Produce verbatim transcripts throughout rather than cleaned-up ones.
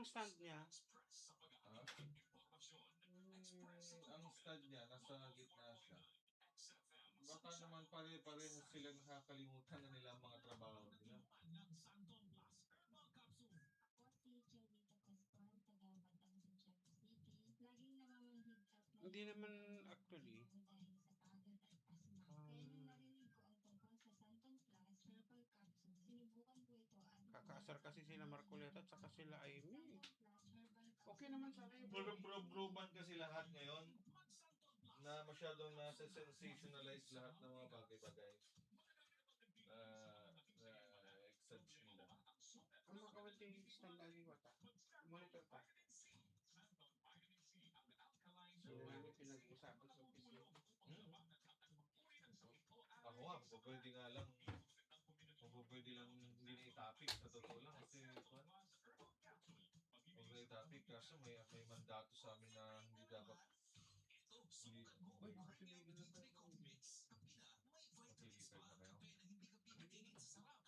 Stand niya. Ha? Mm, ang stand niya, nasa gitna siya. Baka naman pare-pareho silang nakakalimutan na nila ang mga trabaho nila. Hindi naman actually. Um, kakaasar kasi sila Marcoleta at saka sila Amy. Okay naman sana yung Bro-, bro-, bro band kasi lahat ngayon na masyadong nasa sensationalize lahat ng mga bagay-bagay. Ah, ah, exaggerate nila. Ang mga kawit yung stand lagi wata. Monitor pa. So, ano pinag-usapan sa opisina? Hmm. Ako nga, pwede nga lang, pwede lang hindi na i-topic sa totoo lang kasi, kuwan, pag na i-topic, kaso may, may mandato sa amin na hindi dapat, hindi, uy, actually, ano pa yun? Mapilitan na kayo? Ano ba offer sila sa amin? Ano ba yung offer niya?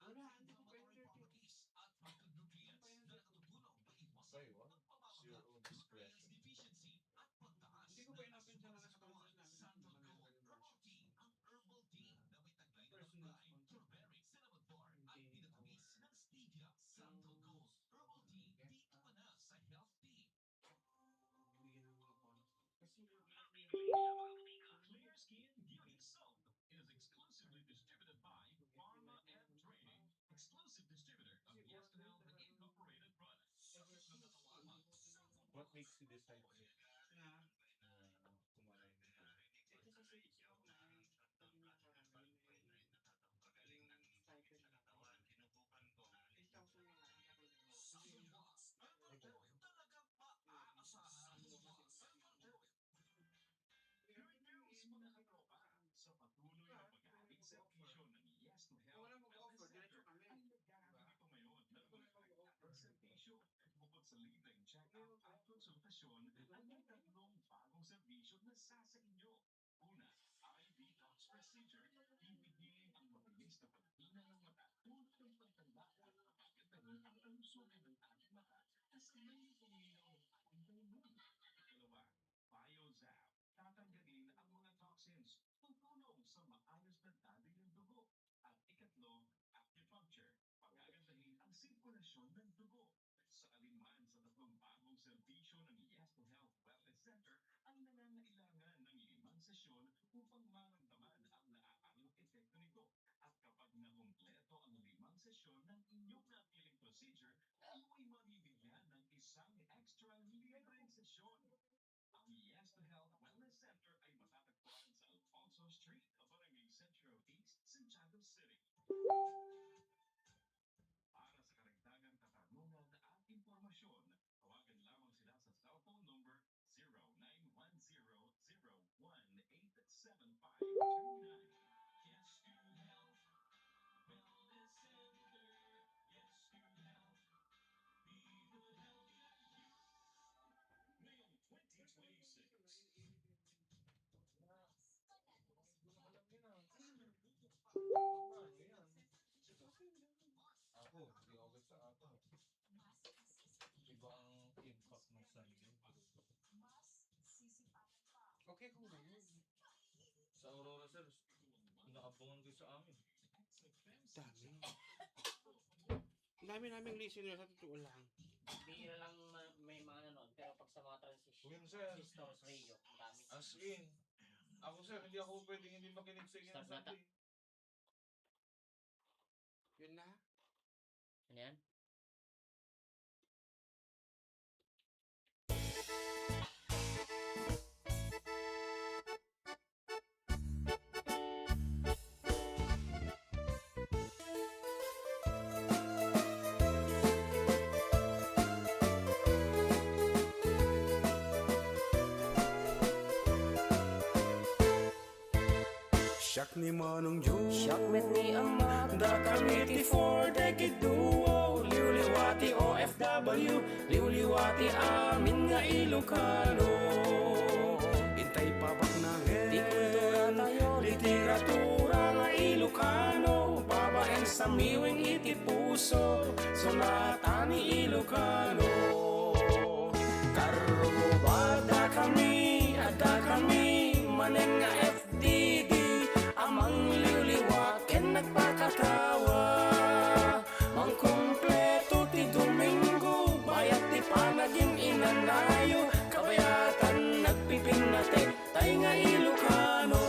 Wala, hindi ko pa yung thirty. Ano pa yung thirty? Sa'yo, ah? It's your own discretion. Hindi ko pa in-open sa mga sponsors namin. Personal sponsor. Hindi. Ang bigyan ng mga bonus. Kasi Clear Skin Beauty Soap is exclusively distributed by Pharma and Trading. Exclusive distributor of Yes to Health Incorporated products. What makes you decide to na, ah, kumain? Ito kasi, ah, yung mga, yung mga stipend. Eight thousand na nga, ang akin. Ay, ganun. Talagang maaasahan mo ang Herbal Oil. Good news, mga katropa. Sa patuloy na pag-aaming serbisyo ng Yes to Health Wellness Center, ay naghahatid ito ngayon ng mga serbisyo. Bukod sa libreng check-up at konsultasyon, ay may tatlong bagong serbisyo na sasa inyo. Una, eye detox procedure. Pipiliin ang mabilis na pagpina ng mata, tulad ng pagtanda at pagkatahi ang kalusugan ng ating mata. Kasabay nito ang ating pamumuhay. Ikalawa, Biozap. Tatanggalin ang mga toxins. Tutulong sa maayos na daloy ng dugo. At ikatlo, acupuncture. Pagandahin ang sirkulasyon ng dugo. Sa alin man sa tatlong bagong serbisyo ng Yes to Health Wellness Center ang nangangailangan ng limang sesyon upang maramdaman ang naaalong epekto nito. At kapag nakumpleto ang limang sesyon ng inyong napiling procedure, kayo ay mabibigyan ng isang extra libreng sesyon. Ang Yes to Health Wellness Center ay matatagpuan sa Alfonso Street, Barangay Central East, Santiago City. Para sa karagdagang katarungan at impormasyon, tawagan lamang sila sa cellphone number zero nine one zero zero one eight seven five two nine. Yes to Health Wellness Center. Yes to Health. Be the healthier you. Ngayong twenty twenty-six. Ako, hindi ako sa ato. Iba ang impact ng sunlight. Okay kung ganun. Sa Aurora, sir, naabangan ko sa amin. Dami. Ang dami naming listener sa totoo lang. Bihira lang ma-, may mga nanonood, pero pag sa mga transis-, Yun, sir. Transistors radio, ang dami. As in, ako, sir, hindi ako pwedeng hindi makinig sa inyo ng Start nata. Sunday. Yun na. Ano yan? Ni Manong Joe. Siak met ni Ama. Dakami ti four decade duo. Liwliwa ti O F W. Liwliwa ti amin nga Ilocano. Intay pabaknangen. Ti kultura tayo. Literatura nga Ilocano. Babaen sa miwing iti puso. Sonata ni Ilocano. Karruba, dakami, adda kami, manen nga F D D, a mangliwliwa ken nagpakatawa. Mangkumpleto ti Domingo, bayat ti panagin-inanayo, kabayatan nagpipinnatek, tay nga Ilocano.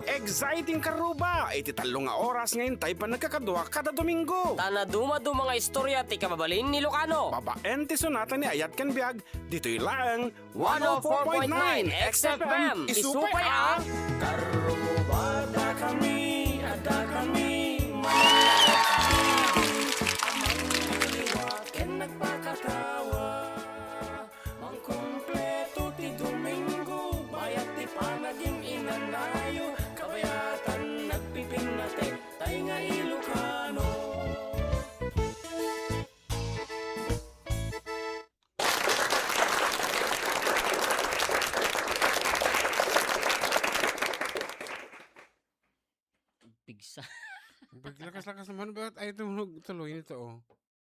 Exciting, karruba! Iti tallo nga oras nga intay pannagkakadua kada Domingo. Ta nadumaduma nga istorya ti kababalin ni Ilocano. Babaen ti sonata ni Ayat ken Biag, ditoy laeng one oh four point nine X F M. Isupay a Karruba, dakami, adda kami, manang F D D, a mangliwliwa ken nagpakatawa. Mangkumpleto ti Domingo, bayat ti panagin-inanayo, kabayatan nagpipinnatek, tay nga Ilocano. Pigsa. Paglakas-lakas naman, ba't ay tumunog tuloy nito, oh?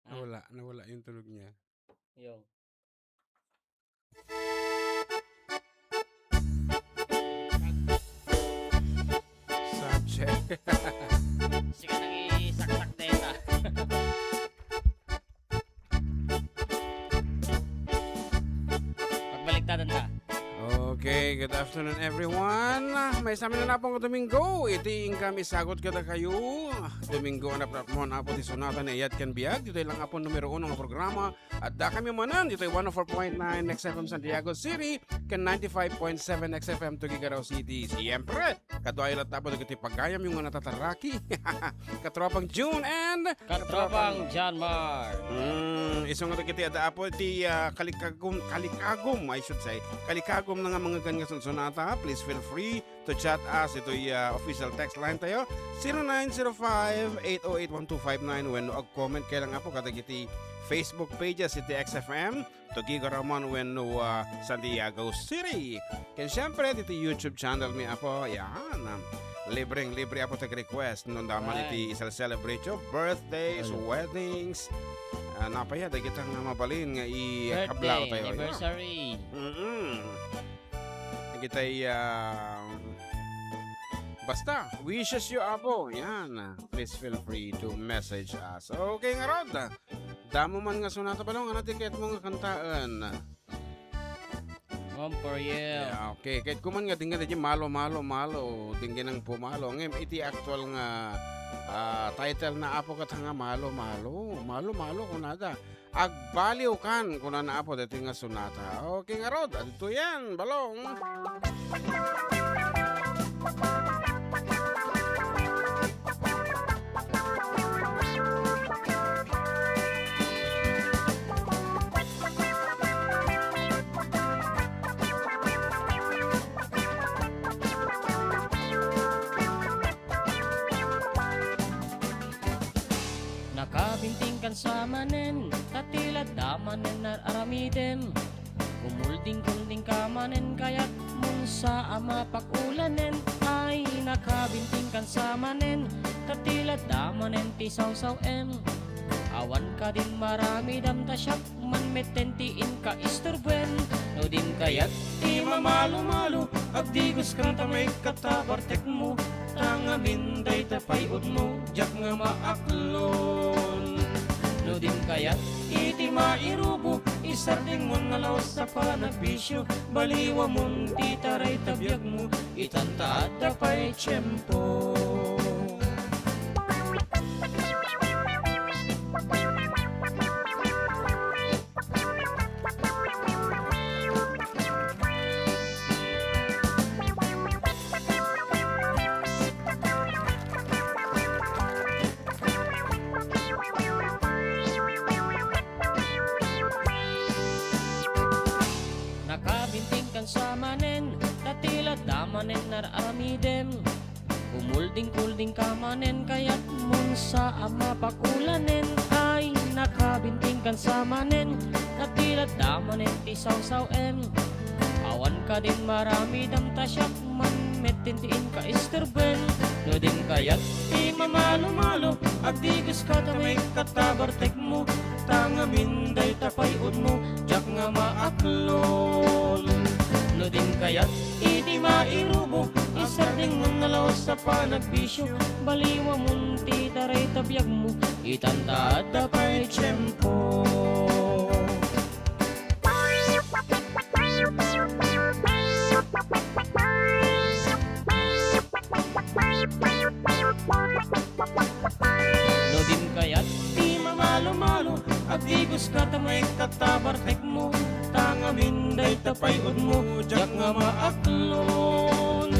Ah. Nawala, nawala yung tunog niya. Yung. Subject. Sika nang isaksak deta. Pagbaliktadan ta. Okay, good afternoon, everyone. Maysa met nga Domingo, iti inkami sagut kadakayo. Domingo a napratmon, Apo, ti sonata ni Ayat ken Biag. Ditoy lang, Apo, numero uno nga programa. Adda kami manen ditoy one oh four point nine X F M Santiago City ken ninety-five point seven X F M Tuguegarao City. Siempre, kaduayo latta, Apo, dagiti pagayamyo nga natataraki. Katropang June and Katropang John Mark. Mm, isu nga dagiti adda, Apo, ti, ah, kalikagum, kalikagum, I should say. Kalikagum na nga mangngeggan nga sunsonata. Please feel free to chat us itoy, ah, official text line tayo, zero nine zero five, eight oh eight, one two five nine, wenno ag-comment kayo lang, Apo, kadagiti Facebook pages iti X F M Tuguegarao man wenno, ah, Santiago City. Ken siempre, iti YouTube channel mi, Apo, yan. Libreng-libre, Apo, ti request. No, daman iti isal-celebrate yo, birthdays, weddings. Ah, napaya, dagita nga mabalin nga i-kablaw tayo. Birthday, anniversary. Mm-mm. Dagitay, ah, basta, wishes yo, Apo. Yan. Please feel free to message us. Okay, ngarud. Damo man nga sonata, Balong, ano ti kayatmo nga kantaen? One for you. Yeah, okay. Kayatko man nga denggen, di malo, malo, malo. Denggen ang pumalo. Ngem, iti actual nga, ah, title na, Apo, ket nga malo, malo. Malo, malo, kunada. Agbaliwkan, kunana, Apo, daytoy nga sonata. Okay, ngarud, adtoyen, Balong. Nakabintingkan sa manen, ta ti ladda manen ar-aramidem. Kumulding-kuldingka manen, kayatmon sa a mapakulanen. Ay, nakabintingkan sa manen, ta ti ladda manen ti sawsaw-em. Awan kadin maramidam, ta siak man metten ti inka isturbuen. No din kayat ti mamalo-malo, agdiguskan ta maikkat ta bartekmo. Ta ngamin dayta pay udmo, diak nga maaklon. No din kayat iti mairubo, isardengmon nga laus a panagbisio. Baliwamon ti taray ta biagmo, itan ta adda pay tiempo. Nakabintingkan sa manen, ta ti ladda manen ar-aramidem. Dingkuldingka manen, kayatmon sa a mapakulanen, ay nakabintingkan sa manen, nagdilatda manen ti sawsaw-em. Awan kadin maramidam ta siak man met ti inka istorben. No din kayat ti mamalumalo, agdigoska ta maikkat ta bartekmo, ta ngamin dayta pay udmo, diak nga maaklon. No din kayat idi mairubo, isardengmon a laus a panagbisio, baliwamon ti taray ta biagmo, itan ta adda pay tiempo. No din kayat ti mamalumalo, agdigoska ta maikkat ta bartekmo, ta ngamin dayta pay udmo, diak nga maaklon.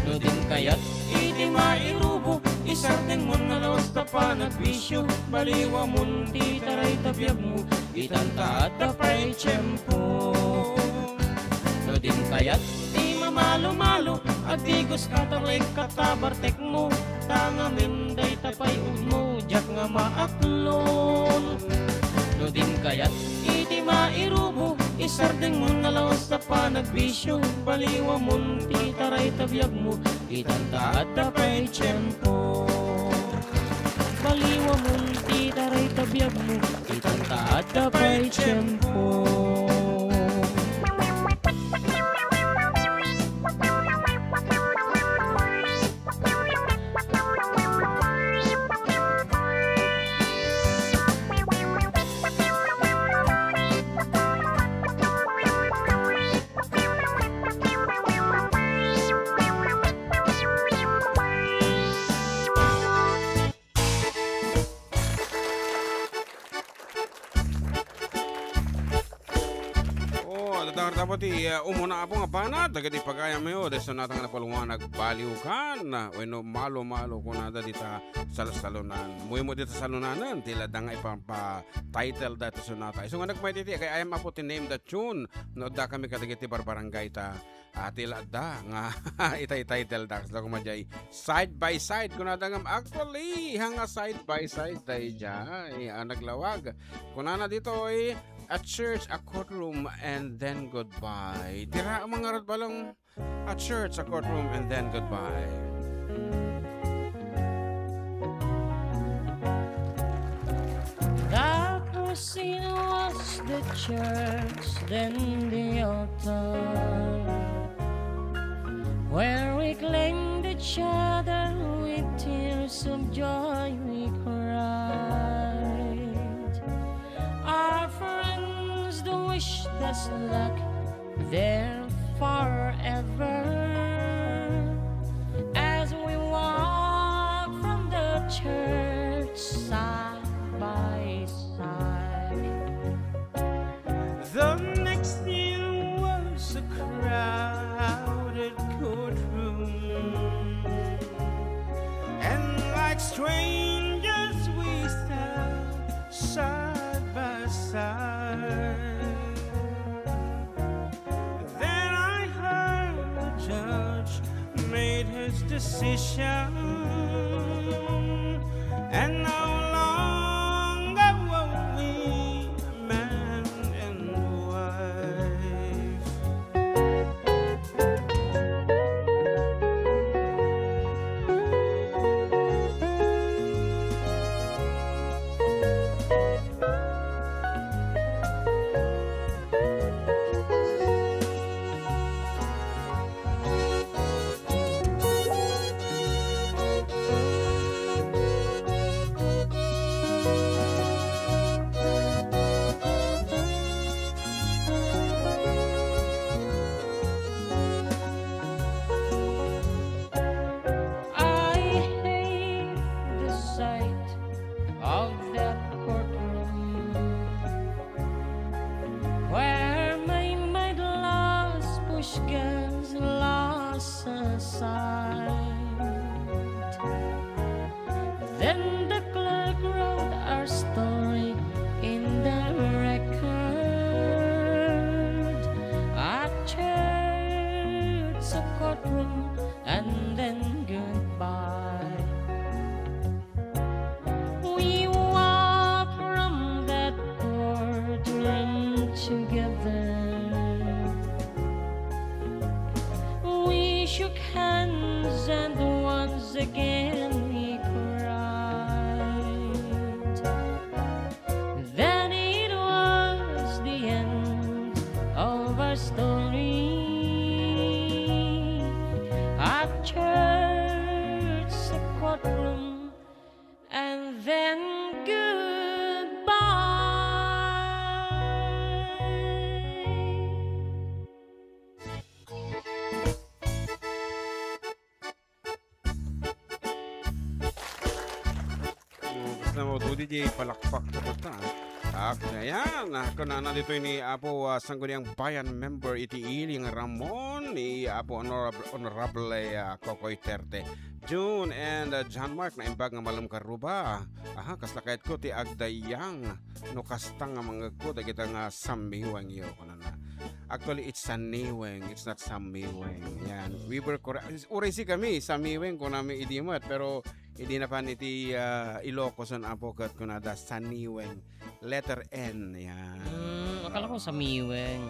No din kayat idi mairubo, isardengmon a laus ta panagbisio, baliwamon ti taray ta biagmo, itan ta adda pay tiempo. No din kayat ti mamalumalo, agdigoska ta maikkat ta bartekmo, ta ngamin dayta pay udmo, diak nga maaklon. No din kayat idi mairubo, isardengmon a laus ta panagbisio, baliwamon ti taray ta biagmo, itan ta adda pay tiempo. Baliwamon ti taray ta biagmo, itan ta adda pay tiempo. Oh, adda ti, ah, umuna, Apo, nga banat dagiti pagayamyo, dagiti sonata nga napalwanag, baliwkan wenno malo-malo kunada dita salsalonan. Muy met dita salonanen, ti ladda nga ipampa-title da ti sonata. Isu nga nagmayat iti agayam, Apo, ti name da tune. No adda kami kadagiti barbarangay ta, ah, ti ladda nga itay-title da. Kasla koma diay side by side. Kunada ngem, actually, ha nga side by side daydiay, ah, naglawag. Kunana ditoy, a church, a courtroom, and then goodbye. Tira, mga rod balong. A church, a courtroom, and then goodbye. That was, it was the church, then the altar, where we claimed each other, with tears of joy we cried. Our friends do wish us luck there forever, as we walk from the church side by side. The next year was a crowded courtroom, and like strangers we sat side by side. Then I heard the judge made his decision, and no longer were we man and wife. I hate the sight of that courtroom, where my mind lost, pushkins lost aside. Then the clerk wrote our story in the record. A church, a courtroom, and then goodbye. Namo, Dudi J, palakpak na kanta. Ak, ayan, ah, kunana ditoy ni Apo, ah, Sangguniang Bayan member iti Iling Ramon, ni Apo Honorable, Honorable, ah, Kokoy Terte. June and, ah, John Mark, naimbag nga malem karuba. Aha, kasla kayatko ti agdayang. No kasta nga mangngegko, dagita nga samiwengyo, kunana. Actually, it's saniweng, it's not samiweng. Yan. We were correct. Uray si kami, samiweng, kunami idi met, pero idi napan iti, ah, Ilocos, Apo, ket kunada saniweng. Letter N. Yan. Hmm, akala ko samiweng.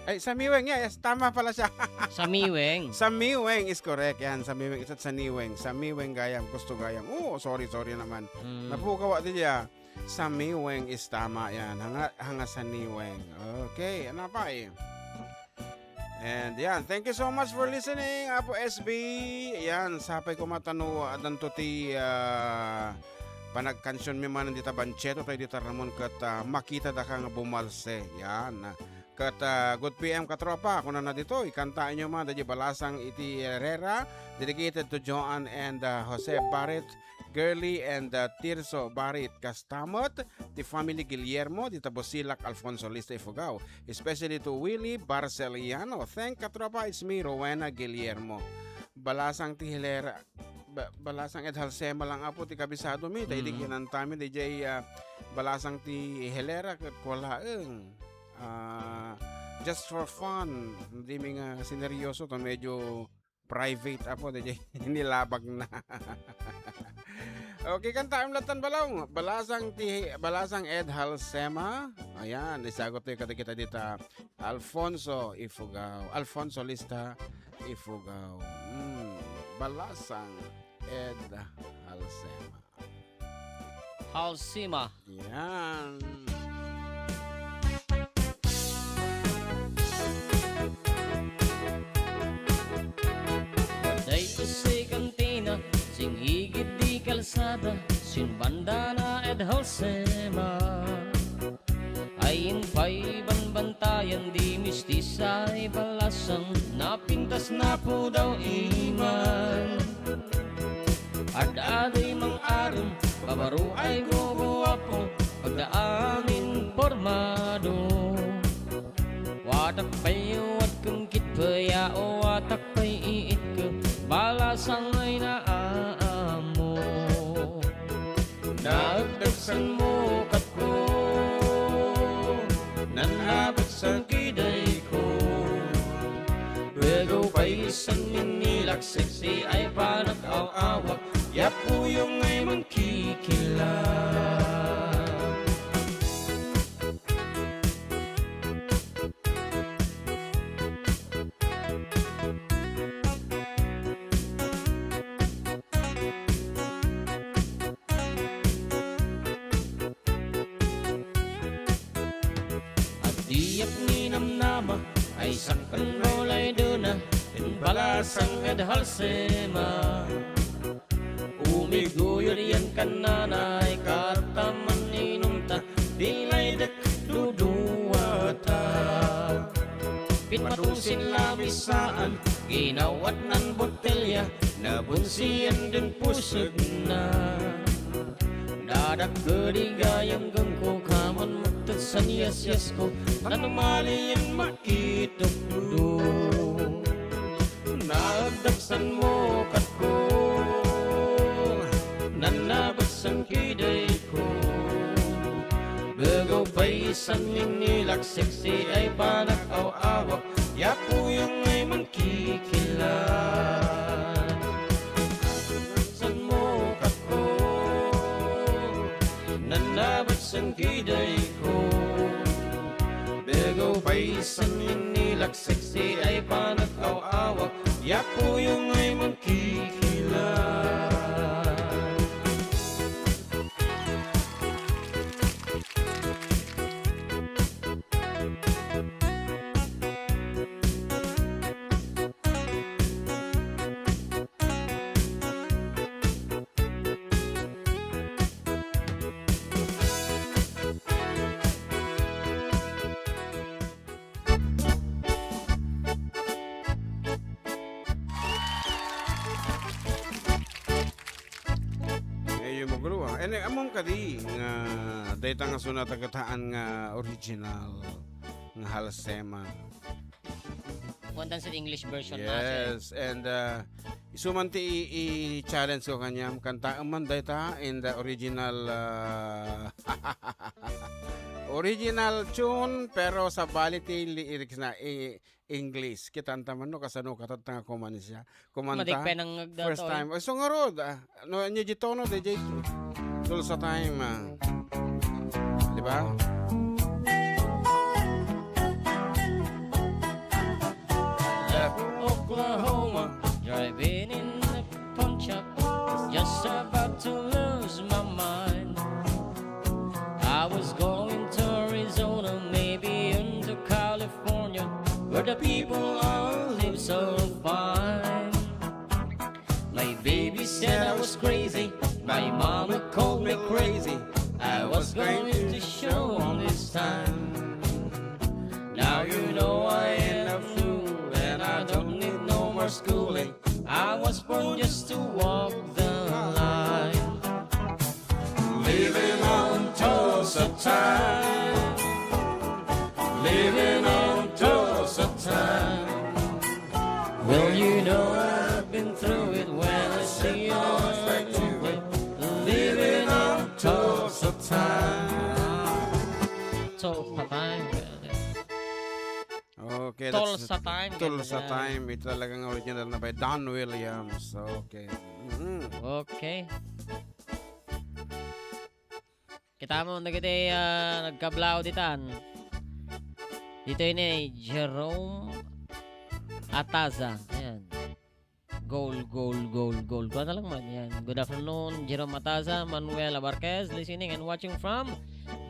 Ay, samiweng, yeah, yes, tama pala siya. Samiweng. Samiweng is correct. Yan, samiweng. It's not saniweng. Samiweng gayam. Gusto gayam. Oo, sorry, sorry naman. Hmm. Napukaw ti dia. Samiweng is tama yan. Hanga, hanga saniweng. Okay, ano pa eh? And yan, thank you so much for listening, Apo S B. Yan, sapay ko matano, adanto ti, ah, panagkansion mi man dita Bancheto, tayo dita Ramon, ket, ah, makita daka nga bumalse. Yan. Ket, ah, good P M, katropa, kunana ditoy, kantaenyo man, daydi balasang iti Herrera, dedicated to Joan and, ah, Jose Barret, Girly and, uh, Tirso Barit, kasta met ti family Guillermo, dita Busilak, Alfonso Lista, Ifugao. Especially to Willie Barceliano. Thank, katropa, it's me, Rowena Guillermo. Balasang ti Hilera, ba-, balasang ed Halsema lang, Apo, ti kabisado mi, ta idi kinanta mi, di jay, ah, balasang ti Hilera, ket kualaeng. Ah, just for fun, di mi nga sineryoso, ta medyo private, Apo, di jay nilabag na. Okay, kantaem latan balong. Balasang ti, balasang ed Halsema. Ayan, isagot tayo kadagita dita. Alfonso Ifugao. Alfonso Lista Ifugao. Mm, balasang ed Halsema. Halsema. Yan. Waday isi kantina, sing igid di kalsada, sin bandana ed Halsema. Ay impay banbantayan di mistisay balasang napintas napudaw iman. Ad-aday mang-arem, babaruay guguapo, pagdaamin pormado. Watak pay wadkem kit payao, watak pay iitke, balasang ay naamo. Naagdagsanmo katko, nanabagsan kidayko. Begew pay san inilak, sexy ay panag-aw-awak, yapuyo ngay mangkikilak. Diak ninamnama, ay sakkan no laydena, ken balasang ed Halsema. Umiguyod yan kannanay, kataman inumta, di laydek duduata. Pinmato sin lamisaan, ginawatnan botelya, nabunsian den pusegna. Dadak gedi gayam gengko, kaman met san yasyasko, tan umalian maitukdo. Naagdagsanmo katko, nanabagsan kidayko. Begew pay san inilak, sexy ay panag-aw-awak, yapuyo ngay mangkikilak. Sanmo katko, nanabagsan kidayko. Begew pay san inilak, sexy ay panag-aw-awak, yapuyo ngay mangkikilak. And, eh, ammom kadi nga dayta nga sonata ket haan nga original nga Halsema. Kuan, dansi English version na, sir. Yes, and, uh, isu man ti i-, i-challenge ko kaniam, kantaem man dayta in the original, uh, original tune, pero sabali ti lyrics na i-, English. Kitanta man no kasano katatta nga kuman siya. Kumanta. Madikpay nang nagdataw, eh. First time. Ay, so ngarud, ah. No, anya di tono, D J? Tulsa time, ah. Di ba? Left Oklahoma, driving in a Pontiac, just about to lose my mind. I was going to Arizona, maybe into California, where the people all live so fine. My baby said I was crazy. My mama called me crazy. I was going to show 'em this time. Now you know I ain't a fool, and I don't need no more schooling. I was born just to walk the line. Living on Tulsa time. Living on Tulsa time. Well, you know I've been through it when I see you. Living on Tulsa time. Tulsa time. Okay, that's Tulsa time, Tulsa ganda. Time. Ito talagang original na by Don Williams. Okay. Mhm. Okay. Kita mo, dagiti, ah, nagkablaaw ditan. Ditoy ni Jerome Ataza. Ayan. Goal, goal, goal, goal. Kuha na lang man. Yan. Good afternoon, Jerome Ataza, Manuel Abarquez, listening and watching from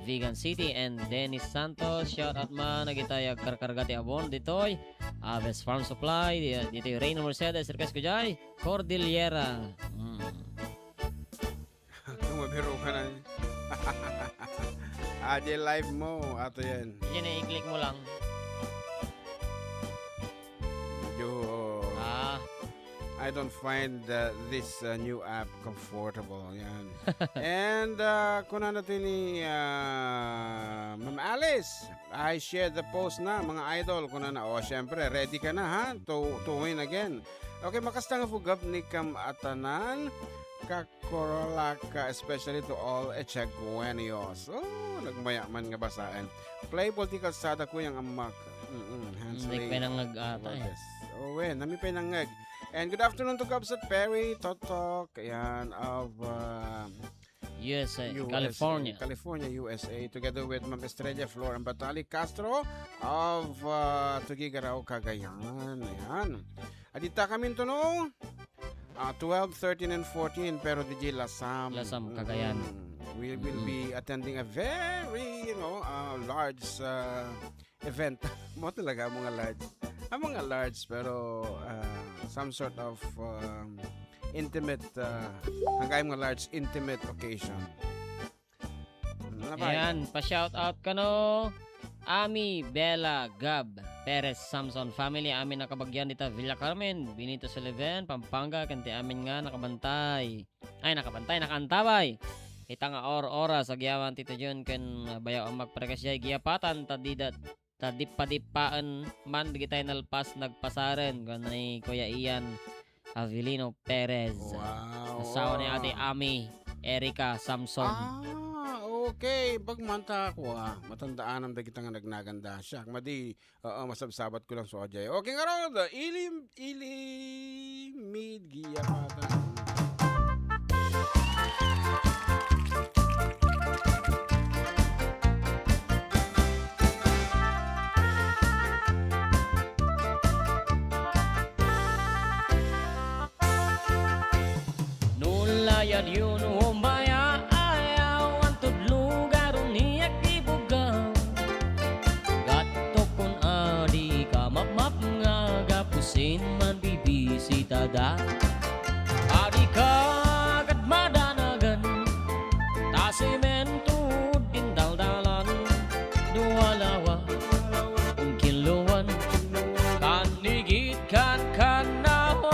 Vigan City, and Dennis Santos. Shout out man, nagitay agkarkarga ti abon ditoy Aves Farm Supply, di-, ditoy Reyna Mercedes, request ko jay, Cordillera. Mm. Kung mabiro ka na. Ah, di live mo. Ato yan. Yan eh, i-click mo lang. Medyo, Ah. I don't find, uh, this, uh, new app comfortable. Yan. And, uh, kuna na ti ni, uh, Ma'am Alice, "I share the post na, mga idol." Kuna na, oh, syempre, ready ka na, ha? To, to win again. Okay, makasta nga fugab ni kam atanan, ka Coralaca, especially to all Echegueños. Oh, nagmayaman nga basaen. Play Politika Sada, Kuyang Amak. Mm-mm, Hans Mm, like Lee. Pinangag ata, eh. Robles. Oh, wen, nami pinangag. And good afternoon to Gabsat Perry, Totok, ayan, of, uh, U S A, U S A, California. California, U S A, together with Ma'am Estrella Flor and Batali Castro of, uh, Tuguegarao, Cagayan. Ayan. Adita kami to, no? Ah, twelve, thirteen, and fourteen, pero D J Lasam. Lasam, Cagayan. Mm. We will Mm. be attending a very, you know, uh, large, uh, event. Mo talaga, mga large. Ang mga large, pero, uh, some sort of, um, intimate, uh, ang kaya mga large, intimate occasion. Ano pa? Ayan, pa-shout out kano, Ami, Bella, Gab, Perez, Samson family, amin a kabagian dita Villa Carmen, Benito Sullivan, Pampanga, ken ti amin nga nakabantay. Ay, nakabantay, nakaantabay. Ita nga or-, oras, agyaman Tito Jun ken Bayaw a Magprekasya, giyapatan, ta dida, ta dippa-dippaen man dagitay nalpas nagpasaren, kuan ni Kuya Ian Avelino Perez. Wow. Asawa ni Ate Ami, Erica Samson. Ah, okay. Bagmanta ako, ah. Matandaanam dagita nga nagnaganda. Siak, madi, oo, masabsabat ko lang so ajay. Okay, ngarud, ili, ili, mid, giya, pata. No layad yon, umbaya, ayaw, antod lugar, uniak ti bugaw. Gatokon a di ka mapmap nga gapu sin manbibisitada. A di ka kad madanagan, ta semento din daldalan. No alawa, ungkinluan, kanigit kan kanawan.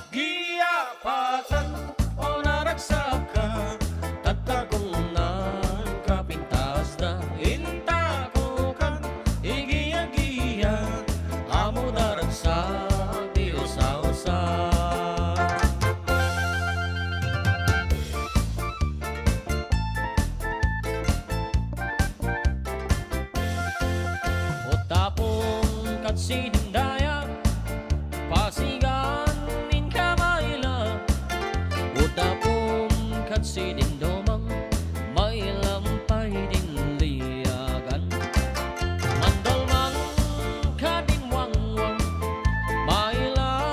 Giya patan, o naragsak, Siding dayag, Pasigan, inka maila, Utapum ket siding dumang, mailam pay din liagan. Mandalmang ket din wangwang, maila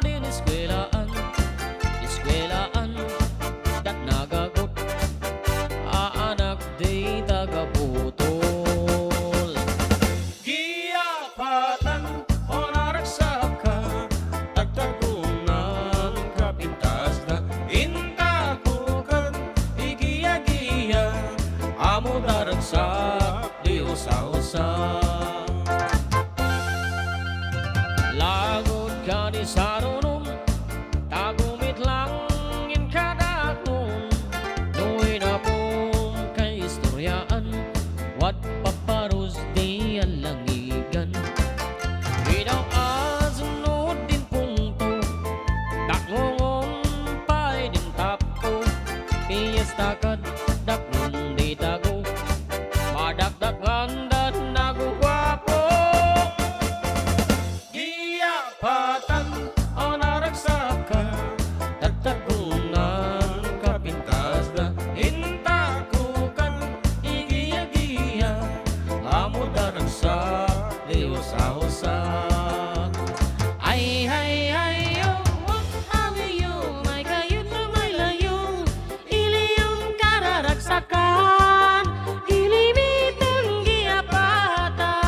din eskuelaan, eskuelaan, ket nagagut a anak di taga-Bohol. Giapatan, o naragsakka, tagtagunan kapintasda, intakukan, igiya-giya, amo daragsak, di usa-usa. Lagod ka ni Sarunon, tagumit lang in kadakon, no inapom kay istoriaan, wat paparus di alangigan. Idaw asnud din pungto, dakngongon pay din tappo, piyesta kad daknon di tago, madakdakngan dat naguguapo. Giapatan a naragsakka, tagtagunan kapintasda, intakukan, igiya-giya, amo daragsak, di usa-usa. Ay, ay, ay, yo, ay, ay, yo, may kayo to may layo. Iliyong kararagsakan, ilimiten giapatan.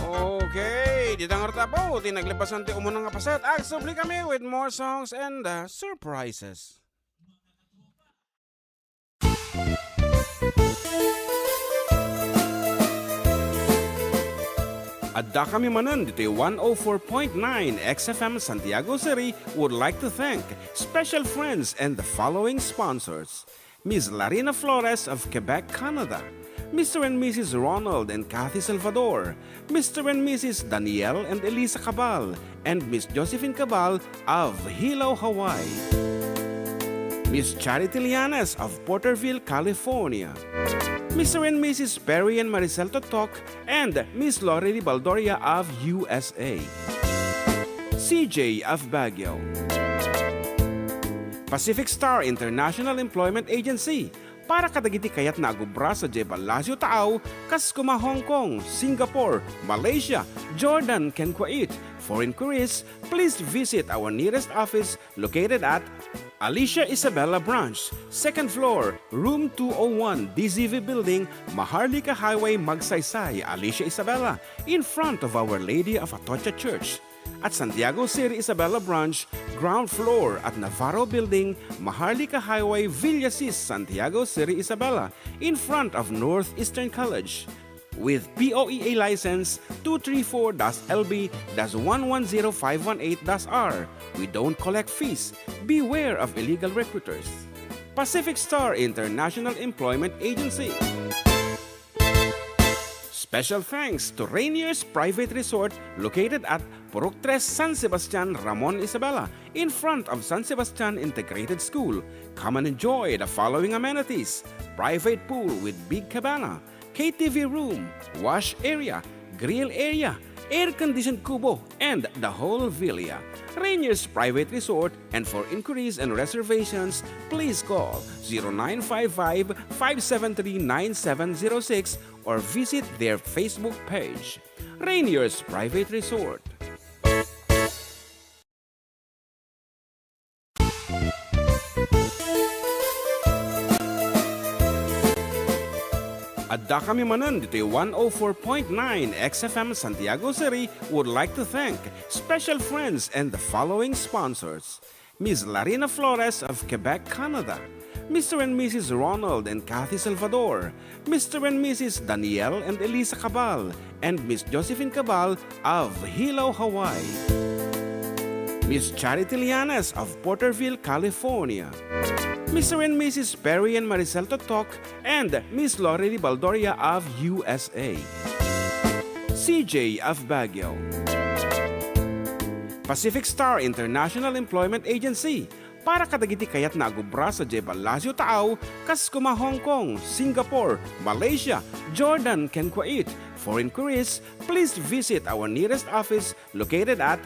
Okay, dita ngarud, Apo, ti naglepasan ti umuna nga paset. Agsubli kami with more songs and, uh, surprises. Adda kami manen ditoy one oh four point nine X F M Santiago City would like to thank special friends and the following sponsors: Miss Larina Flores of Quebec, Canada, Mister and Missus Ronald and Kathy Salvador, Mister and Missus Daniel and Elisa Cabal, and Miss Josephine Cabal of Hilo, Hawaii. Miss Charity Lianes of Porterville, California. Mister and Missus Perry and Maricel Totok and Miss Lori Baldoria of U S A. C J of Baguio. Pacific Star International Employment Agency, para kadagiti kayatna agubra sadiay Palacio Taaw, kas kuma Hong Kong, Singapore, Malaysia, Jordan, ken Kuwait. For inquiries, please visit our nearest office located at Alicia Isabela Branch, second floor, room two oh one, D Z V Building, Maharlika Highway, Magsaysay, Alicia Isabela, in front of Our Lady of Atocha Church. At Santiago City Isabela Branch, ground floor at Navarro Building, Maharlika Highway, Villasis, Santiago City Isabela, in front of Northeastern College. With P O E A license two three four dash L B dash one one zero five one eight dash R, we don't collect fees. Beware of illegal recruiters. Pacific Star International Employment Agency. Special thanks to Rainier's Private Resort, located at Purok Tres, San Sebastian, Ramon Isabela, in front of San Sebastian Integrated School. Come and enjoy the following amenities: private pool with big cabana, K T V room, wash area, grill area, air-conditioned kubo, and the whole villa. Rainier's Private Resort, and for inquiries and reservations, please call zero nine five five, five seven three, nine seven zero six or visit their Facebook page. Rainier's Private Resort. Adda kami manen ditoy one oh four point nine X F M Santiago City would like to thank special friends and the following sponsors: Miss Larina Flores of Quebec, Canada, Mister and Missus Ronald and Kathy Salvador, Mister and Missus Daniel and Elisa Cabal, and Miss Josephine Cabal of Hilo, Hawaii, Miss Charity Lianes of Porterville, California, Mister and Missus Perry and Maricel Totok, and Miss Lori Baldoria of U S A, C J of Baguio. Pacific Star International Employment Agency para kadagiti kayatna a gubra sadiay Palacio Taaw, kas kuma Hong Kong, Singapore, Malaysia, Jordan, ken Kuwait. For inquiries, please visit our nearest office located at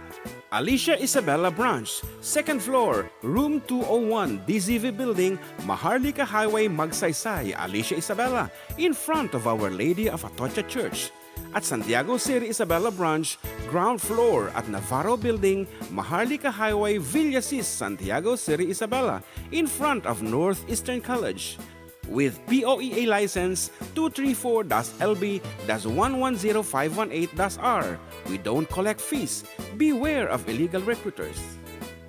Alicia Isabela Branch, second floor, room two oh one, D Z V Building, Maharlika Highway, Magsaysay, Alicia Isabela, in front of Our Lady of Atocha Church. At Santiago City Isabela Branch, ground floor at Navarro Building, Maharlika Highway, Villasis, Santiago City Isabela, in front of Northeastern College. With P O E A license two three four dash L B dash one one zero five one eight dash R. We don't collect fees. Beware of illegal recruiters.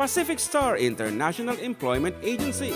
Pacific Star International Employment Agency.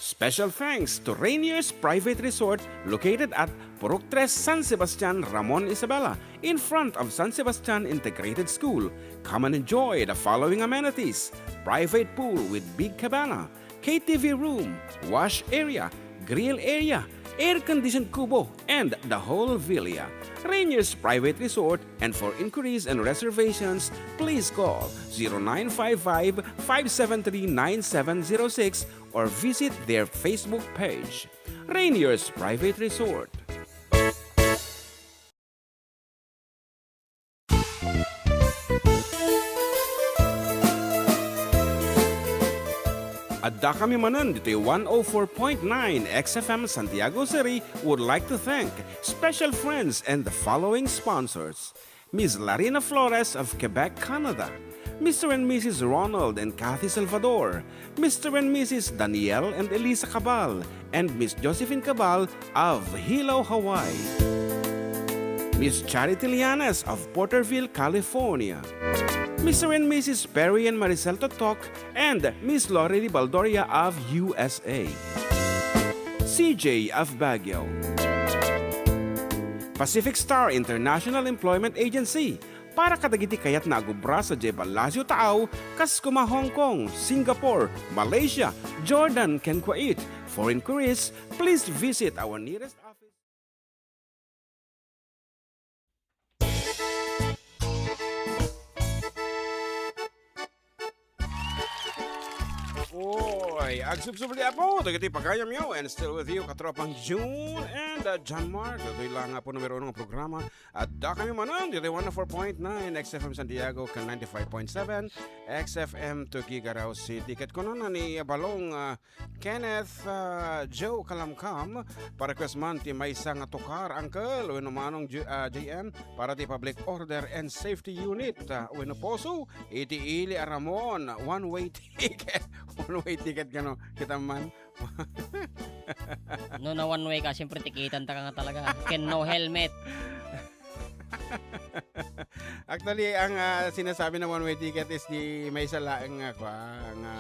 Special thanks to Rainier's Private Resort located at Purok Tres, San Sebastian, Ramon Isabela, in front of San Sebastian Integrated School. Come and enjoy the following amenities: private pool with big cabana, K T V room, wash area, grill area, air-conditioned kubo, and the whole villa. Rainier's Private Resort, and for inquiries and reservations, please call zero nine five five, five seven three, nine seven zero six or visit their Facebook page. Rainier's Private Resort. Adda kami manen ditoy one oh four point nine X F M Santiago City would like to thank special friends and the following sponsors: Miss Larina Flores of Quebec, Canada, Mister and Missus Ronald and Kathy Salvador, Mister and Missus Daniel and Elisa Cabal, and Miss Josephine Cabal of Hilo, Hawaii. Miss Charity Lianes of Porterville, California. Mister and Missus Perry and Maricel Totok and Miss Lori Baldoria of U S A. C J of Baguio. Pacific Star International Employment Agency, para kadagiti kayatna a gubra sadiay Palacio Taaw, kas kuma Hong Kong, Singapore, Malaysia, Jordan, ken Kuwait. For inquiries, please visit our nearest office. Oy, agsubsubli, apo, dagiti pagayamyo, and still with you, katropang June and, uh, John Mark. Ditoy lang nga po numero uno nga programa. Adda kami manen ditoy one oh four point nine X F M Santiago ken ninety-five point seven X F M Tuguegarao City. Ket kunana ni Balong, ah, Kenneth, ah, Joe Kalamkam, pa-request man ti maysa nga tukar, Uncle, wenno Manong Ju-, ah, J M, para ti Public Order and Safety Unit, ah, wenno POSO, iti ili a Ramon, one-way ticket. One-way ticket kano, kita man. No, na one way ka, siyempre, tikitan ta ka nga talaga. Ken no helmet. Actually, ang, ah, sinasabi na one-way ticket is di maysa laeng nga, kua, nga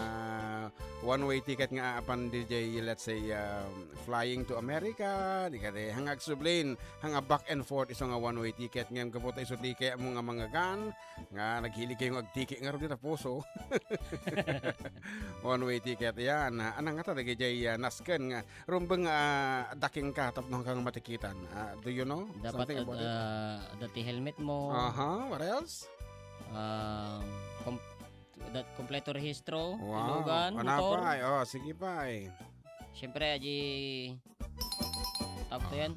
one-way ticket nga apan D J, let's say, um, flying to America, di ka di, hang agsublin, hang a back and forth, isu nga one-way ticket, ngem kaputa isu ti kaya mo nga mangagan, nga naghilig kayo nga agtiki nga rudi ta POSO. One-way ticket, yan. Ah, anang nga ta, dagijay, ah, nasken nga, rumbeng, ah, daking ka, tapno ka nga matikitan. Ah, do you know Dapat something about it? Ada, ada ti helmet mo. Aha, what else? Um, kom-, dat-, kompleto rehistro, Wow. Ilogan, Ano motor. pa, eh? Oh, sige pa, eh. Siyempre, aji, tawag to yan.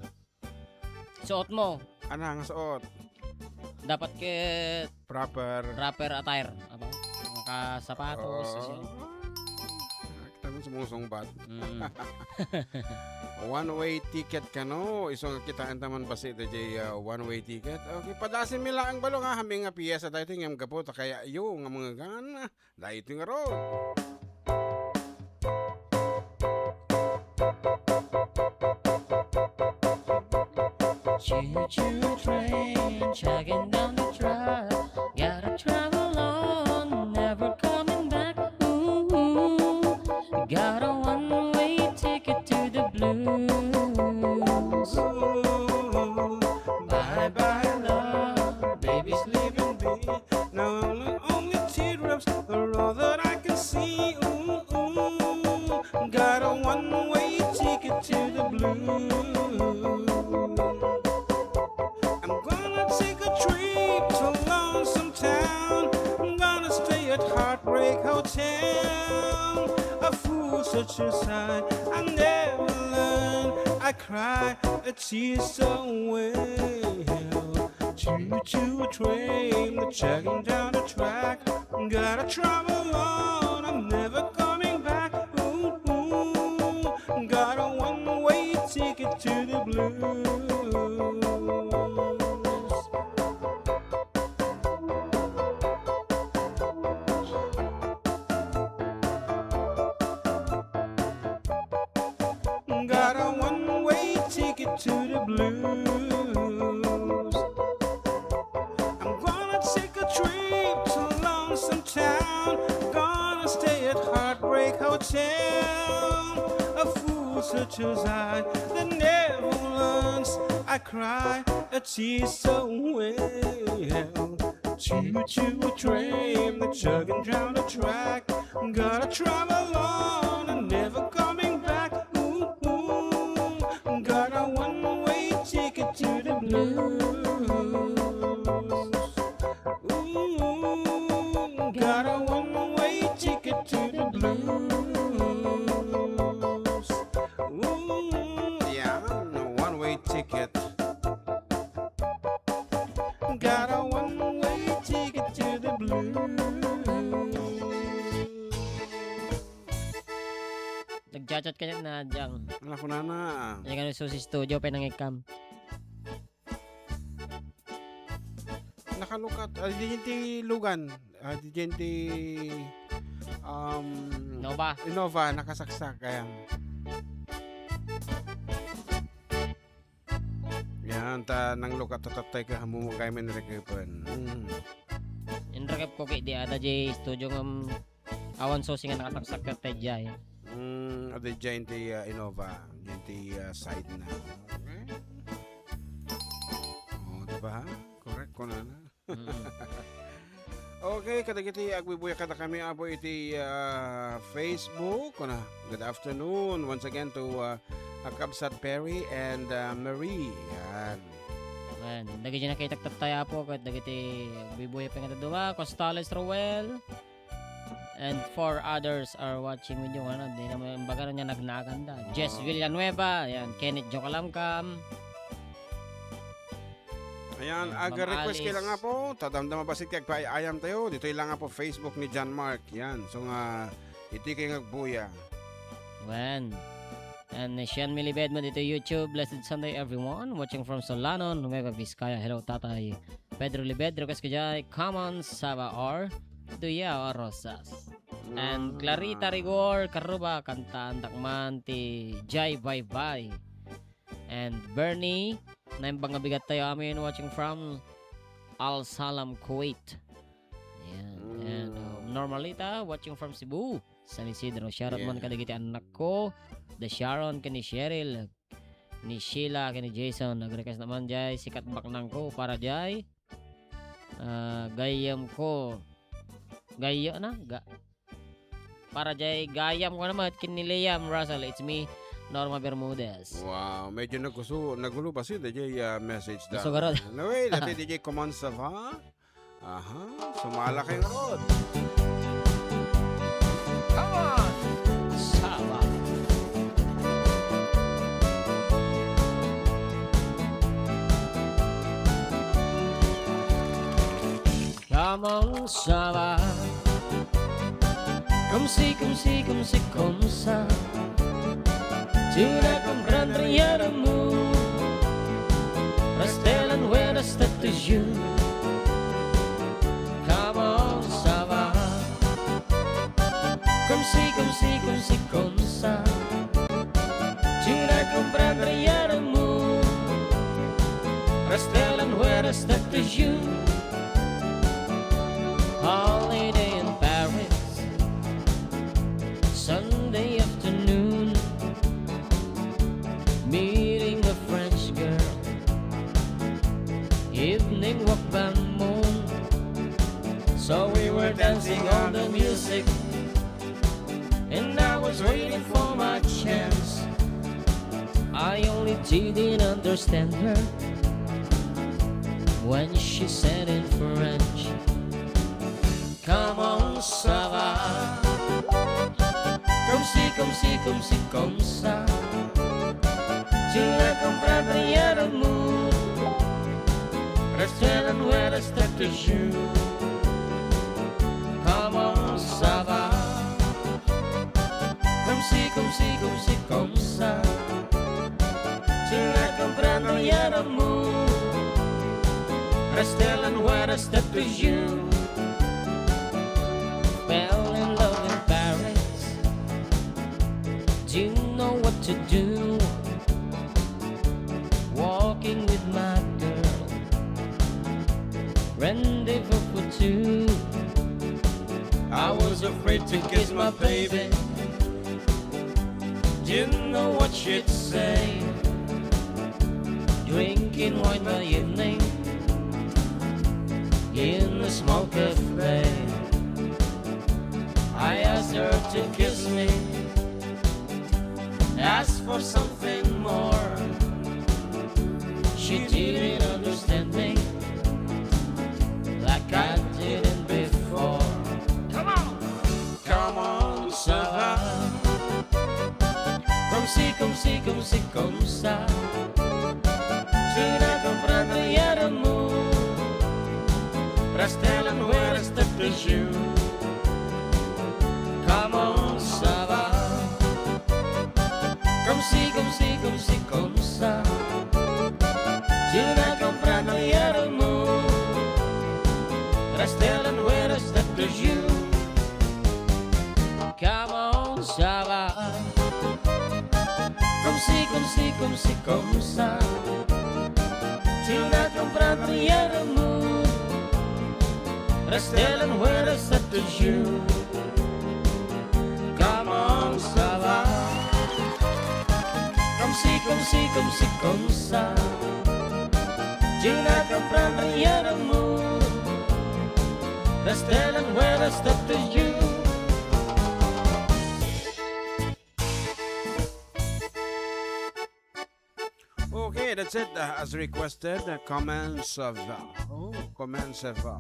Suot mo. Ano nga suot? Dapat ket Proper. Proper attire. Ano? Nakasapatos, Oo. Kasi. Kita mo sumusungbat. Mm. One-way ticket kano. Isu nga kitaan taman basi iti, ah, one-way ticket. Okay, padasin mi laeng balo nga, hami nga piyesa tayo, tingem gapo, ta kaya iyo nga mga gan. Daytoy ngarud. Choo-choo train, chugging down the track. Gotta travel on, never coming back. Ooh, got a one-way ticket to the blues. Ooh, bye-bye love, baby's leaving me. Now only, only teardrops are all that I can see. Ooh, ooh, got a one-way ticket to the blues. I'm gonna take a trip to a lonesome hotel. A fool such as I, I never learn. I cry a tear so well. Choo choo train, chugging down the track. Gotta travel on, I'm never coming back. Ooh, ooh. Got a one-way ticket to the blues. Got a one-way ticket to the blues. I'm gonna take a trip to Lonesome Town. Gonna stay at Heartbreak Hotel. A fool such as I, the never learns. I cry a tear so well. Choo choo train, chugging down the track. Gotta travel on and never coming back. Ooh, ooh. Got a one-way ticket to the blues. Ooh, got a one-way ticket to the blues. Ooh, yeah, one-way ticket. Got a one-way ticket to the blues. Nagchat-chat ka dyan na, Jang. Ala, kunana. Ay, kano susi studio, pa nangikam. Nakalukat. Ah, di ti lugan. Ah, di ti, um, Innova. Innova, nakasaksak. Ayan. Yan, ta nanglukat ta tattay ka, hamu mo kay men rekepen. Mm. Inrekep ko kay di ada jay studio ngem awan susi nga nakasaksak tattay jay. Mm, ada jay ti, ah, Innova, jay ti, ah, side na. Okay. Oh, di ba? Correct ko na na. Mm. Okay, kadagiti agbuybuya kadakami, Apo, iti, ah, Facebook. Kuna, good afternoon once again to, ah, Kakabsat Perry and, ah, Marie. Yan. Ayan, dagiti nakita tattay, Apo, ket dagiti agbuybuya pay nga dadduma, Costales Roel, and four others are watching with you. Ano, di naman, baga na niya nagnaganda. Jess Oo. Villanueva, yan, Kenneth Jokalamkam. Ayan, Ayan, aga Ma'am request kay Alice. Lang nga po. Tadamdama basit kay agpaayam tayo. Ditoy lang nga po Facebook ni John Mark. Yan. So nga, iti kay nga agbuya. Wen. And ni Sean Milibed mo dito YouTube. Blessed Sunday, everyone. Watching from Solanon, Nueva Vizcaya. Hello, Tatay Pedro Libed. Request ko dyan, Come on, Saba or Duya o Rosas. And Ah. Clarita Rigor, Karuba, kantaan dakman ti Jai Bye Bye. And Bernie, naimbag nga bigat tayo amin, watching from Al Salam, Kuwait. Ayan. And, Mm. um, Normalita, watching from Cebu, San Isidro. Shoutout man Yeah. kadagiti annakko, the Sharon, ken ni Cheryl, ni Sheila, ken ni Jason. Nag-request naman jay, Sikat Baknang Ko, para jay, ah, gayyem ko. Gayyo na? Ga-, Para jay gayam ko naman, ken ni Liam Russell, it's me, Norma Bermudez. Wow, medyo naguso-, nagulo ba si D J, ah, message da? Gusto ka ron? No, wait, dati D J Command Sava. Aha, sumala kayo ron. Come on! Sava. Come on, Sava. Comme ci, comme ci, comme ci, comme ça. Tu ne comprends rien de nous. Reste loin, reste toujours. Come on, Sava. Comme ci, comme ci, comme ci, comme ça. Tu ne comprends rien de nous. Reste loin, reste toujours. Holiday in Paris, Sunday afternoon, meeting a French girl, evening walk by moon. So we were dancing on the music, and I was waiting for my chance. I only didn't understand her when she said in French, "Come on, Sava." Comme ci, comme ci, comme ça. Tu l'as compris, il y a l'amour. Reste loin, reste toujours. Comment ça va? Comme ci, comme ci, comme ci, comme ça. Tu l'as compris, il y a l'amour. Reste loin, reste toujours. Fell in love in Paris. Didn't know what to do. Walking with my girl. Rendezvous for two. I was afraid to kiss my baby. Didn't know what she'd say. Drinking wine by evening in a small cafe. I asked her to kiss me. Asked for something more. She didn't understand me like I didn't before. Come on! Comment ça va? Comme ci, comme ci, comme ci, comme ça. Tu l'as compris, il y a l'amour. Reste loin, reste toujours. Comment ça va? Comme ci, comme ci, comme ci, comme ça. Tu l'as compris, il y a l'amour. Reste loin, reste toujours. Comment ça va? Comme ci, comme ci, comme ci, comme ça. Tu l'as compris, il y a l'amour. Reste loin, reste toujours. Comment ça va? Comme ci, comme ci, comme ci, comme ça. Tu l'as compris, il y a l'amour. Reste loin, reste toujours. Okay, that's it. Uh, as requested, uh, comments of, uh, oh, comments of, uh,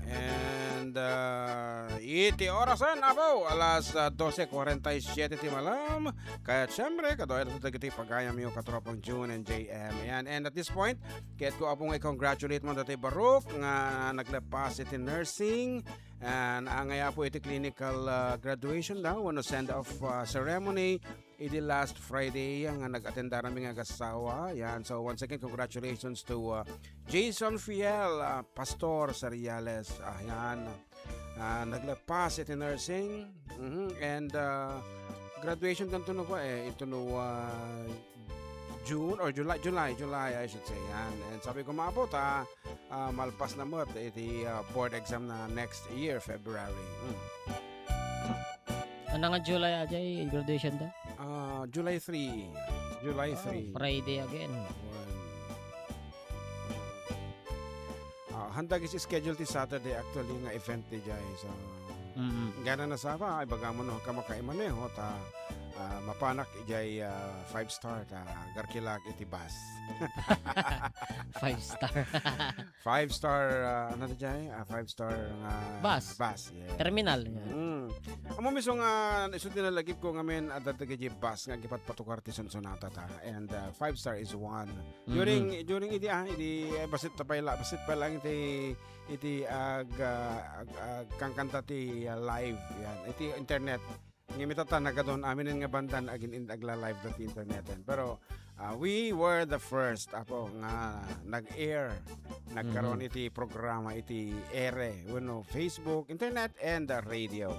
and, uh, iti orasen, apo, alas, uh, doce cuarenta y siete ti malam. Kaya, siyempre, kaduay dagiti pagayamyo, katropang June and J M. Ayan, and at this point, kayatko, apo, nga i-congratulate mo dati Baruch nga naglepas iti nursing, and angay, apo, iti clinical, uh, graduation da, wenno send-off, uh, ceremony, idi last Friday nga nag-atendaran mi nga agassawa. Yan. So, once again, congratulations to, uh, Jason Fiel, uh, Pastor Seriales. Ah, yan. Ah, naglepas iti nursing. Mhm. And, uh, graduation kanto no ba eh? Ito no, uh, June or July? July, July, I should say. Yan. And sabi ko, maabot, ah, ah, malpas na mo iti, ah, board exam na next year, February. Mm. Ano nga July, Ajay, graduation da? Ah, July three. July Oh, three. Friday again. One. Ah, handa gis schedule ti Saturday actually nga event ti jay. So, Mm. gana na sapa, ay baga mo no, ka makaimaneho, ta, ah, mapanak ijay, ah, five star, ta, garkilak iti bus. Five star. Five star, ah, ano ti jay? Ah, five star nga Bus. bus, yes. Terminal. Mm. Amo mismo nga, isu ti nalagip ko ngamin, adda dagiti bus nga agipatpatukar ti sunsonata ta. And, ah, five star is one. During, Mm-hmm. during idi, ah, idi, eh, basit ta pay la-, basit pa lang iti, iti ag-, ah, ag-, agkankanta ti, ah, live, yan. Iti internet. Ngem ita ta nagadun aminen nga bandan agin-, agla-live dati interneten. Pero, ah, we were the first, apo, nga nag-air, nagkaroon Mhm. iti programa iti ere, wenno Facebook, internet, and the radio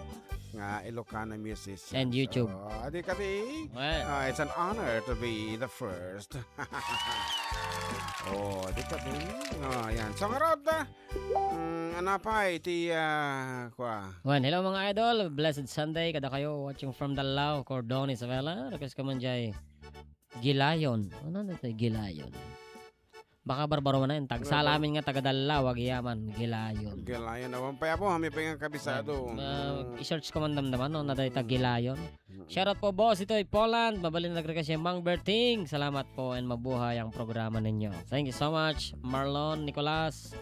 nga Ilocano musician. And YouTube. So, adi kadi, Well. ah, it's an honor to be the first. Oh, di kadi. Oh, yan. So, ngarud, ah, mm, ano pa iti, ah, kwa? Well, hello, mga idol. Blessed Sunday. Kada kayo watching from Dalao, Cordon, Isabela. Request ko man jay Gilayon. Ano na ito, Gilayon? Baka barbaro man na yun. Tagsala Barbaro. amin nga taga Dalao, agyamanen, Gilayon. Gilayon. Awan pa, apo, kami pa nga kabisado. Yan. Ah, Mm. i-search ko man damdaman, no, na dahil ta Gilayon. Mm. Shoutout po, boss. Ito ay Poland. Mabalin na nag-request siya, Mang Berting. Salamat po and mabuhay ang programa ninyo. Thank you so much, Marlon Nicolas.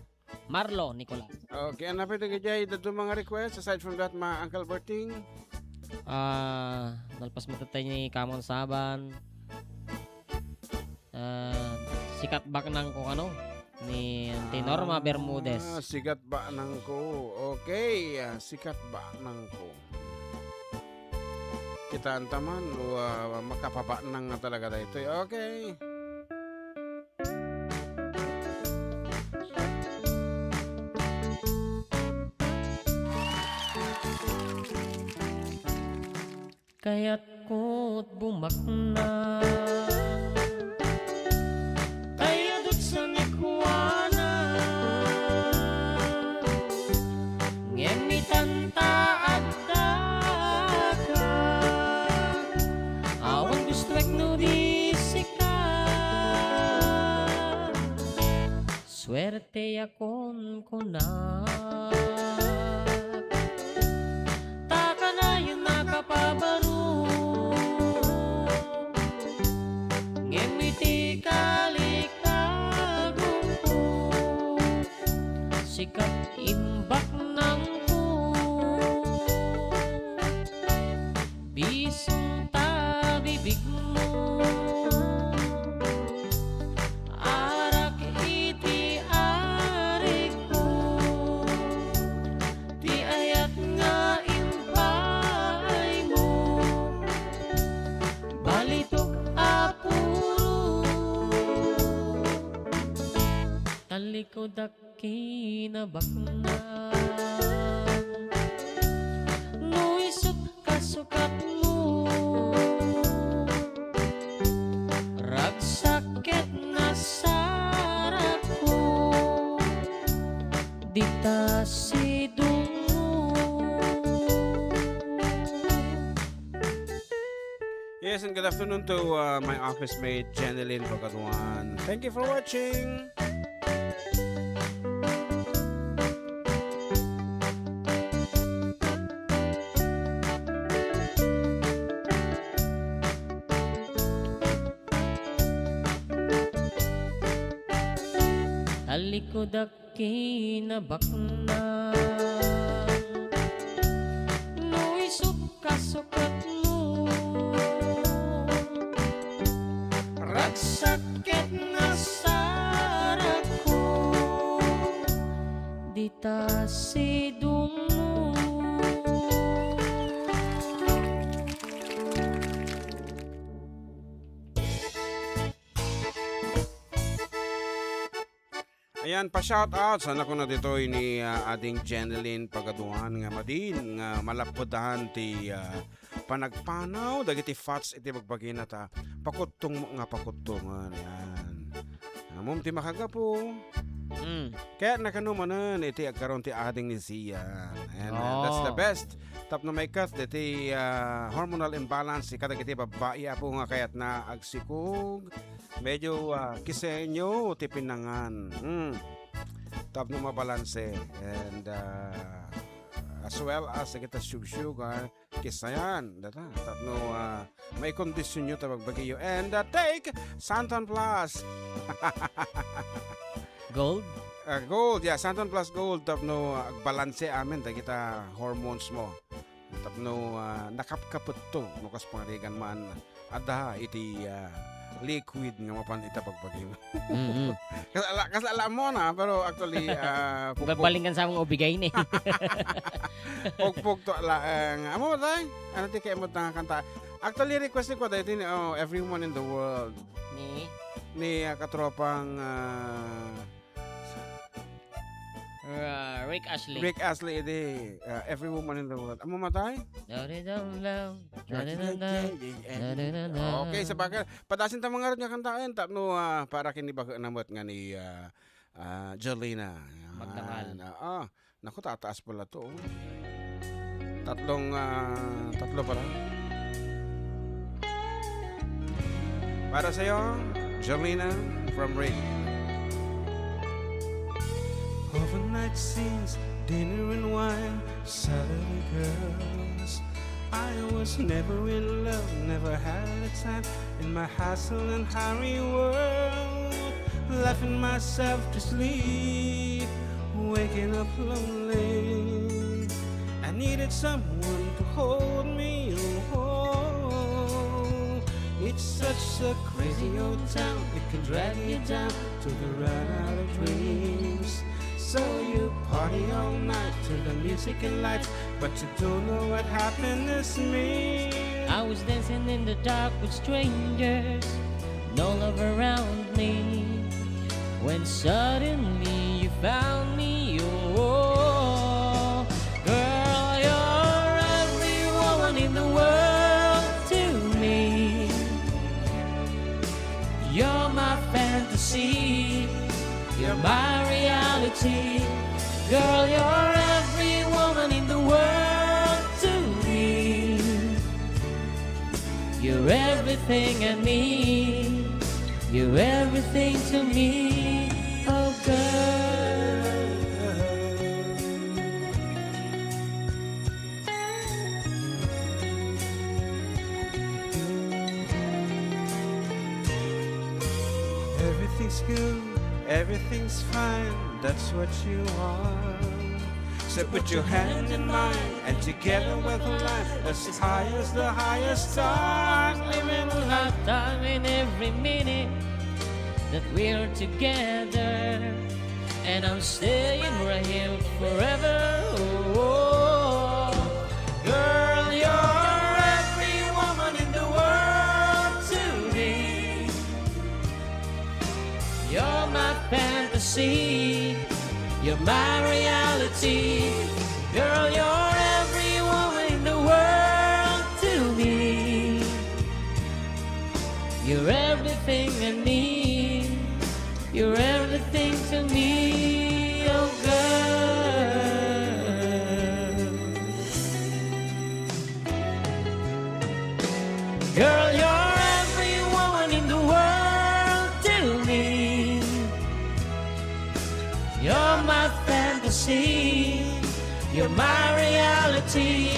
Marlo Nicolas. Okay, ano pa ito kajay? Dito mga request. Aside from that, mga Uncle Berting. Ah, nalpas met tayo ni Kamon Saban. Ah, Sikat Baknang Ko, ano? Ni Auntie Norma Bermudez. Ah, Sikat Baknang Ko. Okay, ah, Sikat Baknang Ko. Kitaan ta man, wa-, makapabaknang nga talaga daytoy. Okay. Kayat ko't bumaknang, kayat sa ni Juana, ngem itanta addaka, awan gustoek no di sika. Suerteakon kunak, ta kanayon a kapabaro, ngem iti kalikagumko, sikat imbaknangko. Bisong ta bibigmo, arak iti arigko, ti ayat nga impaaymo, balitok a puro, talikudak kinabaknang. No isut' kasukatmo, ragsak ket nasarakko, dita sidongmo. Yes, and good afternoon to, uh, my office mate, Jenilyn Pagaduan. Thank you for watching. Talikudak kinabaknang. No isut' kasukatmo, ragsak ket nasarakko, dita sidongmo. Ayan, pa-shoutout sana kuno ditoy ni, ah, Ading Jenilyn Pagaduan nga madin nga malappudan ti, ah, panagpanaw dagiti fats iti bagbagina ta pakuttong nga pakuttongen. Ayan. Ammom ti makagapu. Mm. Kayatna kano manen iti agkaron ti ading ni Zian. Ayan, ah, that's the best. Tapno maikat diti, ah, hormonal imbalance kadagiti babbai, apo, nga kayatna agsikog. Medyo, ah, kisenyo ti pinangan. Mm. Tapno mabalanse. And, ah, as well as dagiti sugar, kisayan. Data. Tapno, ah, maikondisyonyo ta bagbagiyo. And, ah, take Santon Plus. Gold? Ah, gold, yeah. Santon Plus Gold. Tapno, ah, agbalanse amin dagita hormones mo. Tapno, ah, nakapkapetto, no kas pangarigan man, adda iti, ah, liquid nga mapan ita bagbagim. Mm-mm. Kasala, kasala mo na, pero actually, ah, pugpug. Babalingan sa mga ubigay ni. Pugpug to laeng. Amo ba tay? Ano ti kaimot nga kanta? Actually, request ni Kuya Dayton, oh, Everyone in the World. Ni? Ni, ah, katropang, ah, Ah, Rick Astley. Rick Astley idi, ah, Every Woman in the World. Amo matay? Dori dom dom. Dori dom dom. Dori dom dom. Okay, sa bagay, padasin ta mangarod nga kantaen tapno, ah, para kini baga namet nga ni, ah, ah, Jolina. Yan. Magdangal. Ah, ah. Naku, tataas pala to, oh. Tatlong, ah, tatlo pala. Para sa'yo, Jolina from Rick. Overnight scenes, dinner and wine, salary girls. I was never in love, never had a time in my hustle and hurry world. Laughing myself to sleep, waking up lonely. I needed someone to hold me, It's a crazy old town, it can drag you down to the run out of dreams. So you party all night to the music and lights, but you don't know what happiness means. I was dancing in the dark with strangers, no love around me. When suddenly you found me, oh, girl, you're every woman in the world to me. You're my fantasy, you're my reality. Girl, you're every woman in the world to me. You're everything I need. You're everything to me, oh girl. Everything's good, everything's fine, that's what you are. So put your hand in mine, and together we'll fly as high as the highest star. Living a lifetime in every minute that we're together, and I'm staying right here forever. Oh, girl, you're every woman in the world to me. You're my fantasy. You're my reality. Girl, you're every woman in the world to me. You're everything I need. You're everything to me, oh girl. Girl, you're every woman in the world to me. You're my fantasy. You're my reality.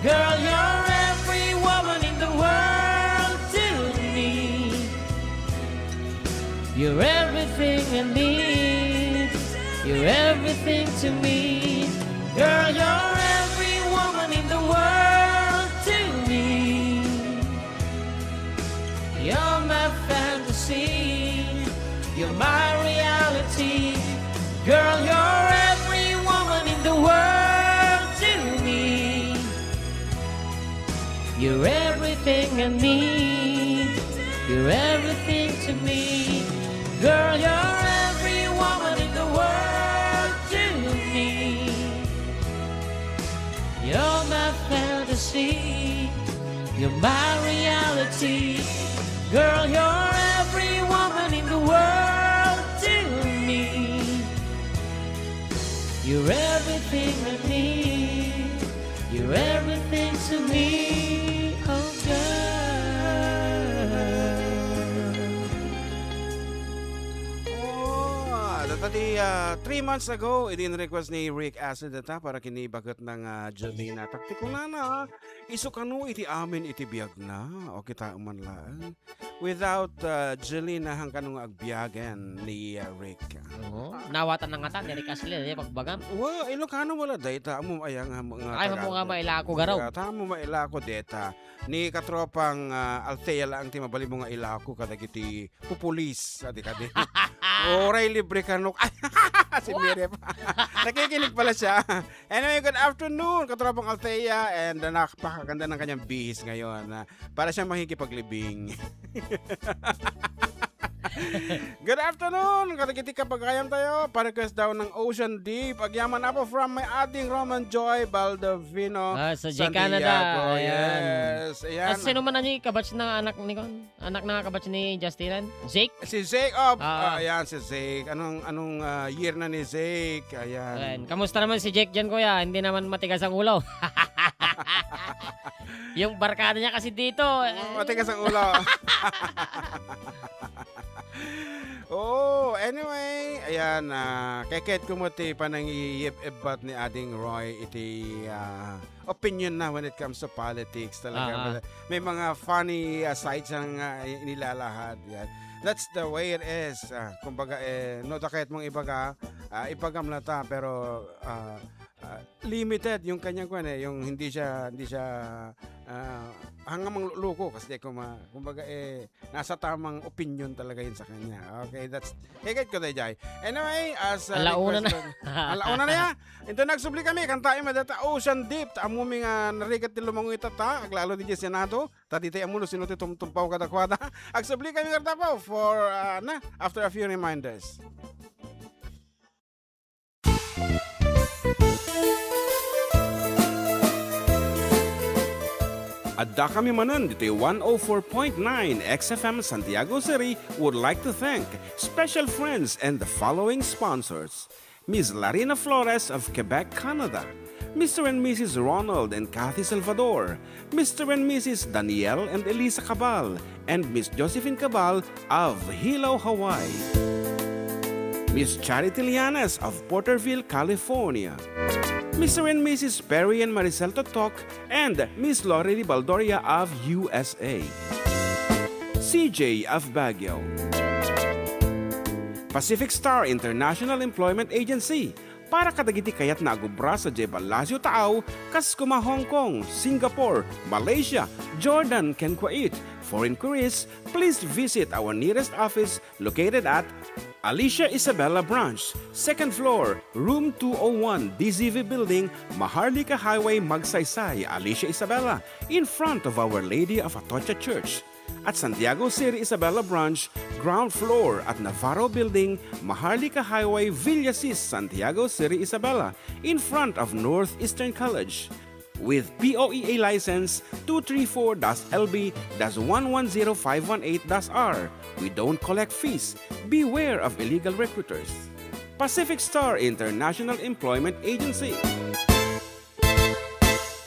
Girl, you're every woman in the world to me. You're everything I need. You're everything to me. Girl, you're every woman in the world to me. You're my fantasy. You're my reality. Girl, you're every woman in the world to me. You're everything I need. You're everything to me. Girl, you're every woman in the world to me. You're my fantasy. You're my reality. Girl, you're every woman in the world to me. You're everything I need. You're everything to me, oh girl. Oh, data ti, ah, three months ago, idi in-request ni Rick Acid data para ken ni baketna nga Jolina. Taktikunana, isu kano iti amin iti biagna. O, kita man laeng. Without, ah, Jolina, haan kano nga agbiagen ni, ah, Rick. Oo. Nawatan na ngata ni Rick Astley, di pagbagam. Wa, Ilocano wala dayta. Ammom aya nga, nga Ay, ammom nga Tagalog. Mailako garaw. Kaya, ta, ammom mailako deta. Ni katropang, ah, Althea laeng ti mabalin mo nga ilako kadagiti pupulis. Adi kadi. Uray libre kano. Ay, si Wa- Miriam. Nakikinig pala siya. Anyway, good afternoon, katropang Althea, and, uh, napakaganda ng kanyang bihis ngayon, ah, para siyang makikipaglibing. Good afternoon, kadagiti kapagayam tayo, pa-request daw ng Ocean Deep. Agyaman Apo from my ating Roman Joy Baldovino, Ah, sa J Canada. Santiago. Ayan. Yes, ayan. Ah, sino man ang kabatch na anak ni Kon? Anak na nga kabatch ni Justin? Jake? Si Jake, oh, Ah. ah, ayan, si Jake. Anong, anong, ah, year na ni Jake? Ayan. Ayan. Kamusta naman si Jake dyan, kuya? Hindi naman matigas ang ulo. Yung barkada niya kasi dito, eh. Oo, matigas ang ulo. Oo, anyway, ayan, ah, keket ko mo ti panangiyip-ibbat ni Ading Roy iti, ah, opinion na when it comes to politics. Talaga, Ah, ah. may, may mga funny, ah, sides ang, ah, inilalahad. Yan. That's the way it is. Ah, kumbaga, eh, no, dakayat mong ibaga, ah, ibagam na ta, pero, ah, ah, limited yung kanyang kwan, eh, yung hindi siya, hindi siya, ah, hanggang mangluluko kasi di ko ma-, kumbaga, eh, nasa tamang opinion talaga yun sa kanya. Okay, that's, higit ko, Dayjay. Anyway, as, uh, Ala una na. request ko, ala una na ya. Into nagsubli kami, kantaen met dayta Ocean Deep, ta ammom nga narigat ti lumangoy ita, aglalo di Senado, ta dita ammo no sino ti tumtumpaw kadakuada. Agsubli kami kadakuada for, uh, na, after a few reminders. Adda kami manen ditoy one oh four point nine X F M Santiago City would like to thank special friends and the following sponsors: Miss Larina Flores of Quebec, Canada, Mister and Missus Ronald and Kathy Salvador, Mister and Missus Daniel and Elisa Cabal, and Miss Josephine Cabal of Hilo, Hawaii. Miss Charity Lianes of Porterville, California. Mister and Missus Perry and Maricel Totok and Miss Lori Baldoria of U S A. C J of Baguio. Pacific Star International Employment Agency. Para kadagiti kayatna a agubra sadiay Palacio Taaw, kas kuma Hong Kong, Singapore, Malaysia, Jordan, ken Kuwait. For inquiries, please visit our nearest office located at Alicia Isabela Branch, second floor, room two oh one, D Z V Building, Maharlika Highway, Magsaysay, Alicia Isabela, in front of Our Lady of Atocha Church. At Santiago City Isabela Branch, ground floor at Navarro Building, Maharlika Highway, Villasis, Santiago City Isabela, in front of Northeastern College. With P O E A license two three four dash L B dash one one zero five one eight dash R, we don't collect fees. Beware of illegal recruiters. Pacific Star International Employment Agency.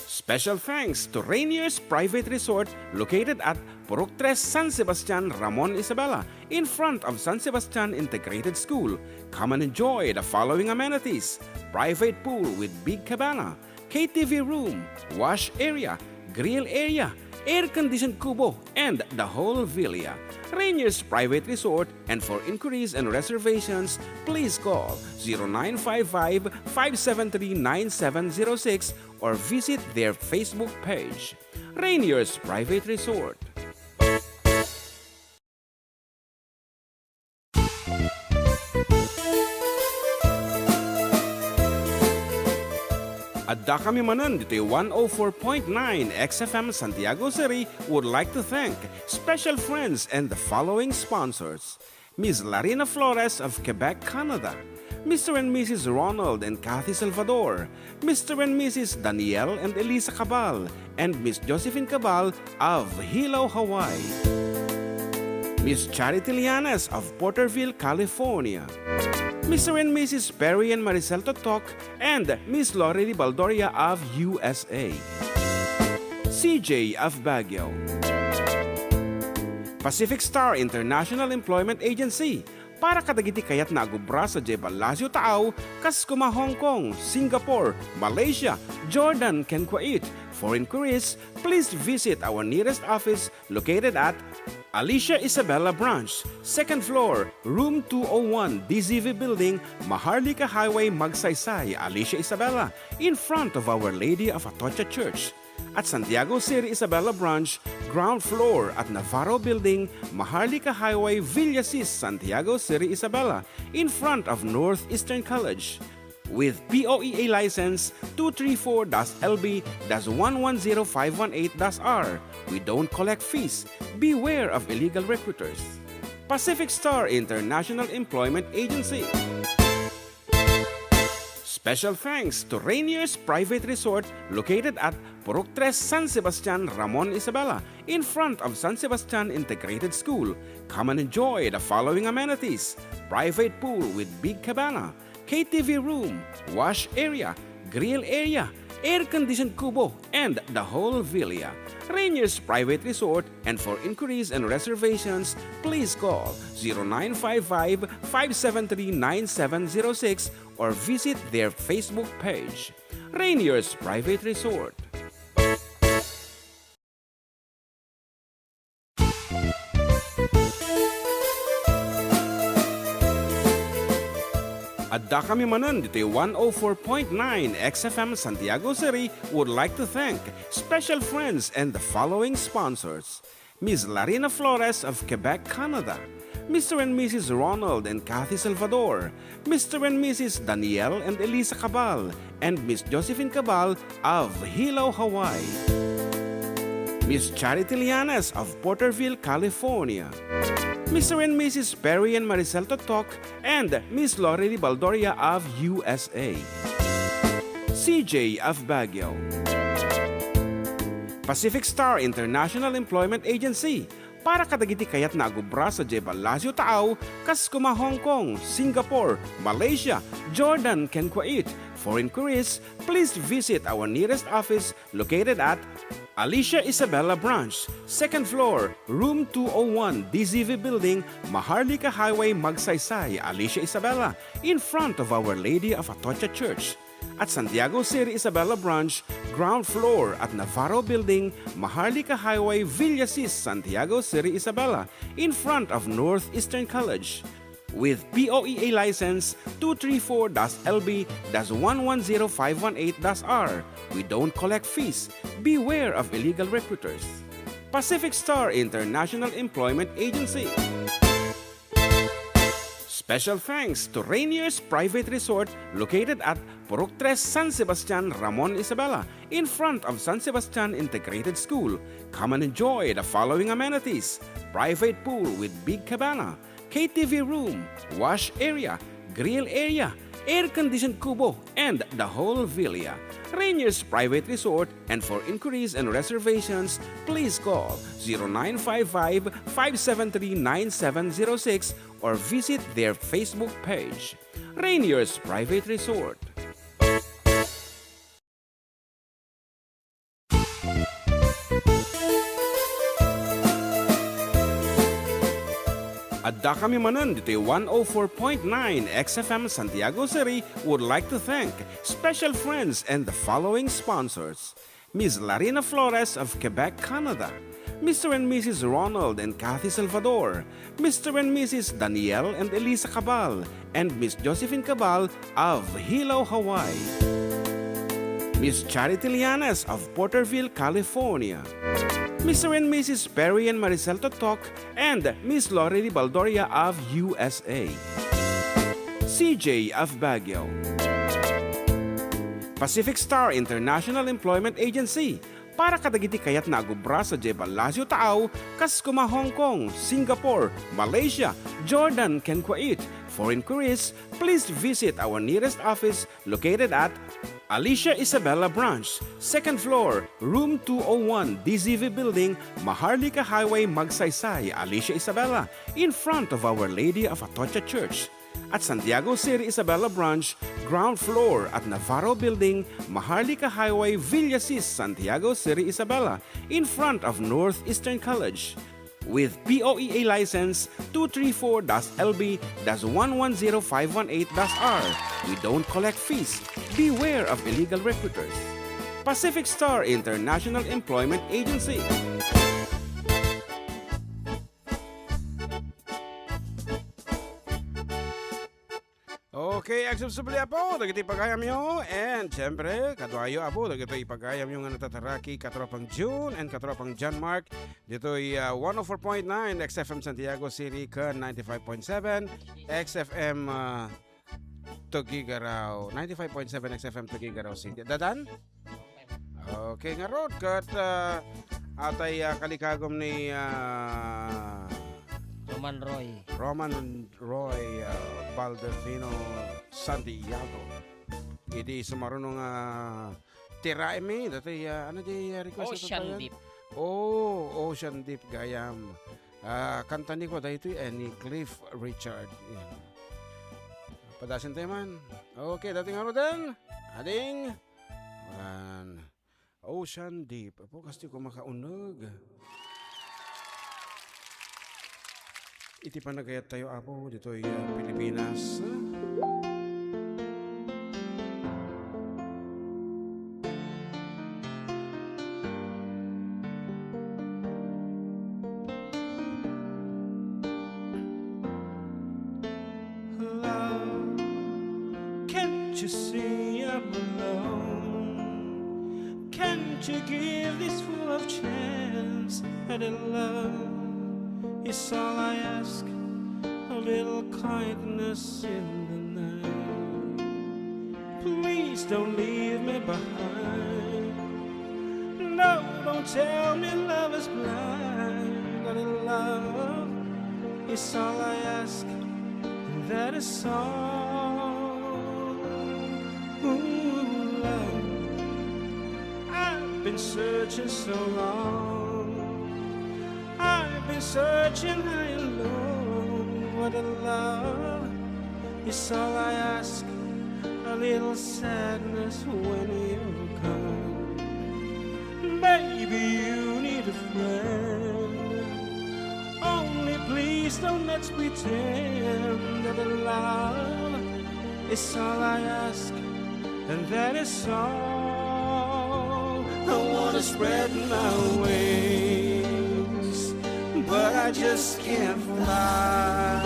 Special thanks to Rainier's Private Resort located at Purok Tres, San Sebastian, Ramon Isabela, in front of San Sebastian Integrated School. Come and enjoy the following amenities: private pool with big cabana, K T V room, wash area, grill area, air-conditioned kubo, and the whole villa. Rainier's Private Resort, and for inquiries and reservations, please call zero nine five five, five seven three, nine seven zero six or visit their Facebook page. Rainier's Private Resort. Adda kami manen ditoy one oh four point nine X F M Santiago City would like to thank special friends and the following sponsors: Miss Larina Flores of Quebec, Canada, Mister and Missus Ronald and Kathy Salvador, Mister and Missus Daniel and Elisa Cabal, and Miss Josephine Cabal of Hilo, Hawaii, Miss Charity Lianes of Porterville, California, Mister and Missus Perry and Maricel Totok, and Miss Lori Baldoria of U S A, C J of Baguio, Pacific Star International Employment Agency, para kadagiti kayatna a agubra sadiay Palacio Taaw, kas kuma Hong Kong, Singapore, Malaysia, Jordan, ken Kuwait. For inquiries, please visit our nearest office located at Alicia Isabela Branch, second floor, room two oh one, D Z V Building, Maharlika Highway, Magsaysay, Alicia Isabela, in front of Our Lady of Atocha Church. At Santiago City Isabela Branch, ground floor at Navarro Building, Maharlika Highway, Villasis, Santiago City Isabela, in front of Northeastern College. With P O E A license two three four dash L B dash one one zero five one eight dash R, we don't collect fees. Beware of illegal recruiters. Pacific Star International Employment Agency. Special thanks to Rainier's Private Resort located at Purok Tres, San Sebastian, Ramon Isabela, in front of San Sebastian Integrated School. Come and enjoy the following amenities: private pool with big cabana, K T V room, wash area, grill area, air-conditioned kubo, and the whole villa. Rainier's Private Resort, and for inquiries and reservations, please call zero nine five five, five seven three, nine seven zero six or visit their Facebook page. Rainier's Private Resort. Adda kami manen ditoy one oh four point nine X F M Santiago City would like to thank special friends and the following sponsors: Miss Larina Flores of Quebec, Canada, Mister and Missus Ronald and Kathy Salvador, Mister and Missus Daniel and Elisa Cabal, and Miss Josephine Cabal of Hilo, Hawaii, Miss Charity Lianes of Porterville, California, Mister and Missus Perry and Maricel Totok, and Miss Lorely Baldoria of U S A, C J of Baguio, Pacific Star International Employment Agency, para kadagiti kayatna a agubra sadiay ballasiw taaw, kas kuma Hong Kong, Singapore, Malaysia, Jordan, ken Kuwait. For inquiries, please visit our nearest office located at Alicia Isabela Branch, second floor, room two oh one, D Z V Building, Maharlika Highway, Magsaysay, Alicia Isabela, in front of Our Lady of Atocha Church. At Santiago City Isabela Branch, ground floor at Navarro Building, Maharlika Highway, Villasis, Santiago City Isabela, in front of Northeastern College. With P O E A license two three four dash L B dash one one zero five one eight dash R. We don't collect fees. Beware of illegal recruiters. Pacific Star International Employment Agency. Special thanks to Rainier's Private Resort, located at Purok Tres, San Sebastian, Ramon Isabela, in front of San Sebastian Integrated School. Come and enjoy the following amenities: private pool with big cabana, K T V room, wash area, grill area, air-conditioned kubo, and the whole villa. Rainier's Private Resort, and for inquiries and reservations, please call zero nine five five, five seven three, nine seven zero six or visit their Facebook page. Rainier's Private Resort. Adda kami manen ditoy one oh four point nine X F M Santiago City would like to thank special friends and the following sponsors: Miss Larina Flores of Quebec, Canada, Mister and Missus Ronald and Kathy Salvador, Mister and Missus Daniel and Elisa Cabal, and Miss Josephine Cabal of Hilo, Hawaii, Miss Charity Lianes of Porterville, California, Mister and Missus Perry and Maricel Totok, and Miss Lorely Baldoria of U S A, C J of Baguio, Pacific Star International Employment Agency, para kadagiti kayatna a agubra sadiay ballasiw taaw, kas kuma Hong Kong, Singapore, Malaysia, Jordan, ken Kuwait. For inquiries, please visit our nearest office located at Alicia Isabela Branch, second floor, room two oh one, D Z V Building, Maharlika Highway, Magsaysay, Alicia Isabela, in front of Our Lady of Atocha Church. At Santiago City Isabela Branch, ground floor at Navarro Building, Maharlika Highway, Villasis, Santiago City Isabela, in front of Northeastern College. With P O E A license two three four dash L B dash one one zero five one eight dash R. We don't collect fees. Beware of illegal recruiters. Pacific Star International Employment Agency. Okay, agsubsubli, Apo, dagiti pagayamyo. And, siyempre, kaduayo, Apo, dagitoy pagayamyo nga natataraki, Katropang June and Katropang John Mark, ditoy, ah, one oh four point nine X F M Santiago City ken ninety-five point seven X F M, ah, Tuguegarao, ninety-five point seven X F M Tuguegarao City. Dadan? Okay, ngarud, ket, ah, atay, ah, kalikagum ni, ah, Roman Roy. Roman Roy, ah, Baldacino Santiago. Iti sumaruno nga tiraemi, datoy, ah, ano di, ah, request na Ocean tayo? Deep. Oh, Ocean Deep, gayam. Ah, kanta ni ko, daytoy, eh, ni Cliff Richard. Yan. Padasin tayo man. Okay, datoy nga, Rodan. Ading. Wan. Ocean Deep. Apo, kasti ko makauneg. Iti panagayat tayo, Apo, ditoy, ah, Pilipinas. To give this fool a chance at a love is all I ask. A little kindness in the night. Please don't leave me behind. No, don't tell me love is blind. That a love is all I ask. That is all. Ooh, love, I've been searching so long. I've been searching high and low. What a love is all I ask. A little sadness when you come. Maybe you need a friend. Only please don't let's pretend that the love is all I ask, and that is all. I wanna spread my wings, but I just can't fly.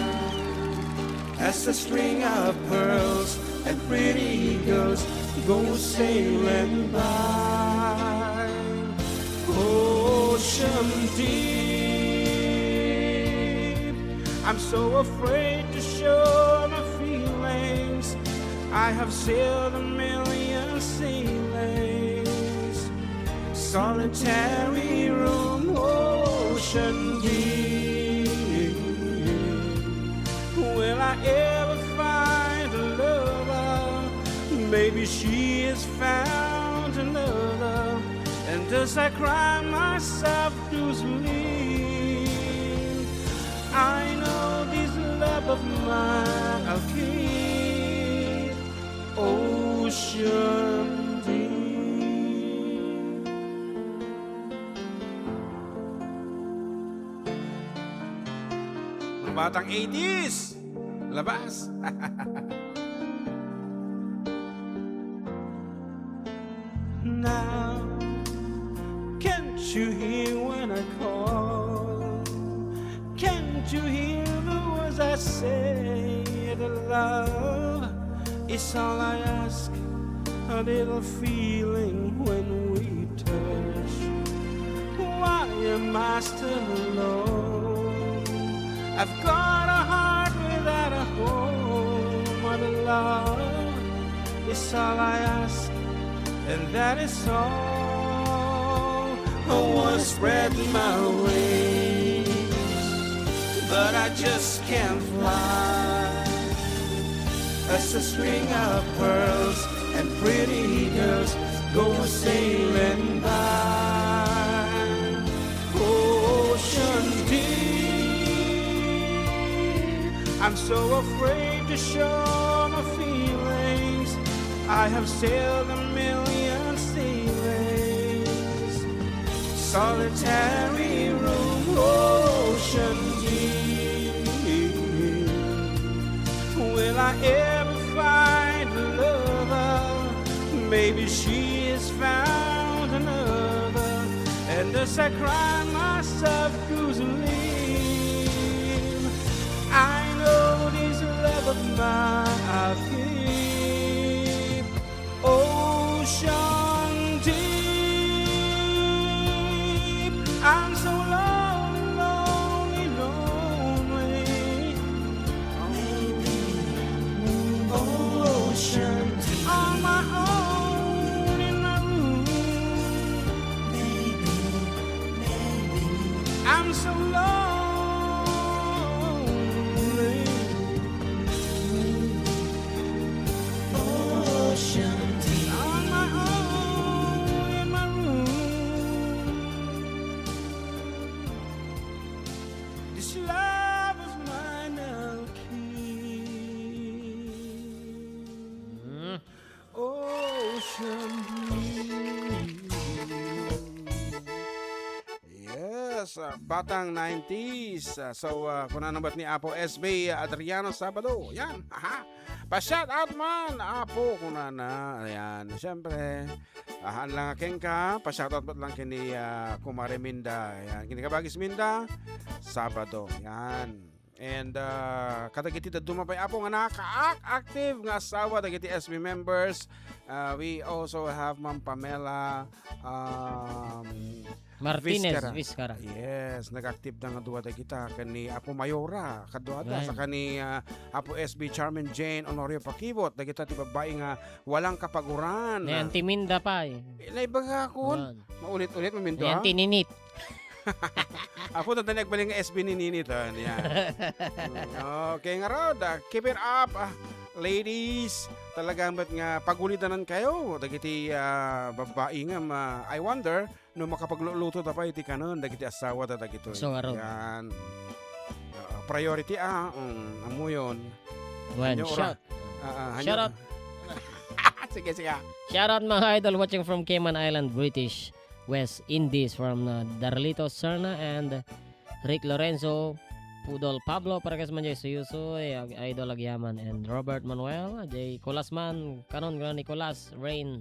As a string of pearls and pretty girls go sailing by. Ocean deep, I'm so afraid to show my feelings. I have sailed a million sea lanes, solitary room, ocean deep. Will I ever find a lover? Maybe she has found another. And as I cry myself to sleep, I know this love of mine I'll keep. Ocean deep. Mga batang eighties, labas. Now, can't you hear when I call? Can't you hear the words I say? The love is all I ask. A little feeling when we touch. Why am I still alone? I've got a heart without a home. What a love is all I ask, and that is all. I wanna spread my wings, but I just can't fly. As a string of pearls and pretty girls go sailing by. Ocean deep, I'm so afraid to show my feelings. I have sailed a million sea lanes, solitary room, ocean deep. Will I ever find a lover? Maybe she has found another. And as I cry myself to sleep, I know this love of mine I'll keep. Ocean deep, I'm so lonely, lonely, lonely. Ocean deep, on my own in my room. I'm so lonely. Ocean deep. On my own in my room. This love of mine I'll keep. Hmm. Ocean deep. Yes, ah, batang nineties. Ah, so, ah, kuna na met ni Apo S B Adriano Sabado. Yan. Aha. Pa-shout out man, Apo, kuna na. Ayan, siyempre. Ahan lang kenka, pa-shout out met lang kini, ah, Kumare Minda. Ayan, kini Kabagis Minda. Sabado. Yan. And, ah, kadagiti dadduma pay, Apo, nga nakaak-active nga asawa dagiti S B members. Ah, we also have Ma'am Pamela, um, Martinez Vizcara. Vizcara. Yes, nag-active na nga dua dagita, ken ni Apo Mayora, kaduada, Ayan. saka ni, ah, Apo S B Charmin Jane Honorio Pakibot, dagita ti babbai nga walang kapaguran. Ni Auntie Minda pay. Eh, naibaga akon. Ayan. Maulit-ulit, maminto, Ni ha? Auntie Ninit. Apo, tanda ni agbalin nga S B ni Ninit, ha? Yan. Okay, ngarud, ah, keep it up, ah, ladies. Talaga met nga pagulidanan kayo. Dagiti, ah, babbai nga ma-, I wonder, no makapagluluto ta pay iti kanen dagiti asawa ta dagitoy. So, ngarud. Yan. Ah, priority, ah, mm, ammoyon. Wen, Anyo, ora? shout. Ah, ah, anyo? Shout out. Sige, sige. Shout out, mga idol, watching from Cayman Island, British West Indies, from, uh, Darlito Serna and Rick Lorenzo, Pudol Pablo, Parkes man jay Suyusoy, Ag-, Idol Agyaman, and Robert Manuel, jay Colasman, Kanon, Gran Nicolas, Rain,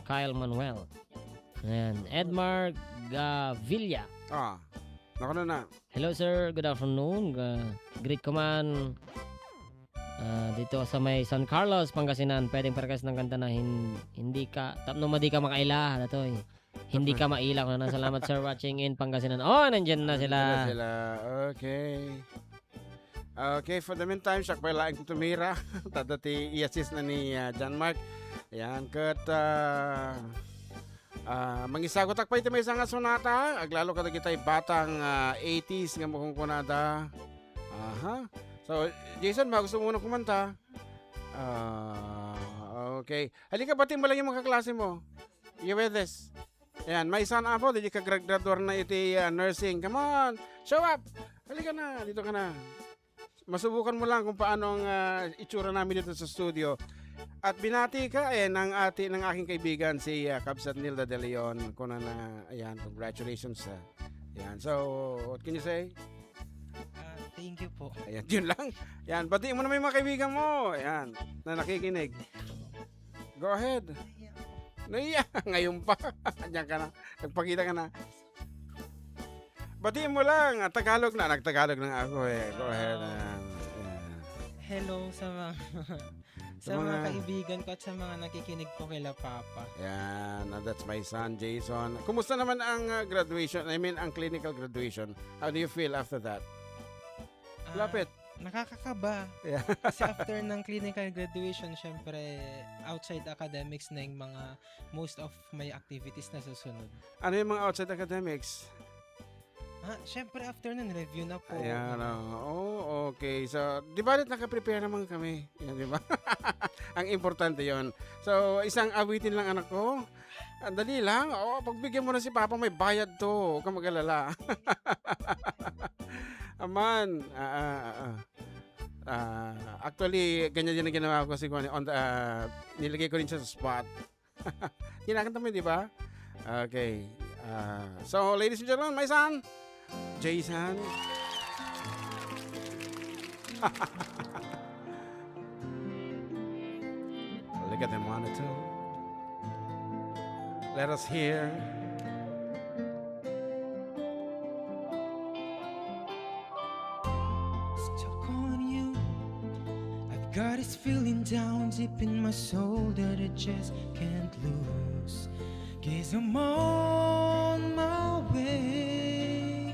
Kyle Manuel. Ayan, Edmar Gavilla. Ah, naku na na. Hello, sir. Good afternoon. Ga-, greet ko man, ah, dito sa may San Carlos, Pangasinan. Pwedeng parehas ng kanta na hin-, hindi ka, tapno madi ka makaila, datoy. Hindi ka maila, kuno na. Salamat, sir, watching in Pangasinan. Oh, nandiyan na sila. Nandiyan na sila. Okay. Okay, for the meantime, siak pay laeng tumira. Tada ti i-assist na ni, ah, John Mark. Ayan, ket, ah, ah, mangisagutak pay iti maysa nga sonata. Aglalo kadagitay batang, ah, eighties nga makunkunada. Aha. So, Jason, magusto mo na kumanta? Ah, okay. Halika, batiin mo lang yung mga kaklase mo. Iwedes. Ayan, maysan, Apo, didi ka grad-, graduar na iti, ah, nursing. Come on, show up! Halika na, dito ka na. Masubukan mo lang kung paano ang, ah, itsura namin dito sa studio. At binati ka, eh, ng ati-, ng aking kaibigan, si, ah, Kabsat Nilda De Leon. Kuna na, ayan, congratulations, ah. Ayan, so, what can you say? Ah, thank you po. Ayan, yun lang. Ayan, batiin mo naman yung mga kaibigan mo. Ayan, na nakikinig. Go ahead. Nahiya. Nahiya. Ngayon pa. Andiyan ka na. Nagpakita ka na. Batiin mo lang. Ah, Tagalog na. Nagtagalog na nga ako eh. Go ahead. Ah. Ayan. Ayan. Hello sa mga, sa Sa mga mga kaibigan ko at sa mga nakikinig po kila Papa. Yan. Ah, that's my son, Jason. Kumusta naman ang, ah, graduation? I mean, ang clinical graduation. How do you feel after that? Ah, Lapit. Nakakakaba. Yeah. Kasi after ng clinical graduation, syempre, outside academics na yung mga most of my activities na susunod. Ano yung mga outside academics? Ah, syempre, after nun, review na po. Ayan, oo. Oh, okay. So, di ba, naka-prepare naman kami? Yan, di ba? Ang importante yon. So, isang awitin lang, anak ko. Ang dali lang. Oo, pagbigyan mo na si Papa, may bayad to. Huwag kang mag-alala. Aman. Ah, ah, ah, ah. Ah, actually, ganyan din ang ginawa ko si Kuan, on the, ah, nilagay ko rin siya sa spot. Kinakanta mo, di ba? Okay. Ah, so, ladies and gentlemen, my son, Jason. Look at the monitor. Let us hear. Stuck on you. I've got this feeling down deep in my soul that I just can't lose. Guess I'm on my way.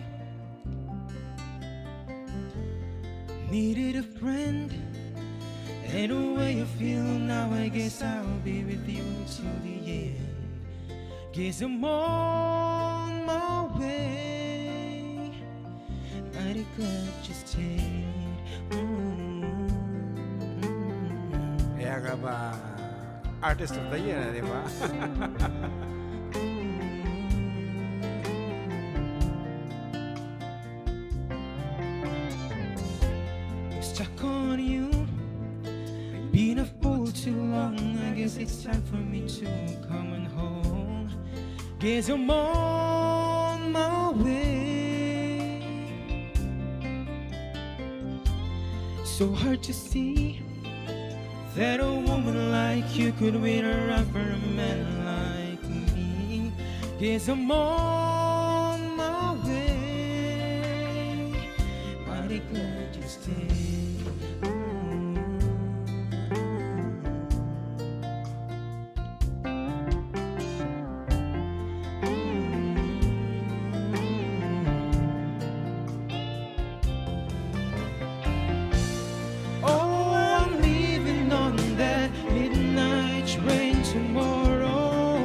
Needed a friend. And the way I feel now, I guess I'll be with you till the end. Guess I'm on my way. Mighty glad you stayed. Ooh. Kaya ka ba, Artist of the Year, di ba? Stuck on you. Been a fool too long. I guess it's time for me to come on home. Guess I'm on my way. So hard to see that a woman like you could win around for a man like me. Guess I'm on my way. Might glad you stayed. Oh, I'm leaving on that midnight train tomorrow.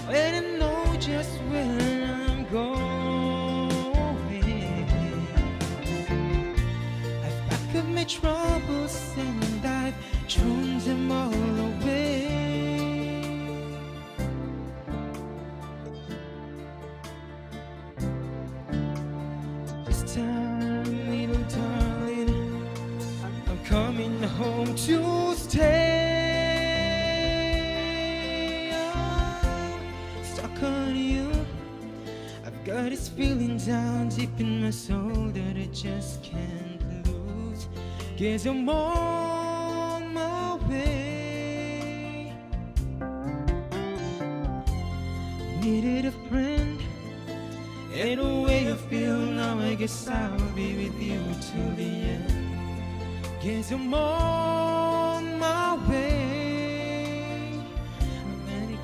And I know just where I'm going. I've packed up my troubles and I've thrown them all away. This time, little darling, I'm coming home to stay. I'm stuck on you. I've got this feeling down deep in my soul that I just can't lose. Guess I'm on my way. Needed a friend and a way of feel. Now I guess I'll be with you till the end. Guess I'm on my way. I'm mighty,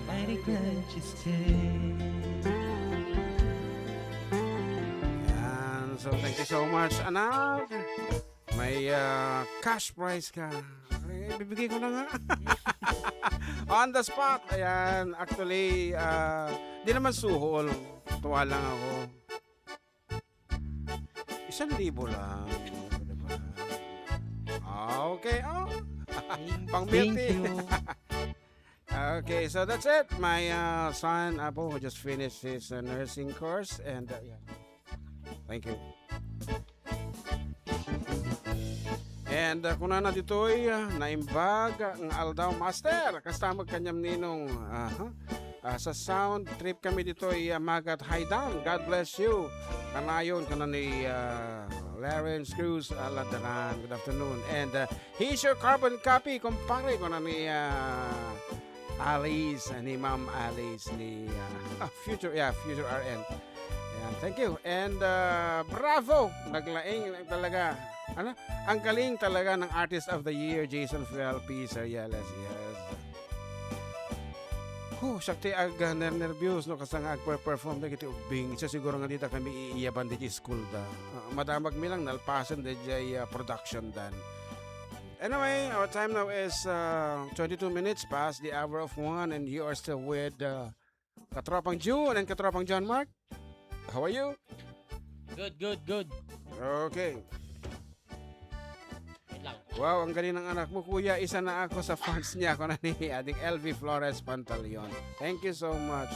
mighty glad you stayed. Yan. So, thank you so much, anak. May, ah, cash prize ka. Ay, bibigay ko na nga. On the spot. Ayan. Actually, ah, di naman suhol. Tuwa lang ako. Isang libo lang. Diba? Ah, okay. Oh. Pang thank you. Okay, so that's it. My, uh, son, Apo, who just finished his, uh, nursing course. And, uh, yeah. Thank you. And, uh, kunana ditoy, uh, naimbag nga aldaw, Master. Kasta met kaniam, Ninong. Aha. Ah, sa sound trip kami ditoy, ah, Magat Haidan. God bless you. Kanayon, kana ni, ah, Lawrence Cruz Aladaran. Good afternoon. And, ah, here's your carbon copy, kumpare, kuna ni, ah, Alice, ni Ma'am Alice, ni, ah, ah, Future, yeah, Future R N. Ayan, thank you. And, ah, bravo! Naglaing talaga. Ano? Ang galing talaga ng Artist of the Year, Jason Fuel P. Seriales. Yes. Huh, siak ti ag-, ah, nernerbios no, kasta nga agper-perform dagiti ubbing. Isu siguro nga dita kami iiyaban daydiay school da. Ah, madamag mi lang nalpasen daydiay, ah, production dan. Anyway, our time now is, uh, twenty-two minutes past the hour of one, and you are still with, uh, Katropang June and Katropang John Mark. How are you? Good, good, good. Okay. Wait lang. Wow, ang galing ng anak mo, kuya. Isa na ako sa fans niya. Ako na ni Ading L V Flores Pantaleon. Thank you so much.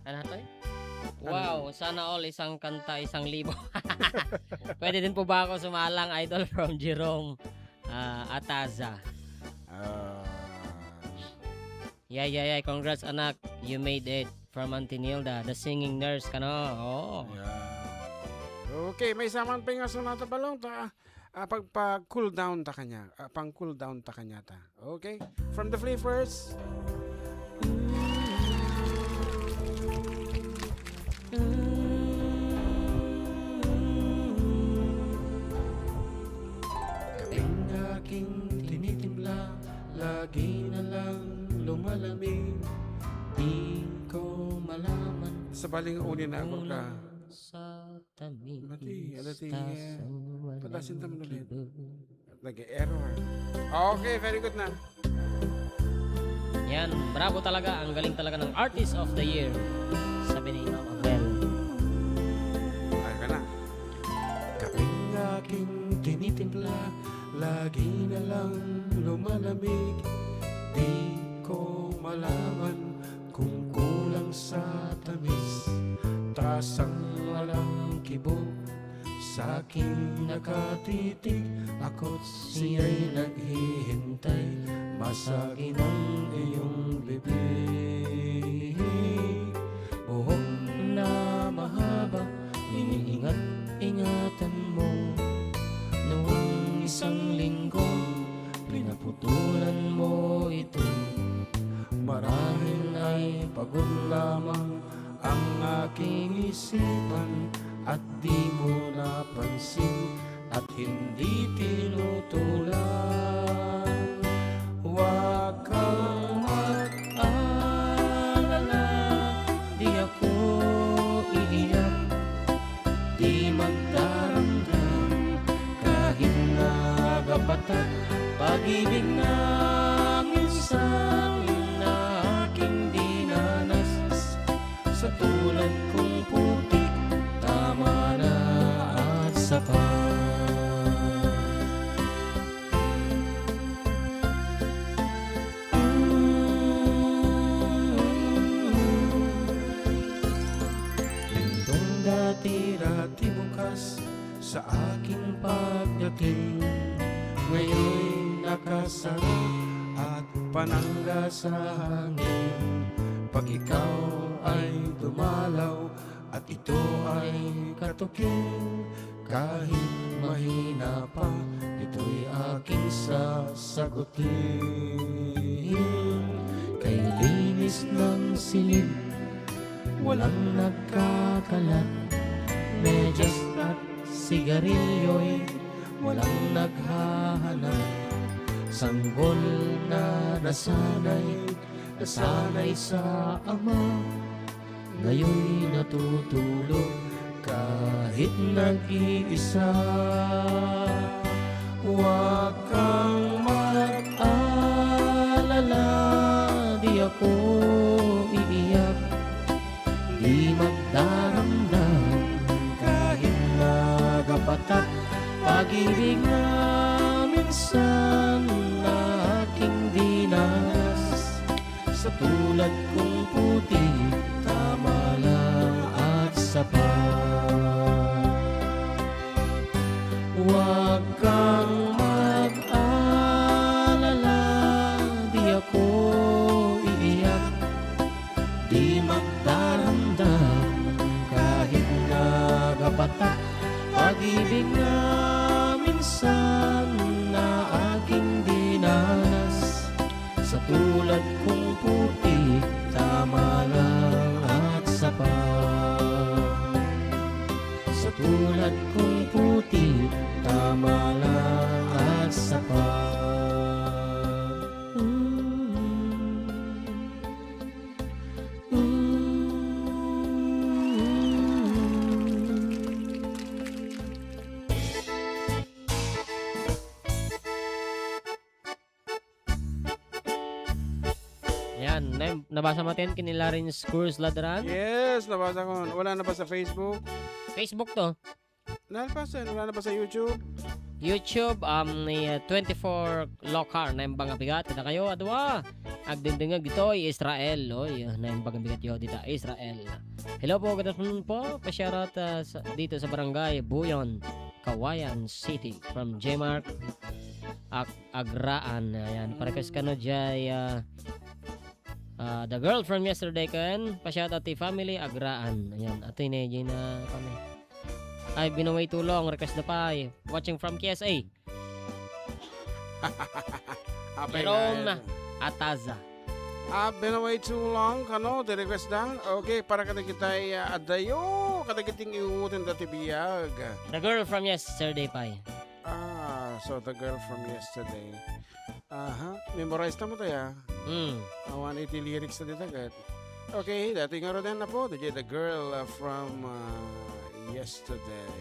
Ano to eh? Ano? Wow, sana all isang kanta, isang libo. Pwede din po ba ako sumalang, idol, from Jerome, ah, Ataza? Ah. Yeah, yeah, yeah. Congrats, anak. You made it. From Auntie Nilda, the singing nurse, kano? Oo. Yeah. Okay, may saman pa nga sunata balong ta. Ah, pag, pag cool down ta kanya. Ah, pang cool down ta kanya ta. Okay? From the Flippers. Kaping aking tinitimpla, lagi na lang lumalamig. Di ko malaman. Sa baling uni na ako ka. Sa tamis. Mati, ala ti, tas eh, wala padasin ta man ulit. Nag-error. Okay, very good na. Yan, bravo talaga. Ang galing talaga ng Artist of the Year. Sabi ni Ma'am Abel. Ay ka na. Kaping aking tinitimpla, lagi na lang lumalamig. Di ko malaman kung kulang sa tamis. Tasang walang kibok sa aking nakatitig, ako't siya'y naghihintay. Masaging ang iyong bibig, buhok na mahaba, iniingat-ingatan mo. Noong isang linggo, pinaputulan mo ito. Marami Agun lamang ang aking isipan at di mo napansin at hindi tinutulan. Huwag kang mag-alala, di ako iiyak, di magdaramdam kahit nagapatak pag-ibig na minsan na aking dinanas. Sa tulad kong putik, tama na at sapat. Lindong dati-dati bukas sa aking pagdating, ngayon nakasarang at panangga sa hangin. Pag ikaw ay dumalaw at ito ay katuking, kahit mahina pa, ito'y aking sasagutin. Kay linis ng silid, walang nagkakalat, medyas at sigarilyo'y walang naghahanap. Sanggol na nasanay, nasanay sa ama, ngayon'y natutulog kahit nag-iisa. Huwag kang mag-alala, di ako iiyak, di magdaramdam kahit nagapatak pag-ibig na minsan na aking dinanas. Sa tulad kong puti, tama lang at sapat. Huwag kang mag-alala, di ako iiyak, di magdaramdam kahit nagapatak pag-ibig na minsan na aking dinanas. Sa tulad kong puti, tama lang at sapat. Sa tulad kong puti, tama lang at sapat. Mm. Mm. Ayan, na-, nabasa mo 'ten ken ni Lawrence Cruz Ladran? Yes, nabasa ko. Wala na ba sa Facebook? Facebook 'to. Nalpasan, wala na ba sa YouTube? YouTube, um, ni, uh, twenty-four Lokar, Naimbag a Bigat, kadakayo, a dua. Agdingdingeg ditoy Israel, oy, uh, Naimbag a Bigat yo dita Israel. Hello po, good afternoon po. Pa-shoutout, uh, sa, dito sa Barangay Buyon, Cauayan City, from J Mark Ag-, Agraan. Ayan, pa-request kano dyan, uh, uh, The Girl from Yesterday ken pa-shoutout ti family Agraan. Ayan, atoy ne, Gina, kami. Ay, Binaway Tulong, request da pay. Watching from K S A. Apay Jerome nga. Ataza. Ah, Binaway Tulong, kano, ti request da. Okay, para kadagitay, ah, adayo, kadagiti iwuwuten da ti biag. The Girl from Yesterday pay. Ah, so The Girl from Yesterday. Aha, memorize ta mo tayo. Hmm. Awan iti lyrics na dita, ket. Okay, dati nga rodan na po, the, the girl, uh, from, uh, yesterday.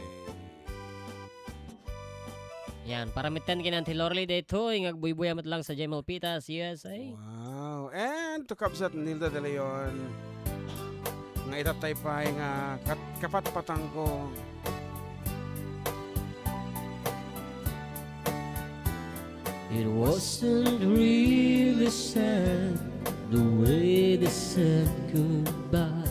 Yan, para mitten kinan ti Lorly daytoy, nga agbuybuya met lang sa Jemel Pitas, U S A. Wow. And to Kabsat Nilda de Leon, nga itatay pay nga kat-, kapatpatangko. It wasn't really sad the way they said goodbye.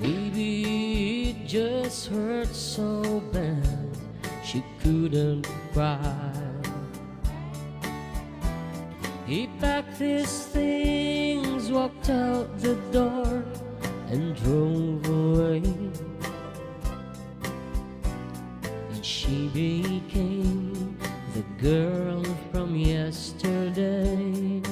Maybe it just hurt so bad she couldn't cry. He packed his things, walked out the door, and drove away. And she became the girl from yesterday.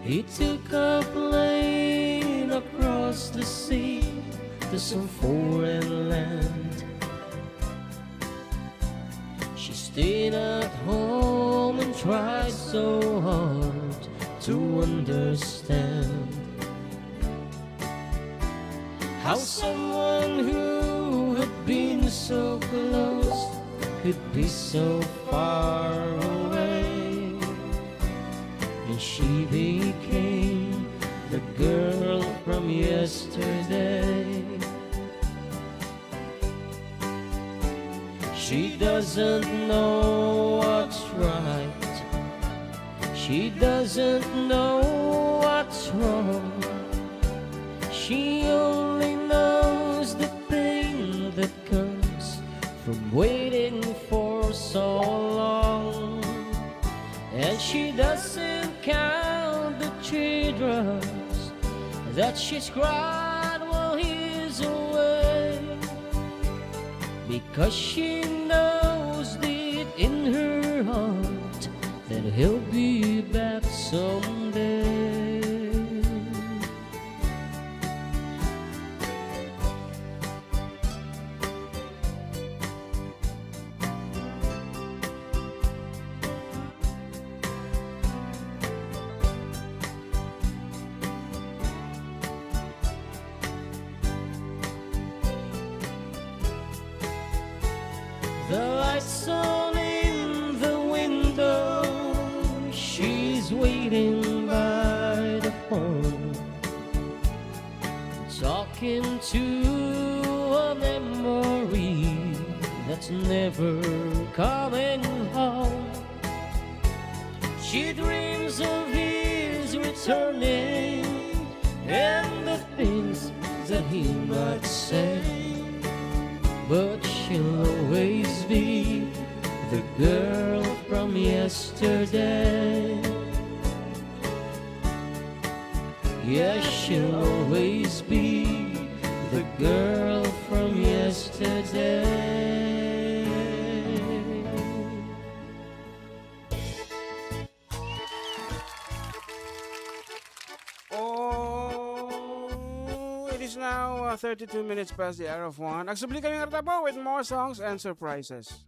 He took a plane across the sea to some foreign land. She stayed at home and tried so hard to understand how someone who had been so close could be so far away. And she became the girl from yesterday. She doesn't know what's right. She doesn't know what's wrong. She only knows the pain that comes from waiting for so long. And she doesn't count the teardrops that she's cried while he's away, because she knows deep in her heart that he'll be back someday. The lights on in the window, she's waiting by the phone, talking to a memory that's never coming home. She dreams of his returning and the things that he might say, but she'll always be the girl from yesterday. Yes, she'll always be the girl from yesterday. Oh, it is now, uh, thirty-two minutes past the hour of one. Agsubli kami nga ratapo with more songs and surprises.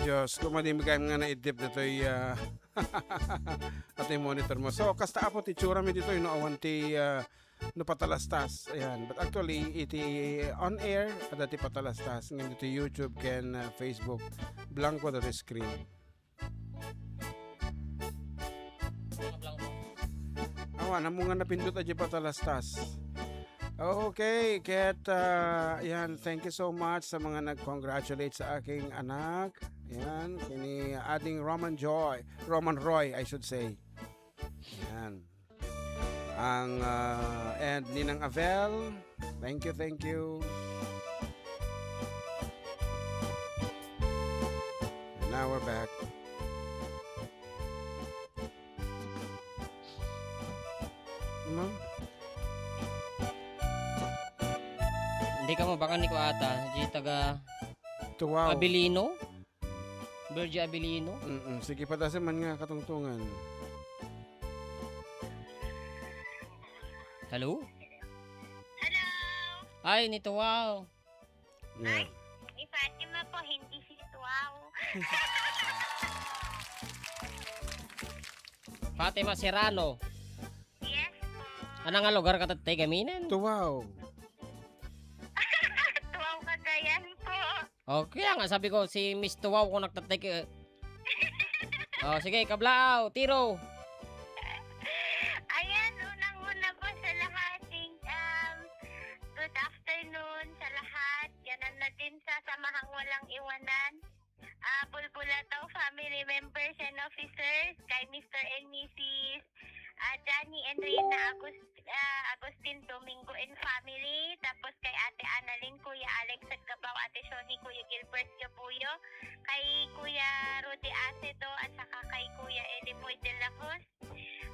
Diyos, kumadimigay nga naiddip ditoy, ah, atoy monitor mo. So, kasta, Apo, ti itsurami ditoy, no, awan ti, ah, no patalastas. Ayan. But actually, iti on air, adda ti patalastas. Ngem iti YouTube ken, ah, Facebook, blanco the screen. Awan, amo nga napindot a di patalastas. Okay, ket, ah, yan, thank you so much sa mga nag-congratulate sa aking anak. Yan, kini Ading Roman Joy, Roman Roy, I should say. Yan. Ang, ah, and Ninang Avel, thank you, thank you. And now we're back. Ma'am? Hindi ka mabakan ni Kuata, di taga Tuwaw. Abilino? Virgie Abilino? Mm-mm. Sige, padasan man nga katungtungan. Hello? Hello? Ay, ni Tuwaw. Yeah. Ay, ni Fatima po, hindi si Tuwaw. Fatima Serrano. Yes po. Ano nga lugar ka tattay gaminen? Tuwaw. Tuwaw, Cagayan po. O, kaya nga, sabi ko, si Miss Tuwaw ko nagtatay ka. O, sige, kablaaw, tiro. Ayan, unang-una po sa lahat, thank, um, good afternoon sa lahat. Ganan na din sa samahang walang iwanan. Ah, Bulbulataw family members and officers, kay Mister and Missus ah, Johnny and Rina Agus-, ah, Agustin Domingo and family, tapos kay Ate Annalyn, Kuya Alex Agabao, Ate Shoni, Kuya Gilbert Gabuyo, kay Kuya Rudy Acedo, at saka kay Kuya Elimoy de la Cruz.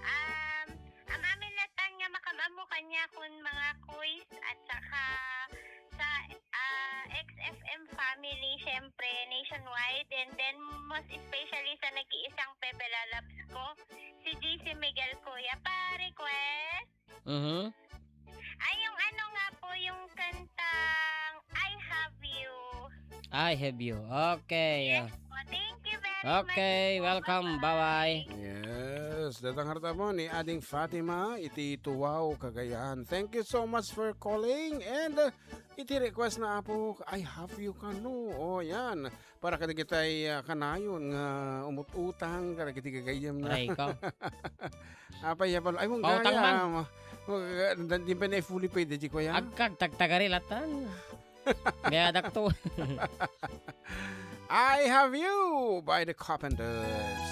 Um, am-amin latta nga makaammo kaniakon, mga kuys, at saka sa, ah, X F M family, syempre, nationwide, and then most especially sa nag-iisang Bebe Lalabs ko, si J C Miguel, kuya. Pa-request? Mhm. Ay, yung ano nga po, yung kantang I Have You. I Have You. Okay, ah. Yes po. Thank you very much po. Okay, welcome. Bye-bye. Bye-bye. Yes, datang harta mo ni Ading Fatima, iti Tuwaw, Cagayan. Thank you so much for calling. And, uh, iti request na, Apo, I Have You kano. O, yan. Para kadagitay, ah, kanayon nga umut-utang kadagiti gagayyemna. Aray ka. Apay, ya pala. Ay, mong Pautang gaya, man. Ma-, ma-, dan-, di pa na fully paid, di ko yan. Agkag, tagtagari latan. Gaya dakto. I Have You by the Carpenters.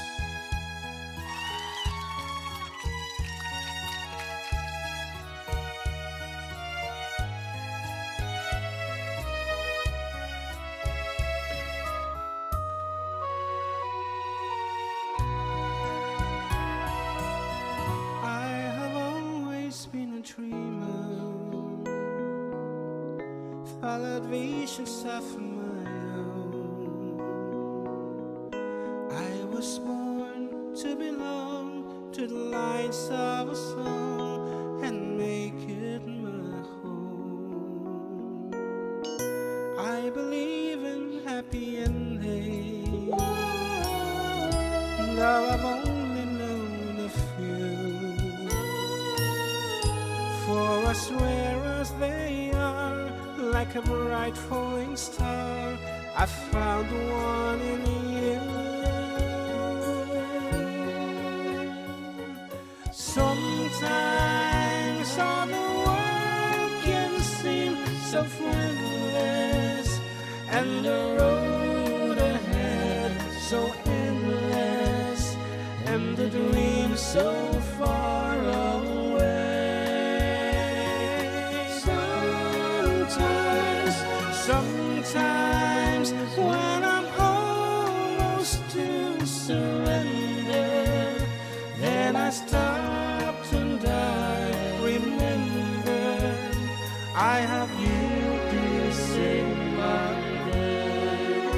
I have always been a dreamer, followed visions of my own. I was born to belong to the lights of a song and make it my home. I believe in happy endings, though I've only known a few. For as rare as they are, like a bright falling star, I found one in you. Sometimes all the world can seem so friendless, and the road ahead so endless, and the dream so far away. Sometimes, sometimes when I'm almost to surrender, then I stopped and I remembered I have you to save my day.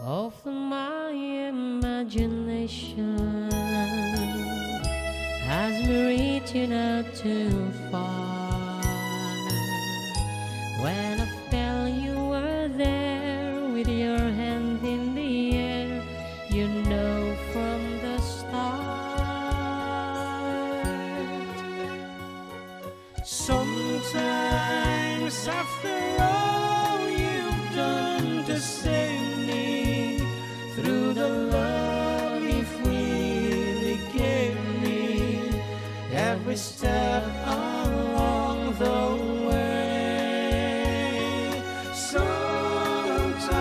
Of my imagination has been reaching out too far. When I felt step along the way. Sometimes,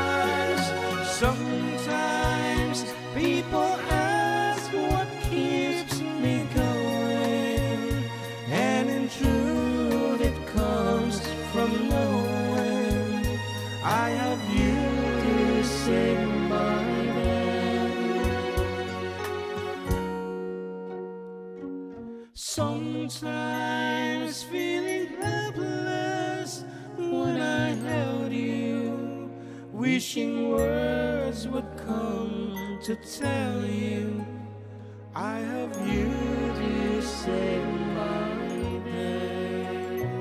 sometimes people ask what keeps me going, and in truth, it comes from knowing I have you to say my name. Sometimes feeling helpless when I held you, wishing words would come to tell you I have you to say my name.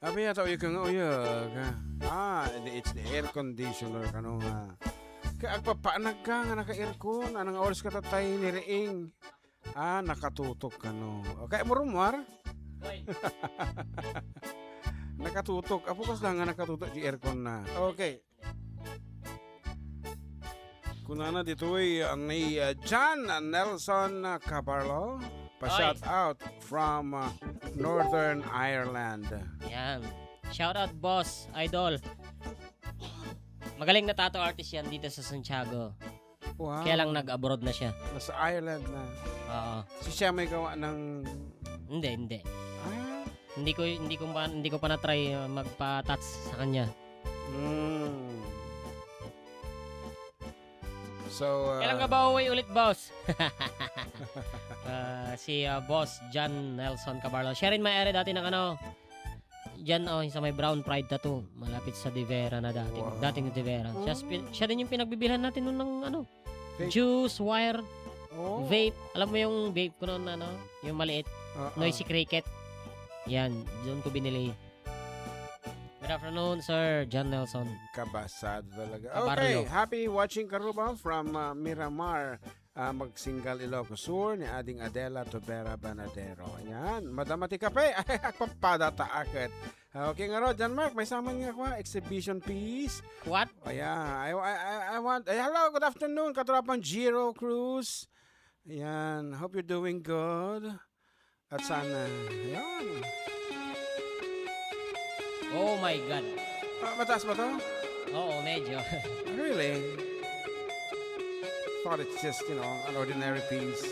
Abi, ata uyag nga uyag. Ah, the, it's the air conditioner, kano nga. Kaya agpapanag ka nga naka-aircon. Anong oras ka tatay ni Reing? Ah, nakatutok, kano. Okay, murumwar? Nakatutok. Apo, kas lang nga nakatutok di aircon na. Okay. Kunana ditoy, uh, ni, uh, John Nelson Cabarlo. Pa-shout out from, uh, Northern Ireland. Yan. Shout out, boss, idol. Magaling na tattoo artist yan dito sa Santiago. Wow. Kaya lang nag-abroad na siya. Nasa Ireland na. Oo. Si siya may gawa ng Hindi, hindi. Ah. Hindi ko, hindi ko pa, hindi ko pa na-try, uh, magpa-touch sa kanya. Mm. So, uh, Kailan ka ba uwi ulit, boss? Ah, si, ah, Boss John Nelson Cabarlo. Siya rin may-ari dati ng ano, dyan, oh, sa may Brown Pride Tattoo. Malapit sa De Vera na dating, Wow. dating De Vera. Siya, Oh. spi-, siya din yung pinagbibilhan natin noon ng ano, Vape. juice, wire, Oh. vape. Alam mo yung vape ko noon, ano, yung maliit, Oo. Noisy Cricket. Yan, doon ko binili. Good afternoon, Sir John Nelson. Kabasado talaga. Kabarlo. Okay, happy watching, Karuba, from, uh, Miramar, uh, Magsingal, Ilocos Sur, ni Ading Adela Tobera Banadero. Ayan, madama ti kape. Ay, agpapada ta aket. Okay, nga ro, John Mark, may saman nga kwa, exhibition piece. What? Ayan, I, I, I, I want, ay, hello, good afternoon, katropang Giro Cruz. Ayan, hope you're doing good. At sana, ayan. Oh my God. Ah, mataas ba to? Oo, medyo. Really? Thought it's just, you know, an ordinary piece.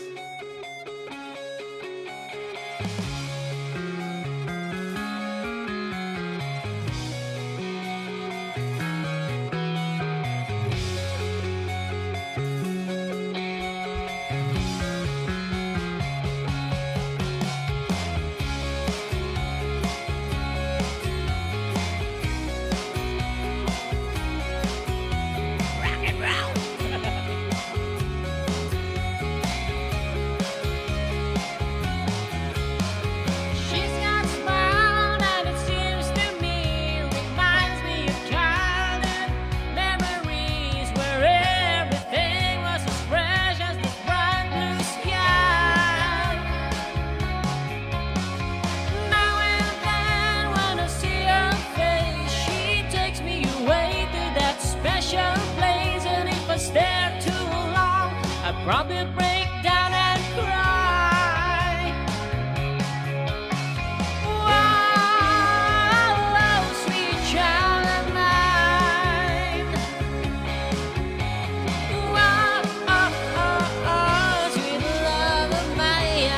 She's got a smile that it seems to me reminds me of childhood memories where everything was as fresh as the bright blue sky. Now and then when I see her face, she takes me away to that special place, and if I stare too long, I probably break down and cry. Whoa, whoa, sweet child of mine. Whoa, oh, oh, oh, sweet love of mine.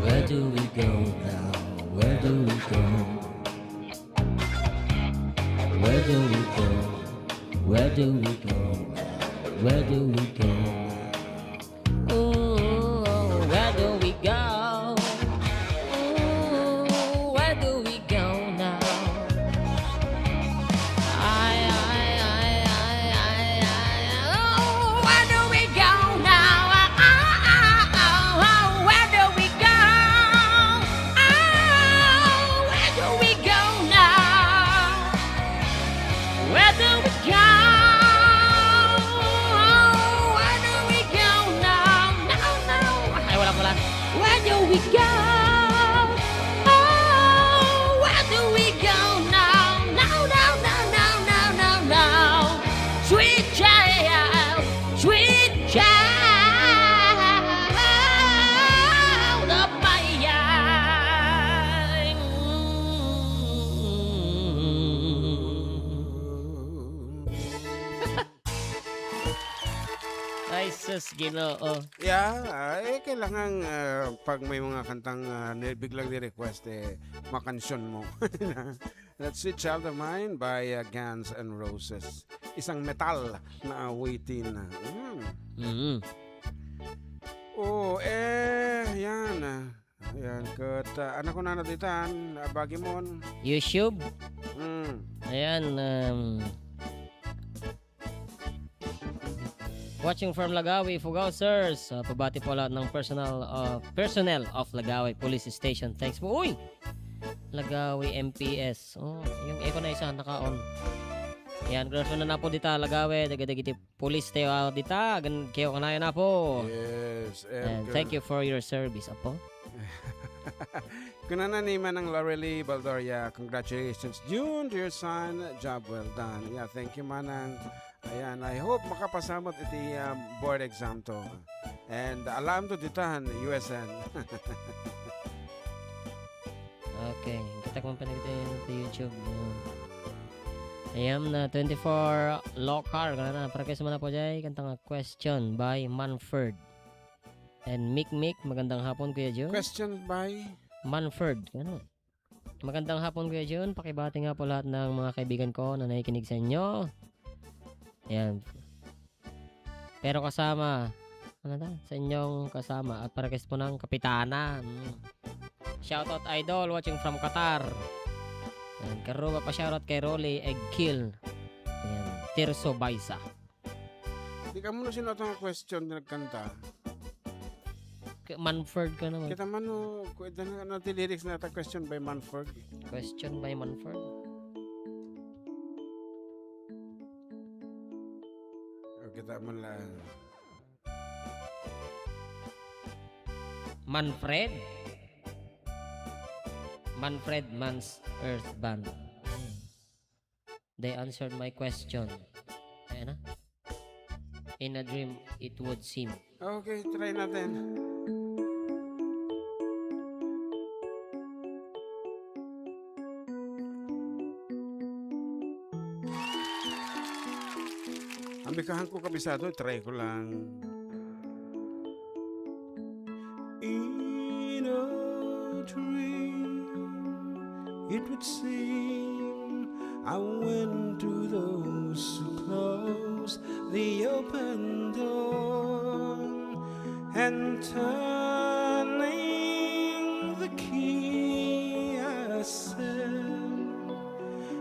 Where do we go now? Where do we go? Where do we go? Where do we go? Where do we go? Ooh, where do we go? Ooh, where do we go now? I, I, I, I, I, I, oh, where do we go now? Ah, ah, ah, ah, oh, where do we go? Oh, where do we go now? Where do we go? Where do we go now? No, no. Ay, wala pala. Where do we go? Oh, where do we go now? No, no, no, no, no, no, no. Sweet child, sweet child of mine. Ay, sus, Ginoo. Yeah, ah, eh, kailangan, ah, pag may mga kantang, ah, ni-, biglang ni-request, eh, makansyon mo. That's Sweet Child of Mine by, ah, Guns N' Roses. Isang metal na awitin. Mm. Mm. Oh, eh, yan, ah. Ayan, ket, ah, anak ko na naditan, ah, bagimon. YouTube. Mm. Ayan, um, watching from Lagawi, Fugausers. Ah, pabati po lahat ng personal, ah, personnel of Lagawi Police Station. Thanks po. Uy! Lagawi M P S. Oh, yung echo na isa, naka-on. Yan, good afternoon na po dita, Lagawi. Daga-dagiti police tayo, ah, dita. Gan-, kayo kanayan na po. Yes, and And thank you for your service, apo. Kunana ni Manang Lorely Baldoria, "Congratulations, June, to your son. Job well done." Yeah, thank you, Manang. Ayan, I hope makapasamot iti, um, board exam to. And alam to ditan, U S N. Okay, kita ko man panagiti sa YouTube. Ayan na, twenty-four Lokar, kana na, para kayo sa mga po dyan, kanta nga Question by Manford. And Mikmik, magandang hapon, Kuya Jun. Question by? Manford, ano? Magandang hapon, Kuya Jun. Pakibati nga po lahat ng mga kaibigan ko na nakikinig sa inyo. Ayan. Pero kasama, ano ta? Sa inyong kasama at para po ng kapitana. Mm. Shoutout, idol, watching from Qatar. Ayan, karuba pa shoutout kay Rolly Eggkill. Ayan, Tirso Baisa. Di ka muna sino itong question na nagkanta? K-, Manford ka naman. Kita man, no, ku-, ito na, ano, ti lyrics na ta, question by Manford. Question by Manford? O, kita man lang. Manfred? Manfred Man's Earth Band. They answered my question. Ayan na. In a dream, it would seem. Okay, try natin. Ang bikahan ko kabisado, try ko lang. In a dream, it would seem, I went to those who closed the open door, and turning the key, I said,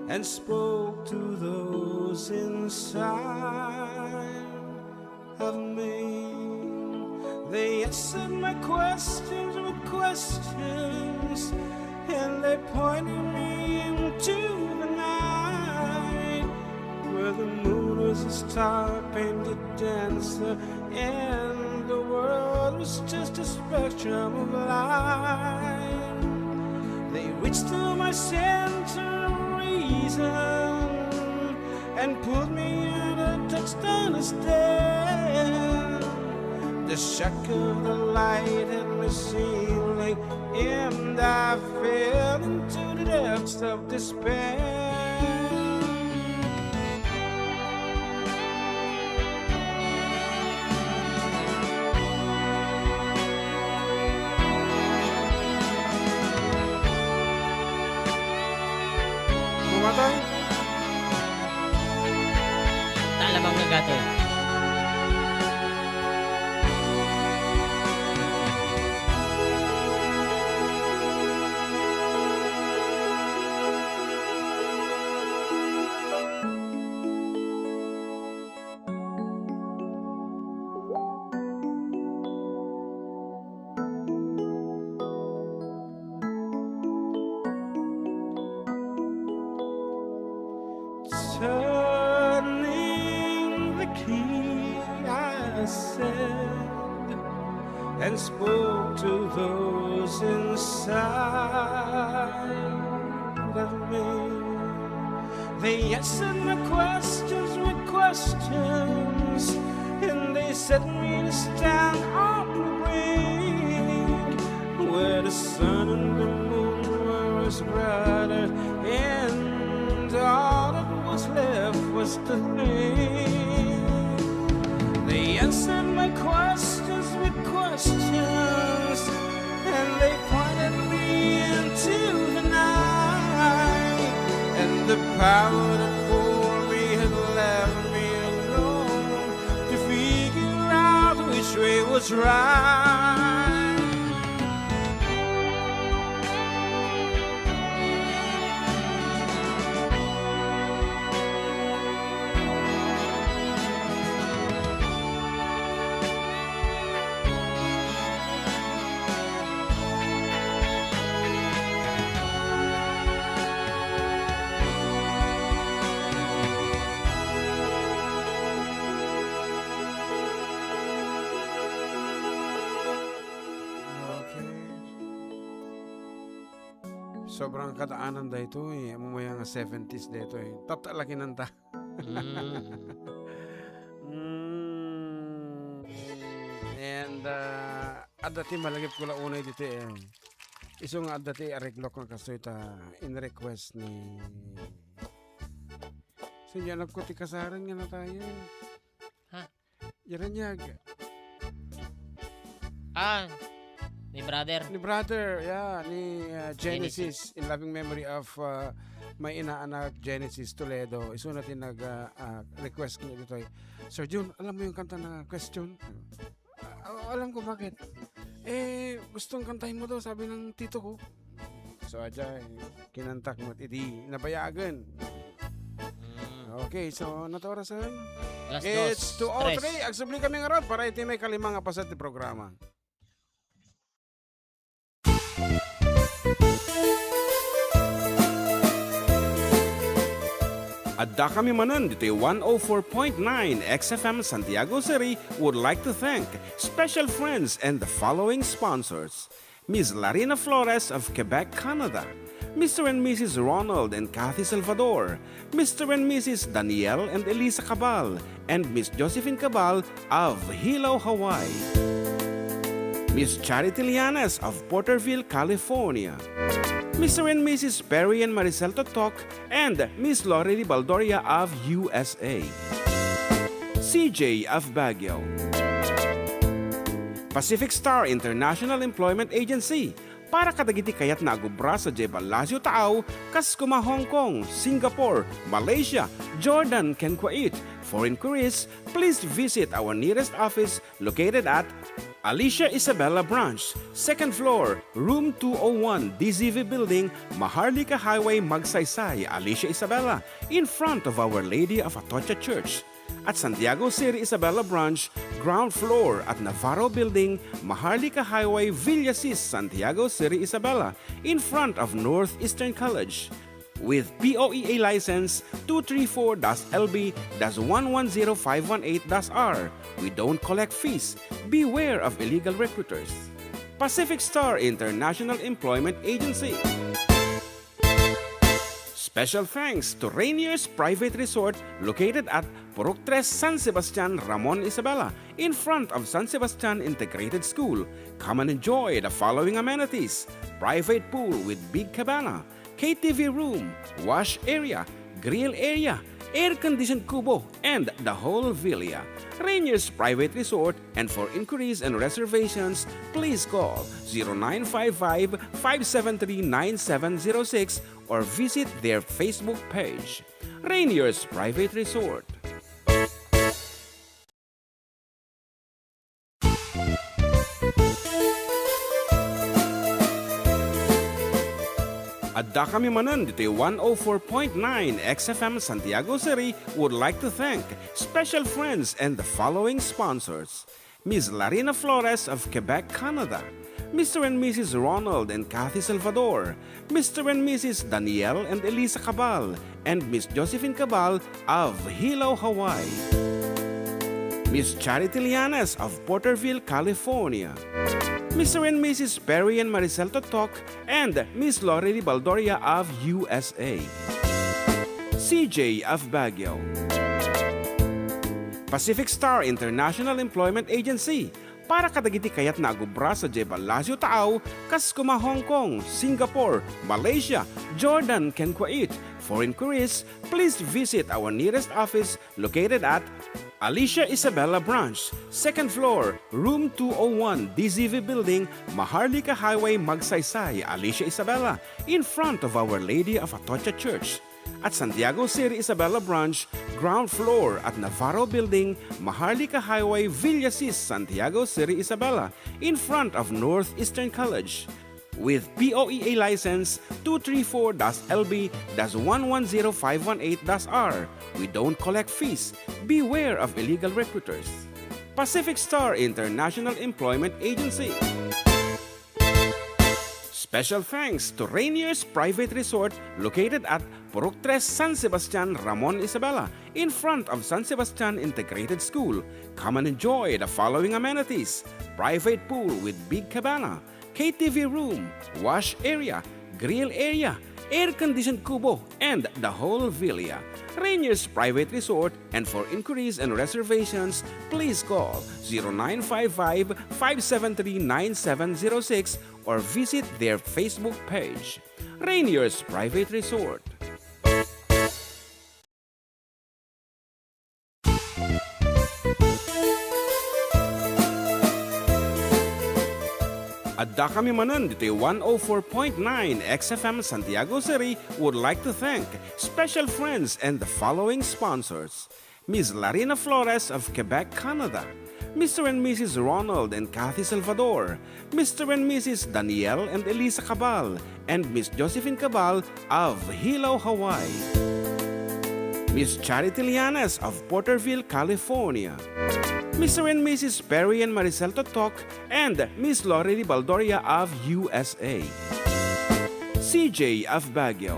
and spoke to those inside of me. They answered my questions with questions, and they pointed me into the night, where the moon was a star painted dancer, and the world was just a spectrum of light. They reached to my center of reason and pulled me in a touchdown instead. The shock of the light hit my ceiling, and I fell into the depths of despair. Katoy. Turning the key, I said, and spoke to those inside of me. They answered my questions with questions, and they set me to stand on the brink where the sun and the moon were as brighter, and all that was left was to think. They answered my questions with questions, and they pointed me into the night, and the power that pulled me had left me alone to figure out which way was right. Okay. Sobrang kadaanan daytoy. Ammom aya nga seventies daytoy. Tatta la kinanta. Mm. Mm. And, ah, adda ti malagipko la unay ditoy, eh. Isu nga adda ti areglok nga kastoy ta in request ni, saan, anakko ti kasareng nga natayen. Ha? Yaraniag. Ah, ni brother. Ni brother, yeah, ni, ah, Genesis. Genesis, in loving memory of, ah, my inaanak, Genesis Toledo. Isuna ti nag, ah, ah, request kaniak ditoy. "Sir Jun, alam mo yung kanta na Question?" Ah, alam ko bakit. "Eh, gustong kantahin mo daw, sabi ng tito ko." So, adda, eh, kinantak met idi nabayagen. Mm. Okay, so, anto orasen? Alas dos, tres. It's two oh three. Agsubli kami ngarud para iti maikalimang a paset ti programa. Adda kami manen ditoy one oh four point nine X F M Santiago City would like to thank special friends and the following sponsors: Miss Larina Flores of Quebec, Canada, Mister and Missus Ronald and Kathy Salvador, Mister and Missus Daniel and Elisa Cabal, and Miss Josephine Cabal of Hilo, Hawaii. Miss Charity Lianes of Porterville, California. Mister and Missus Perry and Maricel Totok and Miss Lorely Baldoria of U S A. C J of Baguio. Pacific Star International Employment Agency, para kadagiti kayatna a gubra sadiay Palacio Taaw, kas kuma Hong Kong, Singapore, Malaysia, Jordan, ken Kuwait. For inquiries, please visit our nearest office located at Alicia Isabela Branch, second floor, room two oh one, D Z V Building, Maharlika Highway, Magsaysay, Alicia Isabela, in front of Our Lady of Atocha Church. At Santiago City Isabela Branch, ground floor at Navarro Building, Maharlika Highway, Villasis, Santiago City Isabela, in front of Northeastern College. With P O E A license two three four dash L B dash one one zero five one eight dash R, we don't collect fees. Beware of illegal recruiters. Pacific Star International Employment Agency. Special thanks to Rainier's Private Resort located at Purok Tres, San Sebastian, Ramon Isabela, in front of San Sebastian Integrated School. Come and enjoy the following amenities: private pool with big cabana, K T V room, wash area, grill area, air-conditioned kubo, and the whole villa. Rainier's Private Resort, and for inquiries and reservations, please call zero nine five five, five seven three, nine seven zero six or visit their Facebook page. Rainier's Private Resort. Adda kami manen ditoy one oh four point nine X F M Santiago City would like to thank special friends and the following sponsors: Miss Larina Flores of Quebec, Canada, Mister and Missus Ronald and Kathy Salvador, Mister and Missus Daniel and Elisa Cabal, and Miss Josephine Cabal of Hilo, Hawaii, Miss Charity Llanes of Porterville, California, Mister and Missus Perry and Maricel Totok, and Miss Lorely Baldoria of U S A, C J of Baguio, Pacific Star International Employment Agency, para kadagiti kayatna a agubra sadiay Palacio Taaw, kas kuma Hong Kong, Singapore, Malaysia, Jordan, ken Kuwait. For inquiries, please visit our nearest office located at Alicia Isabela Branch, second floor, room two oh one, D Z V Building, Maharlika Highway, Magsaysay, Alicia Isabela, in front of Our Lady of Atocha Church. At Santiago City Isabela Branch, ground floor at Navarro Building, Maharlika Highway, Villasis, Santiago City Isabela, in front of Northeastern College. With P O E A license two three four dash L B dash one one zero five one eight dash R. We don't collect fees. Beware of illegal recruiters. Pacific Star International Employment Agency. Special thanks to Rainier's Private Resort, located at Purok Tres, San Sebastian, Ramon Isabela, in front of San Sebastian Integrated School. Come and enjoy the following amenities: private pool with big cabana, K T V room, wash area, grill area, air-conditioned kubo, and the whole villa. Rainier's Private Resort, and for inquiries and reservations, please call zero nine five five, five seven three, nine seven zero six or visit their Facebook page. Rainier's Private Resort. Adda kami manen ditoy one oh four point nine X F M Santiago City would like to thank special friends and the following sponsors: Miss Larina Flores of Quebec, Canada, Mister and Missus Ronald and Kathy Salvador, Mister and Missus Daniel and Elisa Cabal, and Miss Josephine Cabal of Hilo, Hawaii, Miss Charity Llanes of Porterville, California, Mister and Missus Perry and Maricel Totok, and Miss Lorely Baldoria of U S A, C J of Baguio,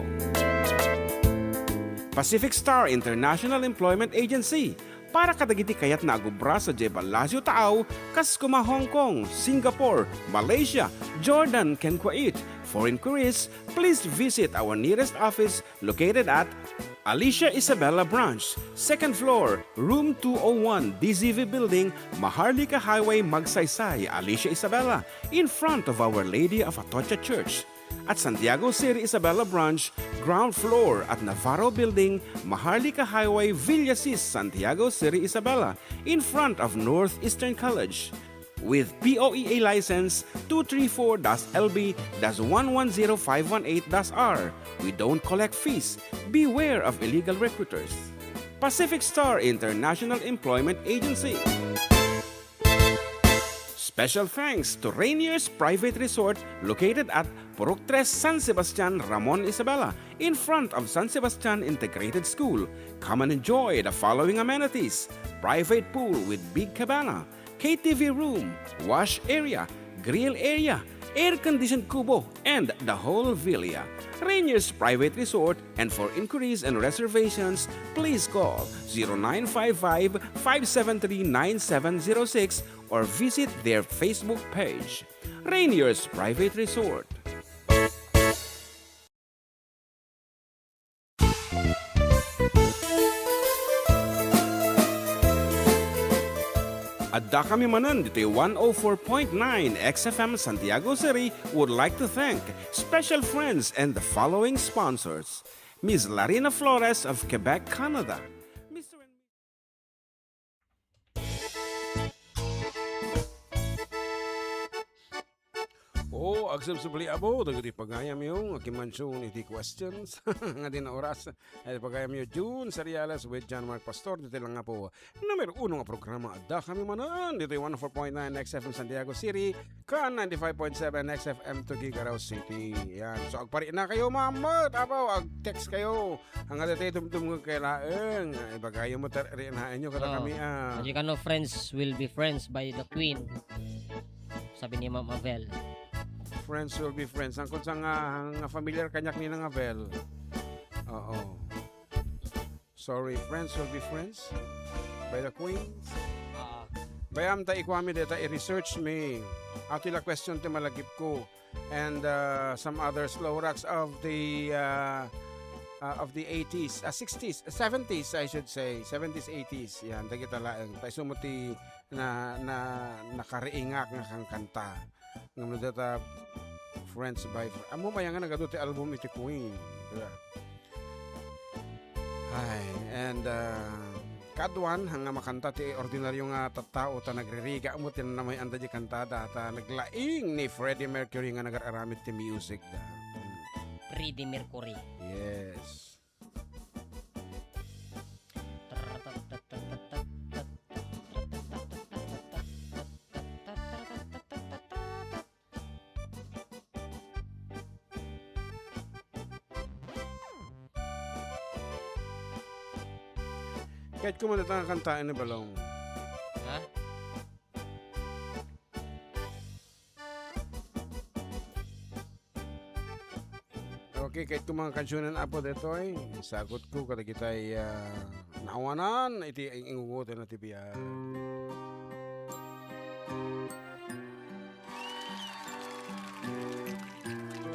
Pacific Star International Employment Agency, para kadagiti kayatna a agubra sadiay Palacio Taaw, kas kuma Hong Kong, Singapore, Malaysia, Jordan, ken Kuwait. For inquiries, please visit our nearest office located at Alicia Isabela Branch, second floor, room two oh one, D Z V Building, Maharlika Highway, Magsaysay, Alicia Isabela, in front of Our Lady of Atocha Church. At Santiago City Isabela Branch, ground floor at Navarro Building, Maharlika Highway, Villasis, Santiago City Isabela, in front of Northeastern College. With P O E A license two three four dash L B dash one one zero five one eight dash R. We don't collect fees. Beware of illegal recruiters. Pacific Star International Employment Agency. Special thanks to Rainier's Private Resort, located at Purok Tres, San Sebastian, Ramon Isabela, in front of San Sebastian Integrated School. Come and enjoy the following amenities: private pool with big cabana, K T V room, wash area, grill area, air-conditioned kubo, and the whole villa. Rainier's Private Resort, and for inquiries and reservations, please call zero nine five five, five seven three, nine seven zero six or visit their Facebook page. Rainier's Private Resort. Adda kami manen ditoy one oh four point nine X F M Santiago City would like to thank special friends and the following sponsors: Miss Larina Flores of Quebec, Canada, Mister and Oh, Agsubsubli, apo, dagiti pagayamyo nga kimmansion iti questions nga di na oras. Iti pagayamyo, June Seriales with John Mark Pastor, ditoy lang nga po, numero uno nga programa, adda kami manen, ditoy one oh four point nine X F M Santiago City, ken ninety-five point seven X F M Tuguegarao City. Yan. So, agpari na kayo, mamet, apo, ag-text kayo. Ang adda tayo, dumdum kayo laeng. Ay, bagayo mo, tar-, rin, hain nyo, kada Oh. kami, ah. Sabi ka, no, friends will be friends by the Queen. Sabi ni Ma'am Avel. Friends will be friends. Ang kunsa nga, nga familiar kanyak ni Nang Avel. Oo. Sorry, friends will be friends by the Queens. Ah. Bayam ta ikuami deta, i-research mi. Ato la question ti malagip ko. And, uh, some other slow rocks of the, uh, uh, of the eighties, uh, sixties, seventies, I should say. Seventies, eighties. Yan, dagita laeng. Ta isu mo ti na, na, nakariingak nga kankanta. Ngem no data Friends by Fr-, ammo mayangan nagadu ti album iti Queen. Diba? Ay, and, uh, kaduan, nga makanta ti ordinaryo nga tattao ta nagririga mo ti nanamay-anda di kantada ta naglaing ni Freddie Mercury nga nagar-aramid ti music da. Freddie Mercury. Yes. Kahit kumanta ta nga kantaen ni Balong. Ha? Okay, kahit kung mga kansunan, apo, detoy, sagot ko, kadagitay, ah, naawanan, iti ing-, ingugutan na ti biag.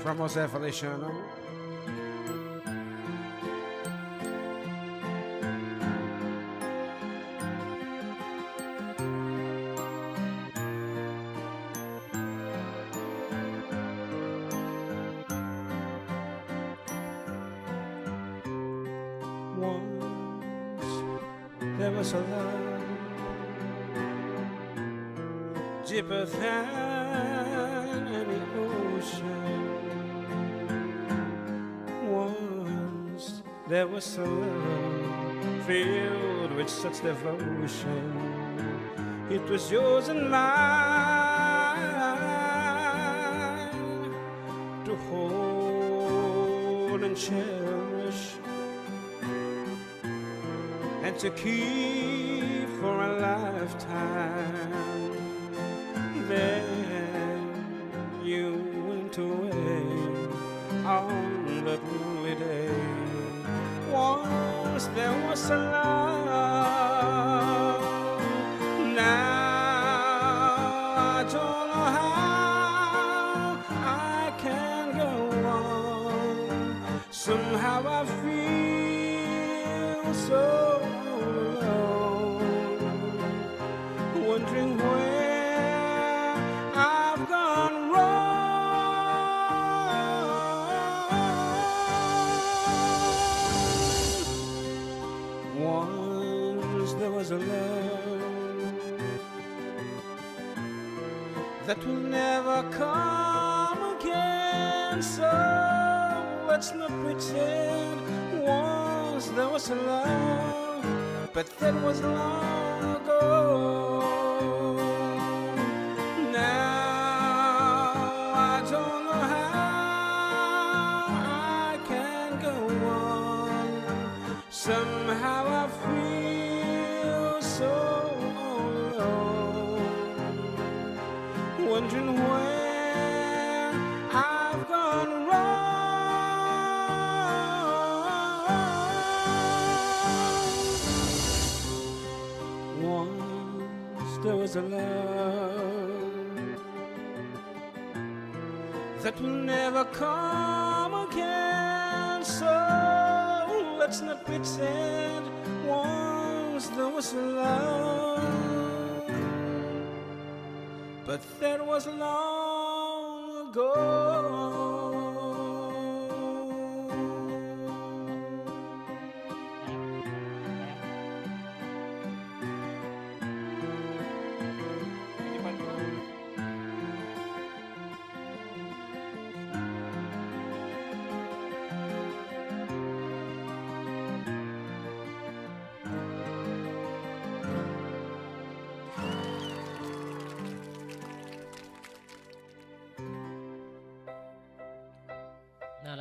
From Jose Feliciano. Once there was a love deeper than any ocean. Once there was a love filled with such devotion. It was yours and mine to hold and cherish and to keep for a lifetime. Then you went away on that lonely day. Once there was a love. Now I don't know how I can go on. Somehow I feel so alone, wondering where I've gone wrong. Once there was a love that will never come again. So let's not pretend once there was a love, but that was long ago. Now I don't know how I can go on. Somehow I feel so alone, wondering where I've gone wrong. Once there was a love that will never come again. So let's not pretend once there was a love, but that was long ago.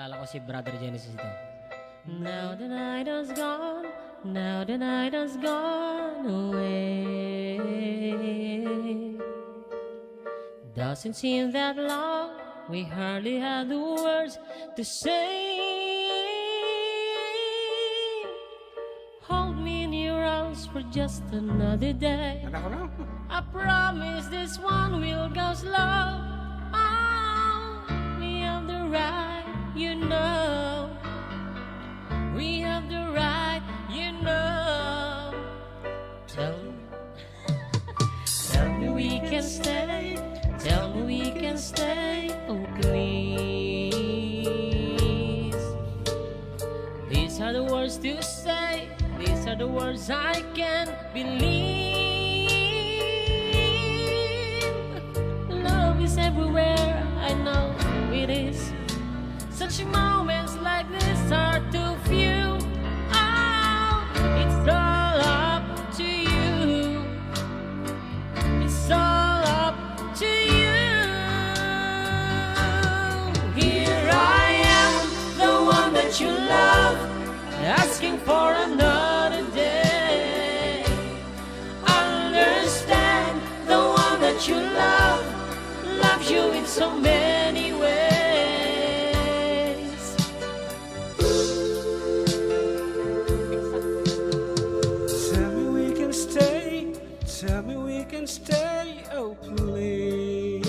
Kala ko si Brother Genesis ito. Now the night has gone, now the night has gone away. Doesn't seem that long, we hardly had the words to say. Hold me in your arms for just another day. Anak ko na. I promise this one will go slow. Oh, we have the right, you know. We have the right, you know. Tell, tell me we can stay. Tell me we can stay. Oh, please. These are the words to say. These are the words I can believe. Love is everywhere, I know it is. Such moments like this are too few. Oh, it's all up to you. It's all up to you. Here I am, the one that you love, asking for another day. Understand, the one that you love loves you in so many ways. Tell me we can stay, tell me we can stay, oh please.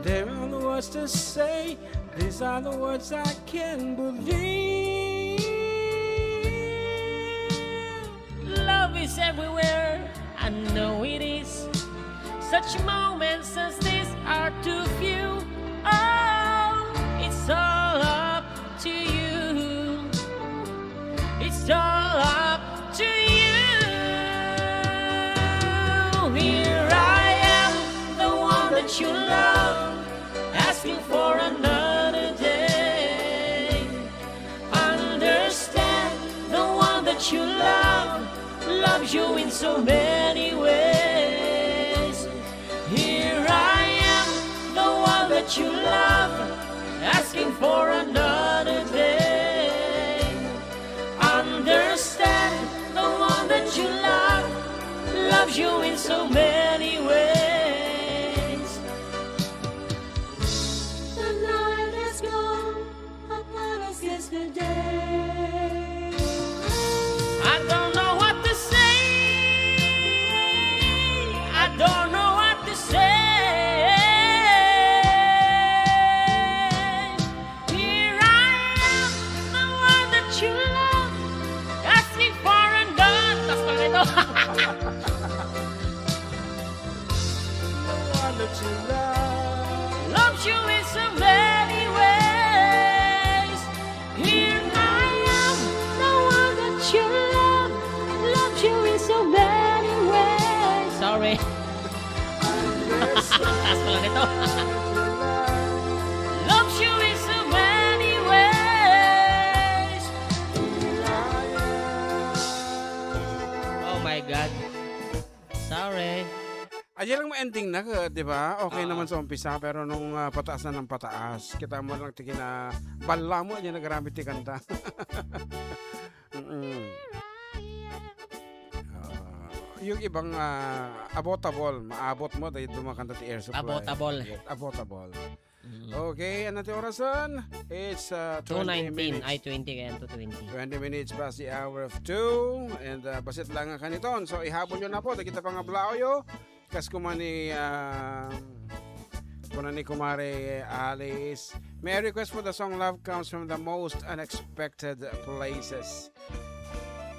There are no words to say, these are the words I can believe. Love is everywhere, I know it is. Such moments as these are too few. Oh, it's all up to you. It's all up to you. Here I am, the one that you love, asking for another day. Understand, the one that you love loves you in so many ways. Here I am, the one that you love, asking for another day. Understand, the one that you love loves you in so many ways. The night has gone, I promise yesterday. I don't know what to say. I don't know what to say. Here I am, the one that you love, asking for another. Tas pa ito. The one that you love loves you in so many ways. Here I am, the one that you love loves you in so many ways. Sorry. Taas pala nito. Loves you in so many ways. Oh my God. Sorry. Ay, yan ang ending na, ka, di ba? Okay Ah. naman sa umpisa, pero nung, ah, pataas na ng pataas, kita mo lang ti kinabala mo, yan nagaramit ti kanta. Mm-mm. Ah, yung ibang, ah, abotable, maabot mo, dahil dumakanta ti Air Supply. Abotable. Yes, abotable. Mm. Okay, ano ti orasan? It's, uh, twenty minutes. Two nineteen, ay, twenty kaya, two twenty. Twenty minutes past the hour of two, and, uh, basit lang nga kaniton. So, ihabol yo na po, dagita pangablayo. Kas kuma ni, uh, kuna ni Kumare Alice, may I request for the song Love Comes from the Most Unexpected Places.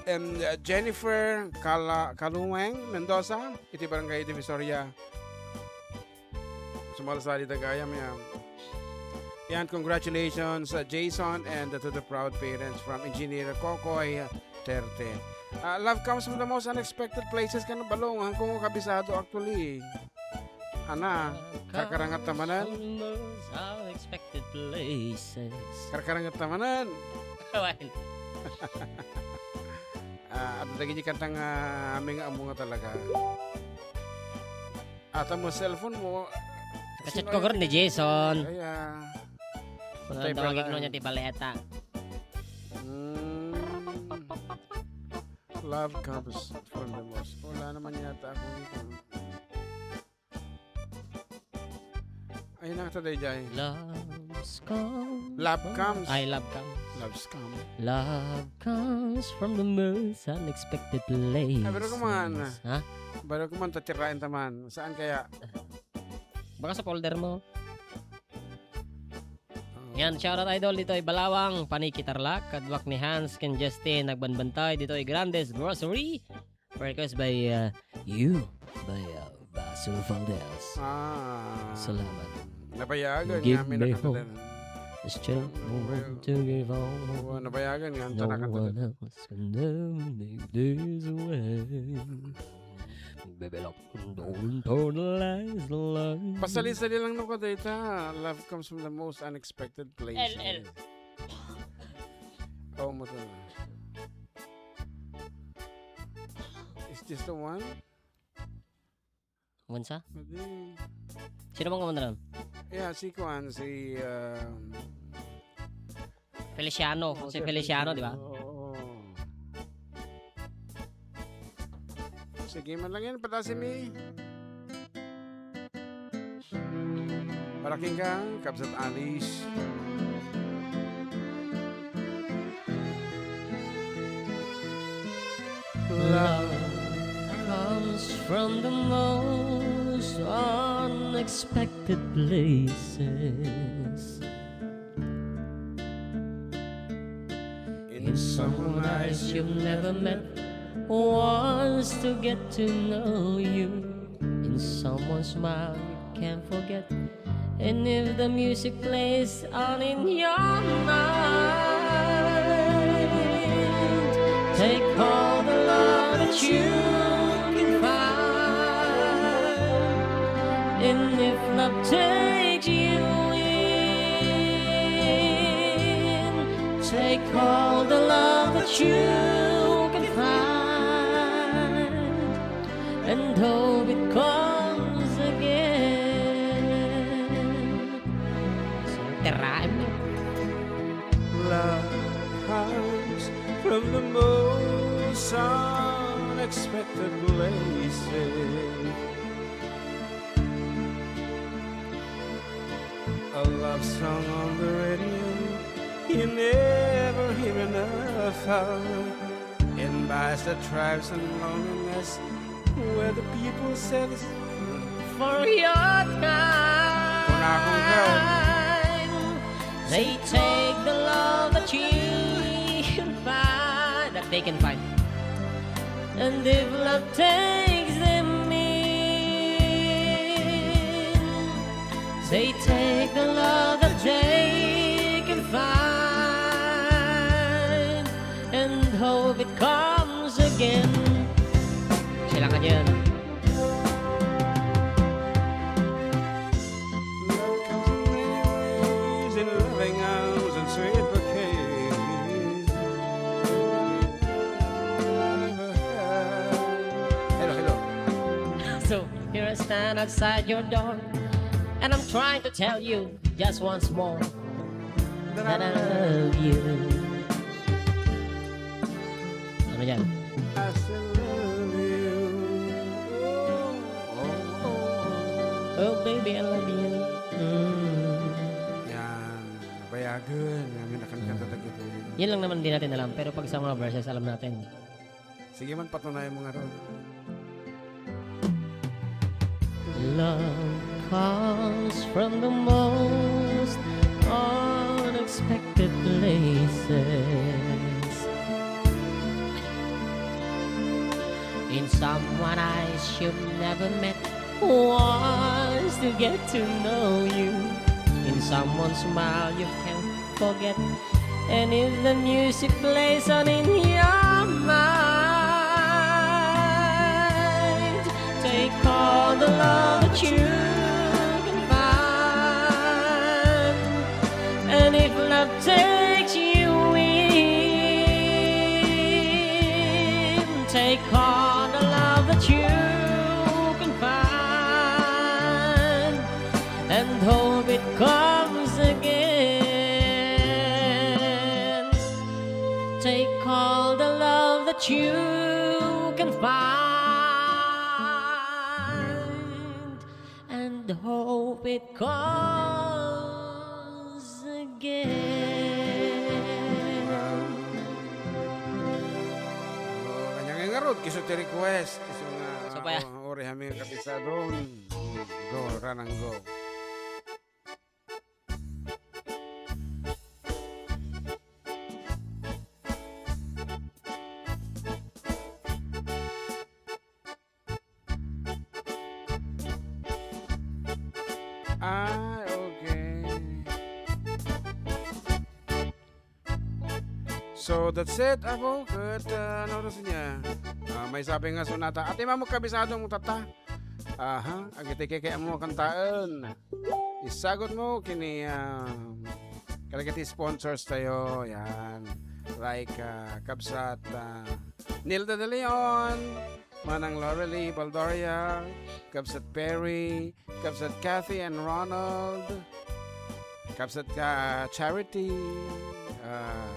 And, uh, Jennifer Kala-, Kaluweng Mendoza, iti Barangay Divisoria. Sumalsali ta gayam yan. Yan, congratulations, uh, Jason, and, uh, to the proud parents from Engineer Kokoy Terte. Uh, love comes from the most unexpected places. Kano balong, hangko kabisado actually. Ana, karkarangat ta manen. Love comes from the most unexpected places. Karkarangat ta manen. Kawain. Ah, adda dagiti kanta nga amin nga ammo nga talaga. Ata mo cellphone mo, Kachat ko gurud ni Jason. Ay, ah. Mga Tay tawagin Brother. Niya ti baleta. Mm. Love comes from the most. Wala naman yata ako dito. Ayun na, Tatay Jai. Love's come Love from comes. Ay, love comes. Love's come. Love comes from the most unexpected place. Ay, pero kuman. Ha? Pero kuman, tatirain taman. Saan kaya? Baka sa folder mo. Oo. Yan, shoutout idol, ditoy Balawang, Paniki Tarlac, kaduak ni Hans ken Justin, nagbanbantay ditoy Grandes Grocery. Request by, uh, you, by, uh, Basil Valdez. Ah. Salamat. Napayagan Give nga, may me nakatatan. Hope. Strength to give on. Oo, napayagan nga, ang No tanakanta one din. Else can ever make this way. Baby, look, don't turn the lights low. Pasali-sali lang no kadayta. Love comes from the most unexpected places. L L. Oo, mo to. Is this the one? Unsa? Pwede. Sino bang kumanta ron? Yeah, si Kuan, si, um, Feliciano, si Jose Feliciano, di ba? Feliciano, oo. Sige man lang yan, patasin mi. Para kenka, Kabsat Alice. Love comes from the most unexpected places. In someone eyes you've never met, wants to get to know you. In someone's smile you can't forget. And if the music plays on in your mind, take all the love that you can find. And if love takes you in, take all the love that you can find. And hope it comes again. Tiraem. Love comes from the most unexpected places. A love song on the radio you never hear enough of. And by the tribes and loneliness where the people said it's for your kind. They take the love that you can find, that they can find. And if love takes them in, they take the love that they can find and hope it comes again. Kailangan yan. Love comes in many ways, in loving arms and sweet bouquets. Hello, hello. So, here I stand outside your door, and I'm trying to tell you just once more that I love you. Ano yan? I still love you. Oh, oh, oh. Oh, baby, I love you. Mm. Yan. Napayagan. Nga, may nakankanta tagito. Yan lang naman hindi natin alam, pero pag sa mga verses, alam natin. Sige man, patunayan mo nga ron. Love comes from the most unexpected places. In someone eyes you've never met, wants to get to know you. In someone's smile you can't forget. And if the music plays on in your mind, take all the love that you can find. And if love takes you in, take all the love that you can find. you can find and hope it comes again. Wow. Oh, kanya nga ngarud, kiso ti request. Kiso nga, Sabay, ah. Oh, uri kami kapisadon. Go, ranang go. Ah, okay. So, that's it, apo. Ket, ah, ano oras niya? Ah, may sabi nga sonata. Ati, ma'am, kabisado mo, tata. Aha, agiti kay-kayatmo a kantaen. Isagut mo kini, ah, kadagiti sponsors tayo, yan. Like, ah, kabsat, ah, Nilda De Leon, Manang Lorelie Baldoria, kabsat Perry, kabsat Kathy and Ronald, kabsat ka Charity, ah,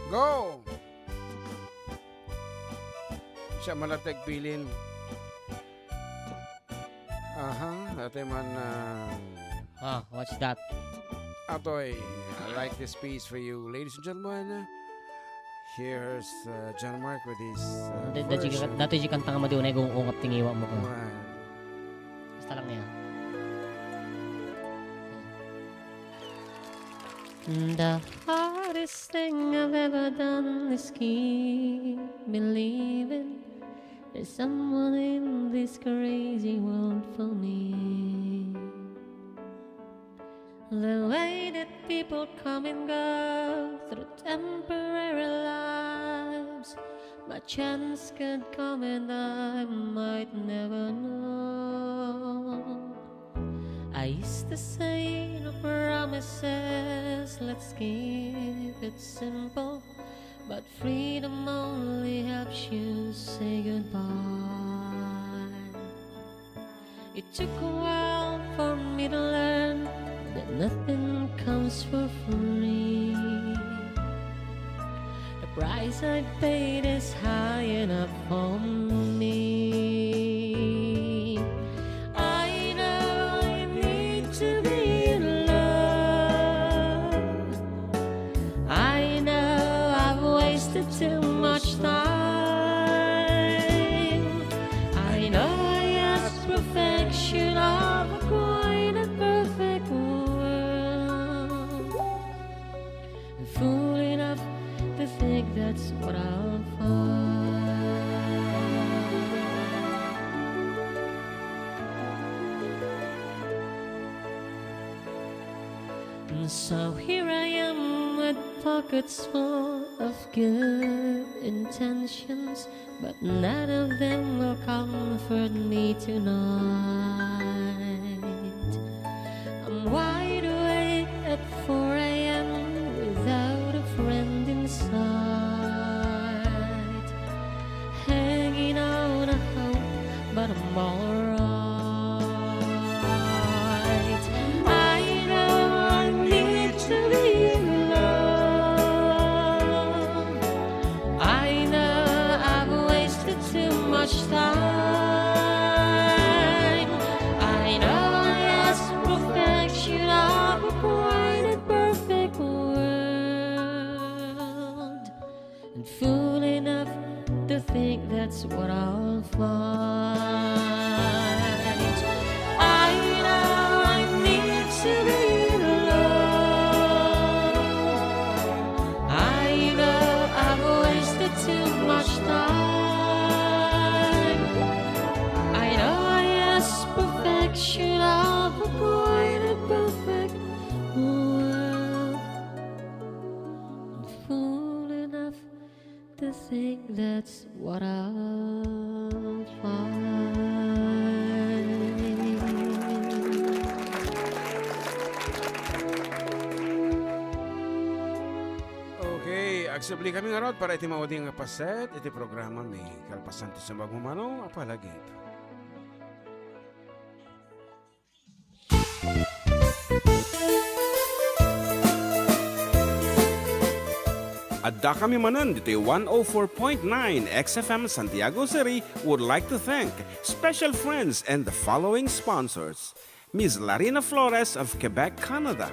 go! Siya man lang tagbilin. Aha, dati man, ah, Ah, what's that? Atoy, I like this piece for you. Ladies and gentlemen, here's, uh, John Mark with his, uh, Da-, da-, version. Dati di kanta nga madi unay gung-ungap ti ngiwam mo ko. Right. Basta lang niya. The hardest thing I've ever done is keep believing there's someone in this crazy world for me. The way that people come and go through temporary lives, my chance could come and I might never know. I used to say no promises, let's keep it simple. But freedom only helps you say goodbye. It took a while for me to learn that nothing comes for free. The price I paid is high enough for me. I know I need to be in love. I know I've wasted too much time. I know I ask perfection of a quiet and perfect world. I'm fool enough to think that's what I'll find. And so here I am with pockets full of good intentions, but none of them will comfort me tonight. I'm wide awake at four a m without a friend in sight. Hanging on a hope, but I'm alright. I know I need to be in love. I know I've wasted too much time. I know I ask perfection of a quiet and perfect world. And fool enough to think that's what I'll find. I know I need to be in love. I know I've wasted too much time. I know I ask perfection of a quiet and perfect world. Fool enough to think that's what I'll find. Okay, agsubli kami ngarud para iti maudi nga paset iti programami. Kalpasan ti sumagmamano a palagip. Addakami manen ditoy one oh four point nine X F M Santiago City would like to thank special friends and the following sponsors: Miss Larina Flores of Quebec, Canada,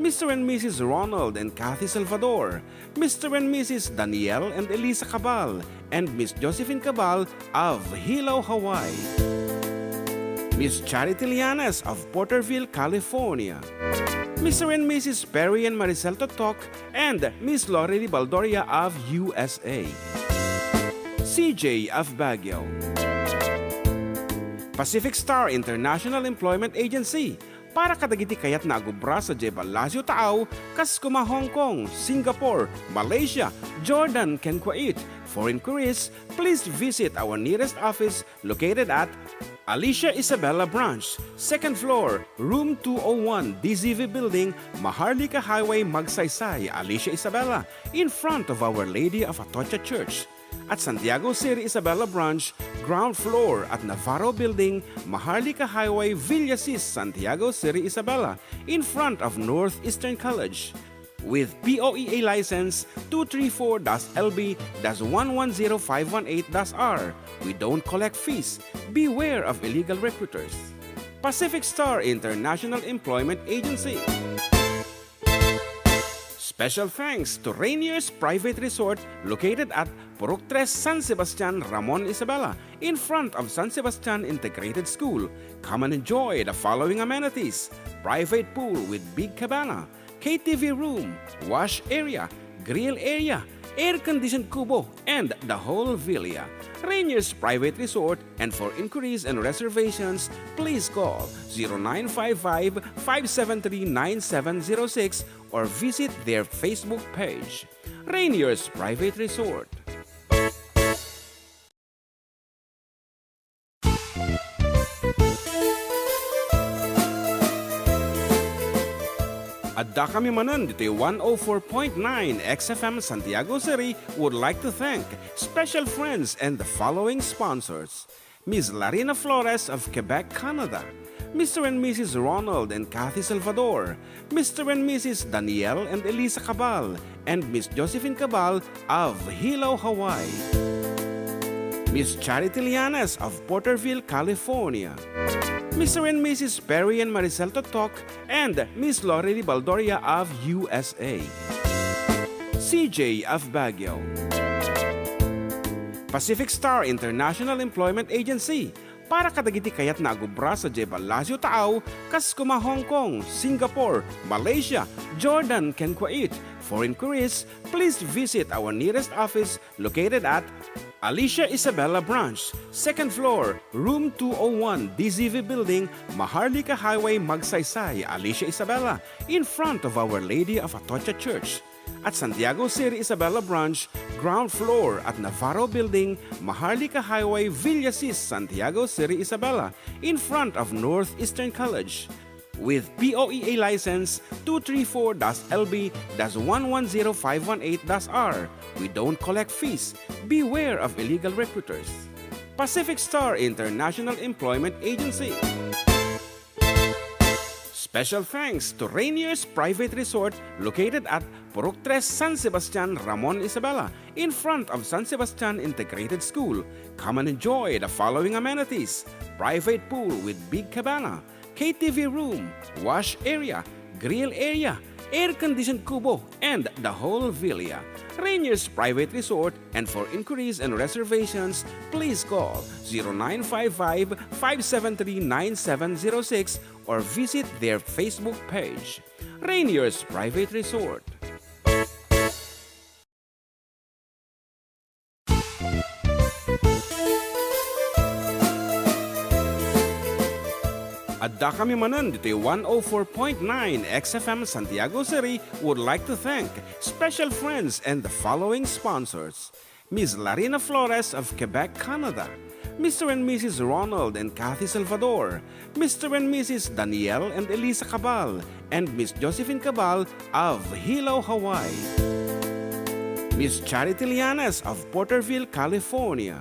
Mister and Missus Ronald and Kathy Salvador, Mister and Missus Daniel and Elisa Cabal, and Miss Josephine Cabal of Hilo, Hawaii, Miss Charity Lianes of Porterville, California, Mister and Missus Perry and Maricel Totok, and Miss Lorely Baldoria of U S A, C J of Baguio, Pacific Star International Employment Agency, para kadagiti kayatna a agubra sadiay Palacio Taaw, kas kuma Hong Kong, Singapore, Malaysia, Jordan, ken Kuwait. For inquiries, please visit our nearest office located at Alicia Isabela Branch, second floor, room two oh one, D Z V Building, Maharlika Highway, Magsaysay, Alicia Isabela, in front of Our Lady of Atocha Church. At Santiago City Isabela Branch, ground floor at Navarro Building, Maharlika Highway, Villasis, Santiago City Isabela, in front of Northeastern College. With P O E A license two three four dash L B dash one one zero five one eight dash R. We don't collect fees. Beware of illegal recruiters. Pacific Star International Employment Agency. Special thanks to Rainier's Private Resort, located at Purok Tres, San Sebastian, Ramon Isabela, in front of San Sebastian Integrated School. Come and enjoy the following amenities: private pool with big cabana, K T V room, wash area, grill area, air-conditioned kubo, and the whole villa. Rainier's Private Resort, and for inquiries and reservations, please call zero nine five five, five seven three, nine seven zero six or visit their Facebook page, Rainier's Private Resort. Addakami manen ditoy one oh four point nine X F M Santiago City would like to thank special friends and the following sponsors: Miss Larina Flores of Quebec, Canada, Mister and Missus Ronald and Kathy Salvador, Mister and Missus Daniel and Elisa Cabal, and Miss Josephine Cabal of Hilo, Hawaii, Miss Charity Lianes of Porterville, California, Mister and Missus Perry and Maricel Totok, and Miss Lorely Baldoria of U S A, C J of Baguio, Pacific Star International Employment Agency, para kadagiti kayatna a agubra sadiay Palacio Taaw, kas kuma Hong Kong, Singapore, Malaysia, Jordan, ken Kuwait. For inquiries, please visit our nearest office located at Alicia Isabela Branch, second floor, room two oh one, D Z V Building, Maharlika Highway, Magsaysay, Alicia Isabela, in front of Our Lady of Atocha Church. At Santiago City Isabela Branch, ground floor at Navarro Building, Maharlika Highway, Villasis, Santiago City Isabela, in front of Northeastern College. With P O E A license two three four dash L B dash one one zero five one eight dash R. We don't collect fees. Beware of illegal recruiters. Pacific Star International Employment Agency. Special thanks to Rainier's Private Resort, located at Purok Tres, San Sebastian, Ramon Isabela, in front of San Sebastian Integrated School. Come and enjoy the following amenities: private pool with big cabana, K T V room, wash area, grill area, air-conditioned kubo, and the whole villa. Rainier's Private Resort, and for inquiries and reservations, please call zero nine five five, five seven three, nine seven zero six or visit their Facebook page, Rainier's Private Resort. Addakami manen ditoy one oh four point nine X F M Santiago City would like to thank special friends and the following sponsors: Miss Larina Flores of Quebec, Canada, Mister and Missus Ronald and Kathy Salvador, Mister and Missus Daniel and Elisa Cabal, and Miss Josephine Cabal of Hilo, Hawaii, Miss Charity Lianes of Porterville, California,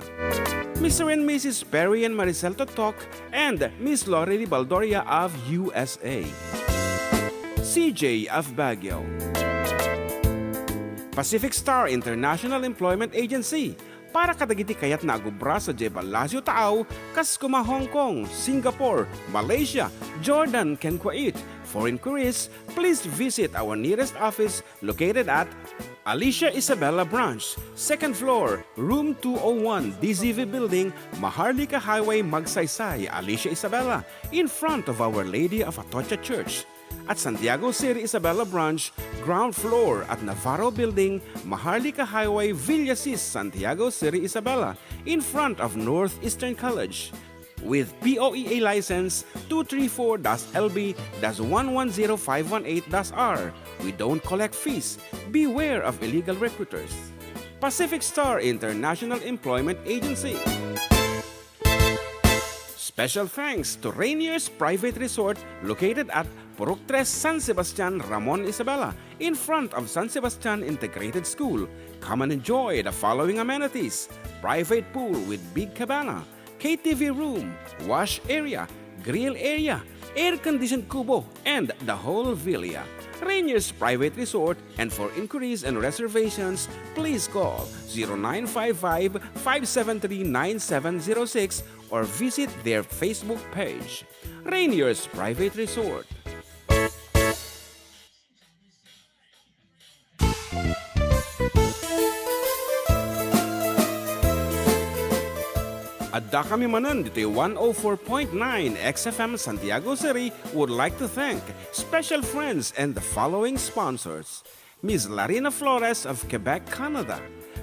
Mister and Missus Perry and Maricel Totok, and Miss Lorely Baldoria of U S A, C J of Baguio, Pacific Star International Employment Agency para kadagiti kayatna a gubra sadiay Palacio Taaw, kas kuma Hong Kong, Singapore, Malaysia, Jordan, ken Kuwait. For inquiries, please visit our nearest office located at Alicia Isabela Branch, second floor, room two oh one, D Z V Building, Maharlika Highway, Magsaysay, Alicia Isabela, in front of Our Lady of Atocha Church. At Santiago City Isabela Branch, ground floor at Navarro Building, Maharlika Highway, Villasis, Santiago City Isabela, in front of Northeastern College. With P O E A license two three four dash L B dash one one zero five one eight dash R, we don't collect fees. Beware of illegal recruiters. Pacific Star International Employment Agency. Special thanks to Rainier's Private Resort located at Purok Tres, San Sebastian, Ramon Isabela, in front of San Sebastian Integrated School. Come and enjoy the following amenities: private pool with big cabana, K T V room, wash area, grill area, air-conditioned kubo, and the whole villa. Rainier's Private Resort, and for inquiries and reservations, please call zero nine five five, five seven three, nine seven zero six or visit their Facebook page. Rainier's Private Resort. Adda kami manen ditoy one oh four point nine X F M Santiago City would like to thank special friends and the following sponsors: Miss Larina Flores of Quebec, Canada,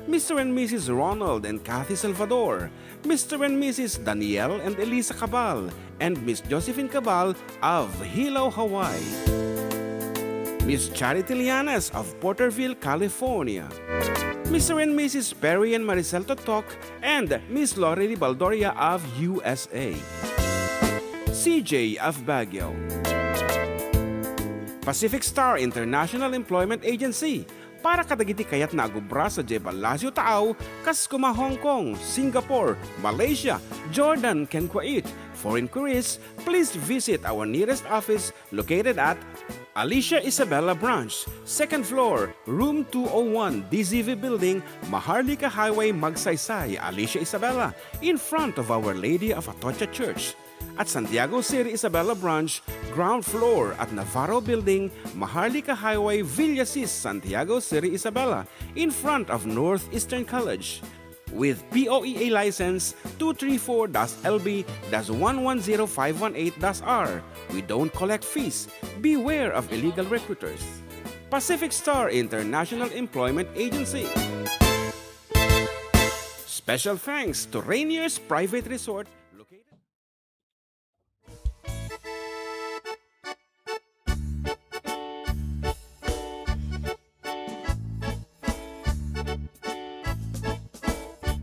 Mister and Missus Ronald and Kathy Salvador, Mister and Missus Daniel and Elisa Cabal, and Miss Josephine Cabal of Hilo, Hawaii. Miss Charity Lianes of Porterville, California. Mister and Missus Perry and Maricel Totok and Miss Lorely Baldoria of U S A. C J of Baguio. Pacific Star International Employment Agency para kadagiti kayatna a gubra sadiay Palacio Taaw, kas kuma Hong Kong, Singapore, Malaysia, Jordan, ken Kuwait. For inquiries, please visit our nearest office located at Alicia Isabela Branch, second floor, room two oh one, D Z V Building, Maharlika Highway, Magsaysay, Alicia Isabela, in front of Our Lady of Atocha Church. At Santiago City Isabela Branch, ground floor at Navarro Building, Maharlika Highway, Villasis, Santiago City Isabela, in front of Northeastern College. With P O E A license two three four dash L B dash one one zero five one eight dash R, we don't collect fees. Beware of illegal recruiters. Pacific Star International Employment Agency. Special thanks to Rainier's Private Resort, located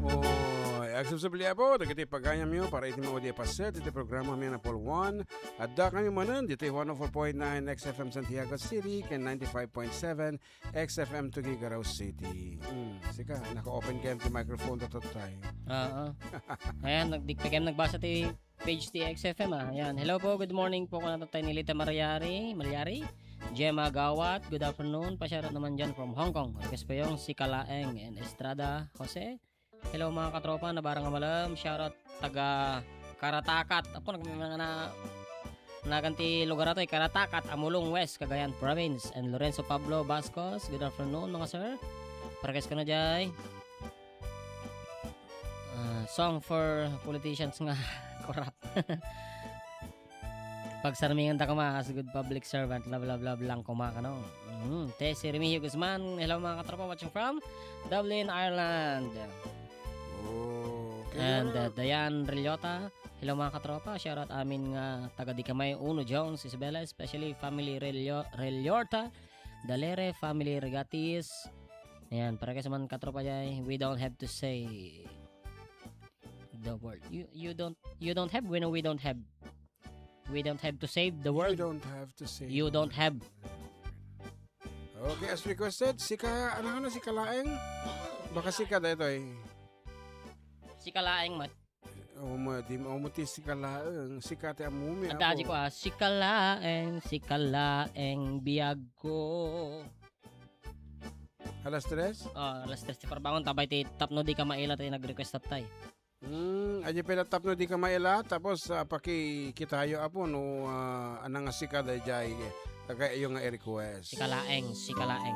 Oh, X F M Subliabo, dagiti pagayamyo para iti maudiay paset iti programa mi a Apollo One. Adda kami manen ditoy one oh four point nine X F M Santiago City ken ninety-five point seven X F M Tuguegarao City. Mm, sika, naka-open kayam ti microphone, tatay. Oo. Ayan, nag-, di pa kayam nagbasa ti page ti X F M, ah. Ayan. Hello po, good morning po, kuna tatay ni Lita Mariari, Mariari. Gemma Gawat, good afternoon. Pa-shoutout naman dyan from Hong Kong. Request po yung Sika Laeng and Estrada Jose. Hello, mga katropa, Navarang Amalem. Shoutout taga Karatakat. Apo, nag-, mga na-, nagan ti lugar ato, eh, Karatakat, Amulong West, Cagayan Province. And Lorenzo Pablo Bascos, good afternoon, mga sir. Parekes ko na, jay. Ah, song for politicians nga corrupt. Pagsarmingan ta koma as good public servant, love, love, love lang koma, kano? Mhm. Tessie Remigio Guzman, hello, mga katropa, watching from Dublin, Ireland. Oh, okay. And, uh, Diane Rillota, hello, mga katropa, shoutout amin nga taga Dicamay, Uno Jones, Isabela, especially family Relio-, Rellorta, Dalere, family Regatis. Ayan, para kay sa man katropa jay, we don't have to say the world. You, you don't, you don't have, we know we don't have. We don't have to save the world. You don't have to save. You don't have. Okay, as requested, sika, ano, ano, sika laeng? Baka sika daytoy. Sika laeng, mat. O, ma-, di, o, mo ti sika laeng. Sika ti amumi, adda apo. Aji ko, ah, sika laeng, sika laeng, biag ko. Alas tres? Oh, alas tres ti parbangon, ta bay ti tapno di ka maila ti nag-request tattay. Hmm, ania pay tapno di ka maila, tapos, ah, pakikitayo, Apo, no, ah, anang a sika daydiay, eh, kayatyo nga i-request. Sika laeng, sika laeng.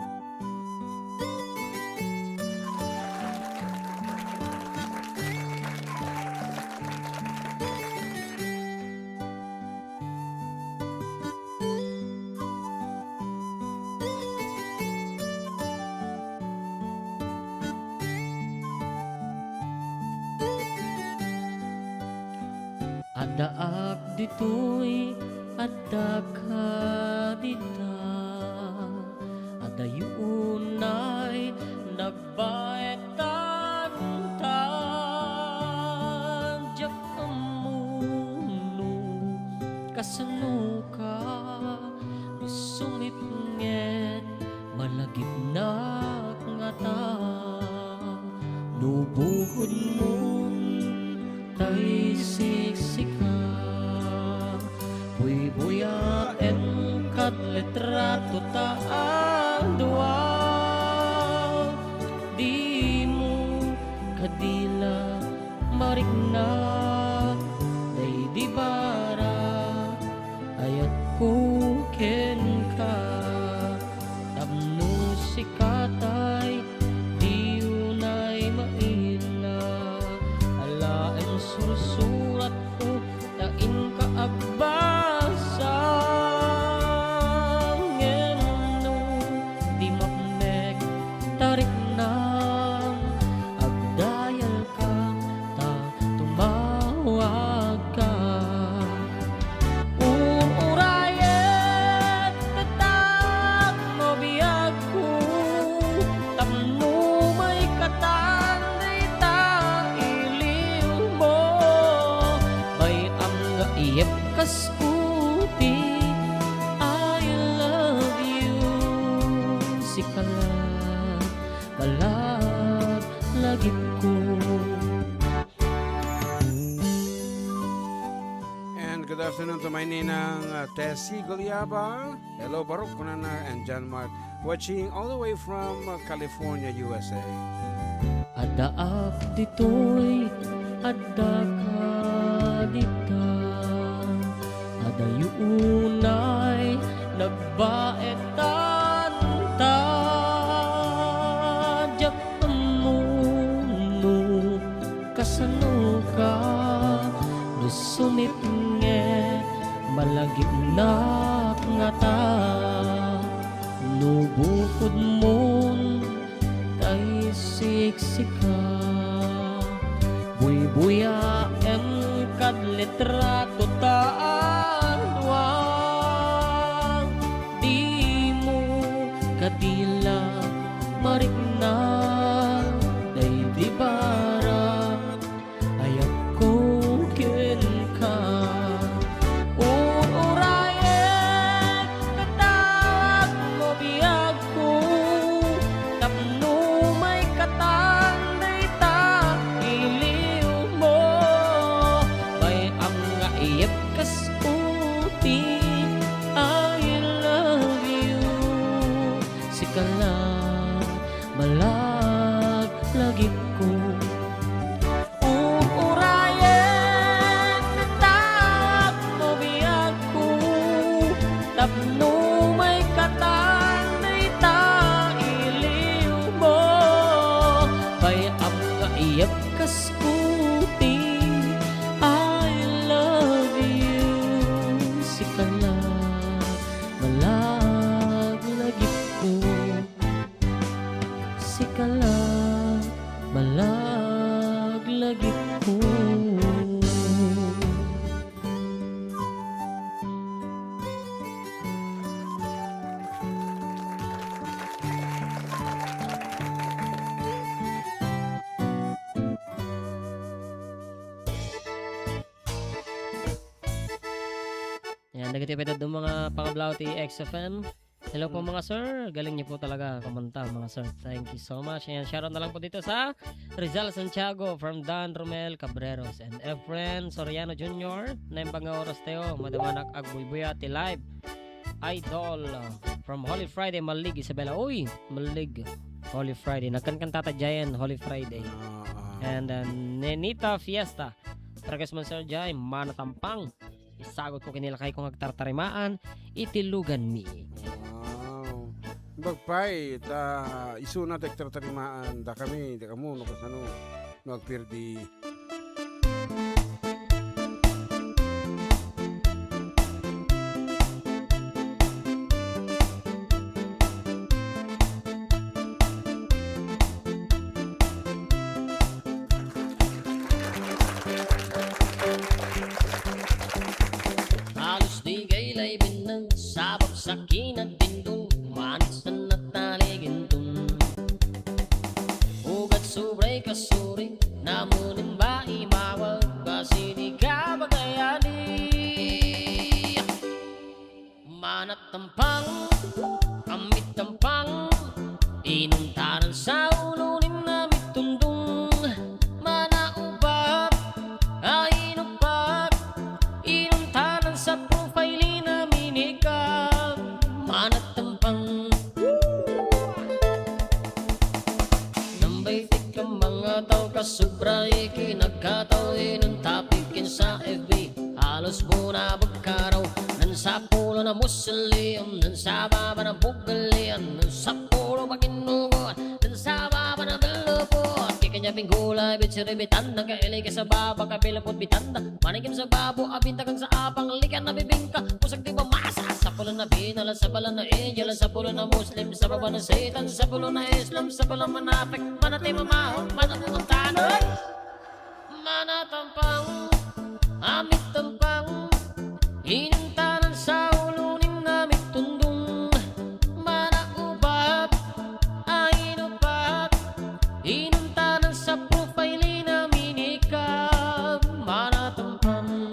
Addaak ditoy, addaka dita. Adayo unay nagbaetan ta. Diak ammo no kasano ka, no sumipnget, malagipnak ngata. No bukodmon, tay siksika. Buybuyaem kad litrato ta a dua. Dimo kadi la marikna, daydi bara, ayatko kenka. Tapno sika tay di unay maila, alaem sursuratko ta inka agbasa. Ngem no di mapnek ta riknam, agdayalka ta tumawagka. Urayek, tatak, no biagko, tapno maikatan dayta iliwmo. Bay-am nga iyep kas kuti, I love you. Sika la, malagipko. And good afternoon to my ninang, uh, Tessie Gulyaba. Hello, Baruch, kunana, and John Mark, watching all the way from, uh, California, U S A. Addaak ditoy, addaka dita. Adayo unay nagbaetan ta. Diak ammo no kasano ka, no sumipnget, malagipnak ngata. No bukodmon, tay siksika. Buybuyaem kad litrato ta a dua. Dimo kadi la marikna, daydi bara, ayatko kenka. Urayek, tatak, no biagko, tapno maikatan dayta iliwmo. Bay-am nga iyep kas kuti, I love you. Sika la, malaglagipko. Urayek, tatak, no biagko, tapno maikatan dayta iliwmo. Bay-am nga iyep kas kuti, I love you. Sika la, malaglagipko. Sika la, malaglagipko. Ayan, dagiti pay dadduma nga pangablaw ti X F M. Hello po, mga sir. Galing niyo po talaga kumanta, mga sir. Thank you so much. Ayan, shoutout na lang po dito sa Rizal Santiago from Dan Romel Cabreros and Efren Soriano Junior. Naimbag nga oras tayo, madamanak agbuybuya ti live. Idol, uh, from Holy Friday, Malig, Isabela. Uy, Malig. Holy Friday. Nagkankanta ta diayen, Holy Friday. Ah, ah. And, uh, Nenita Fiesta. Tragas man, sir, diay, Mana Tampang. Isagut ko ken ni lakay ko nga agtartarimaan iti luganmi. Wow. Imbag pay, ta isuna ti agtartarimaan, dakami, dakamo, no kasano, no agpirdi. Halos di gaylaybin nang sabab sa kinagdindong manis na nataligintong. Ugat sobray kasuri, namunin ba imawag, basi di ka bagayani. Manat tampang, amit tampang, inuntanan sa ulo ni namit tundong. Manaubab, ainupak, inuntanan sa profile na minikab. Manat tampang. Nambay ti kamangataw, kasubra ikinagkataw, inuntapi ken sa F B. Halos buna bagkaraw, nan sa pulo na musilium, nan sa baba na bugalian, nan sa pulo baginugot, nan sa baba na belupot. Kikanya binggula, bitsiri bitanda, kaili ka sa baba, kabilupot bitanda. Manikim sa babo, abinta kang sa apang, likan na bibingka, pusag di ba masa? Sa pulo na binala, sa bala na angel, sa pulo na Muslim, sa baba na Satan, sa pulo na Islam, sa pulo manapik, manati mamaho, manati mantanod. Manatampang, amit tampang, inuntanan sa ulo ni namit tundong. Manaubab, ainupak, inuntanan sa profile na minikab. Manatampang.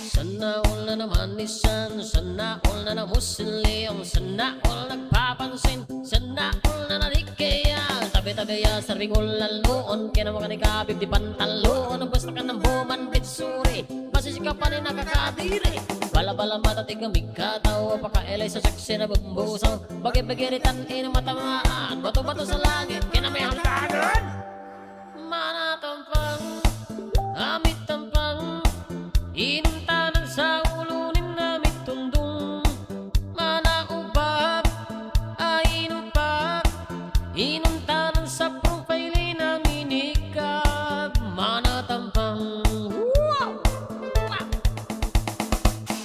Sana all na naman isan, sana all na namusiliang, sana all nagpapansin. Sana all na nalikaya, tabi-tabiya, sarbing ulal noon, kaya naman ka ni kabib di pantalon, basta ka nang buman bitsuri, masisika pa rin nakakadiri. Bala-bala mata ti gamig kataw, pakailay sa saksi na bumbusaw, bagi-bagi ritan ina matamaan, bato-bato sa langit, kaya na may hangkanan. Manatampang, amit tampang, inuntanan sa ulo ni namit tundong. Manaubab, ainupak, inuntanan sa profile na minikab. Manatampang. Wow! Wow!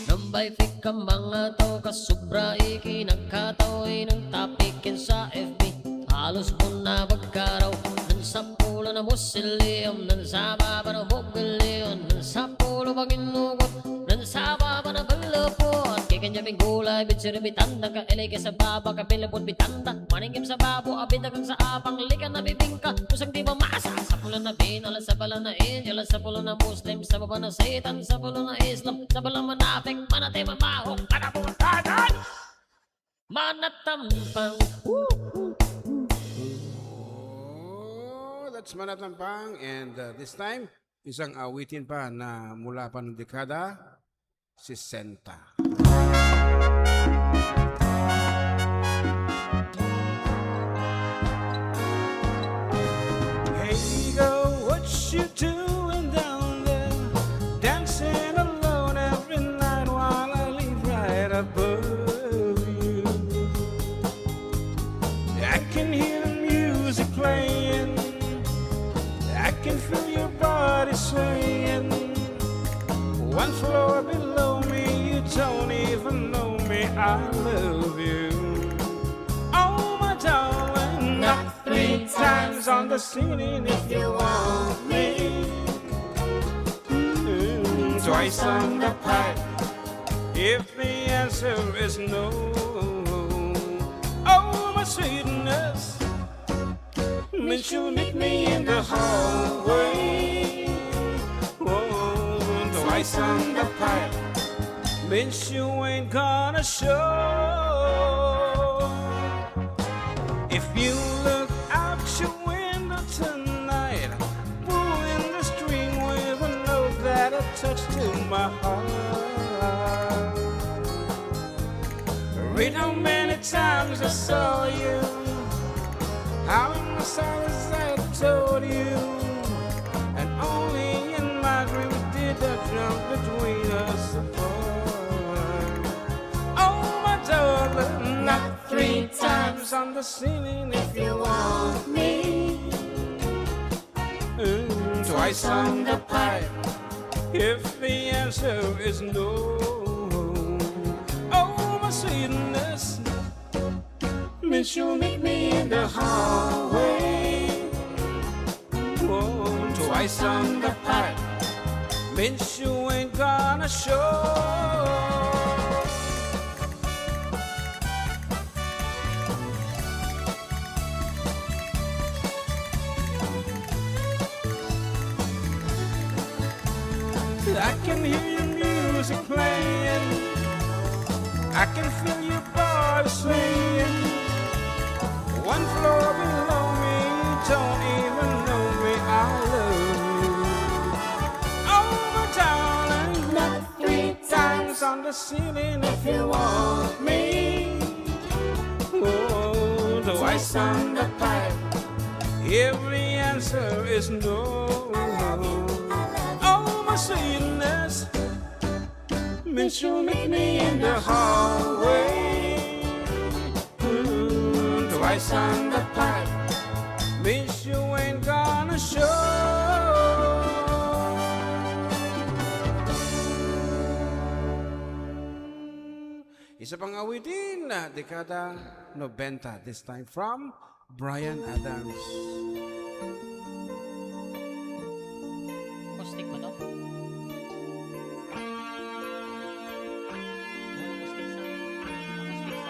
Nambay fik ka mangataw, kasubra ikinagkataw, inuntapi ken sa F B. Halos buna bagkaraw, nan sa pulo na musilium, nan sa baba na bugalian, nan sa pulo baginugot, nan sa baba na belupot. Kikanya binggula, bitsiri bitanda, kaili ka sa baba, kabilupot bitanda. Maningim sa babo, abinta kang sa apang, likan na bibingka, pusag di ba masa? Sa pulo na binala, sa bala na angel, sa pulo na Muslim, sa baba na Satan, sa pulo na Islam, sa bala manapik, manati mamaho, manaputanan. Manatampang. Oh, that's Manatampang. And, uh, this time, isang awitin pa na mula pa ng dekada sesenta. Hey girl, what you doing down there? Dancing alone every night while I live right above you. I can hear the music playing. I can feel your body swaying. One floor below me, you don't even know me. I love you. Oh, my darling, knock three times on the ceiling if you want me. Mm, twice on the pipe if the answer is no. Oh, my sweetness, means you'll meet me in the hallway. Oh, twice on the pipe means you ain't gonna show. If you look out your window tonight, pulling the string with a note that I touched to my heart. Read how many times I saw you, how in my silence I told you, and only in my dreams did I jump between us apart. Oh, my darling, not three times on the ceiling if you want me. Mm, twice on the pipe if the answer is no. Oh, my sweetness, means you'll meet me in the hallway. Oh, twice on the pipe means you ain't gonna show. I can hear your music playing. I can feel your body swinging. One floor below me, don't even know me. I love you. Oh, my darling, not three times on the ceiling if you want me. Oh, twice on the pipe if the answer is no. Oh, my sweetness, means you'll meet me in the hallway. Mm, twice on the pipe means you ain't gonna show. Isa pang awitin, dekada nobenta, this time from Bryan Adams. Acoustic ba to? Acoustic sa-, acoustic sa-,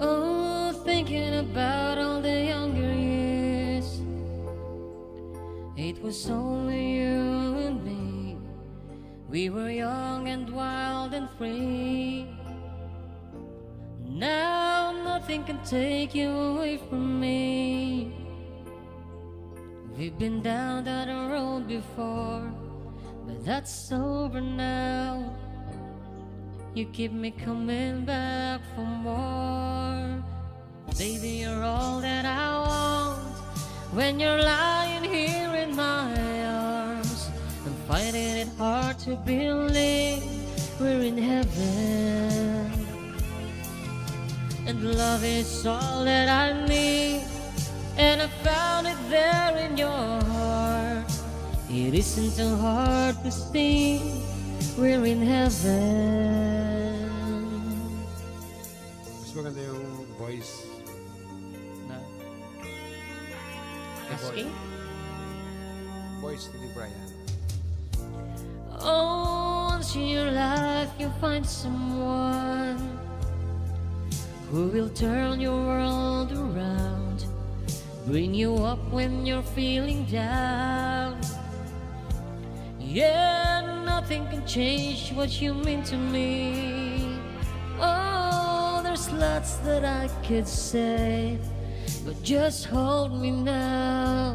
Oh, thinking about all the younger years, it was only you and me. We were young and wild and free. Now nothing can take you away from me. We've been down that road before, but that's over now. You keep me coming back for more. Baby, you're all that I want. When you're lying here in my arms, I'm finding it hard to believe we're in heaven. And love is all that I need, and I found it there in your heart. It isn't too hard to see we're in heaven. Mas maganda yung voice. Na? The Asking? Voice ni Bryan. Once in your life you find someone who will turn your world around, bring you up when you're feeling down. Yeah, nothing can change what you mean to me. Oh, there's lots that I could say, but just hold me now.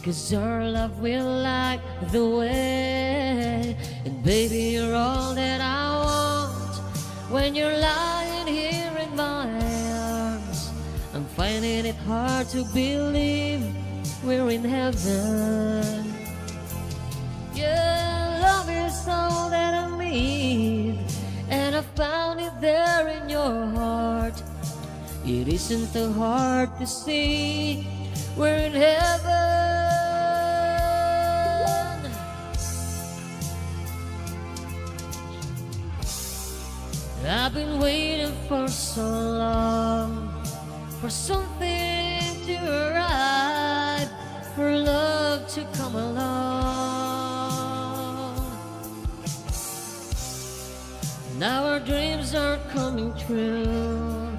'Cause our love will light the way. And baby, you're all that I want. When you're lying here in my arms, I'm finding it hard to believe we're in heaven. Yeah, love is all that I need, and I found it there in your heart. It isn't too hard to see we're in heaven. I've been waiting for so long for something to arrive, for love to come along. Now our dreams are coming true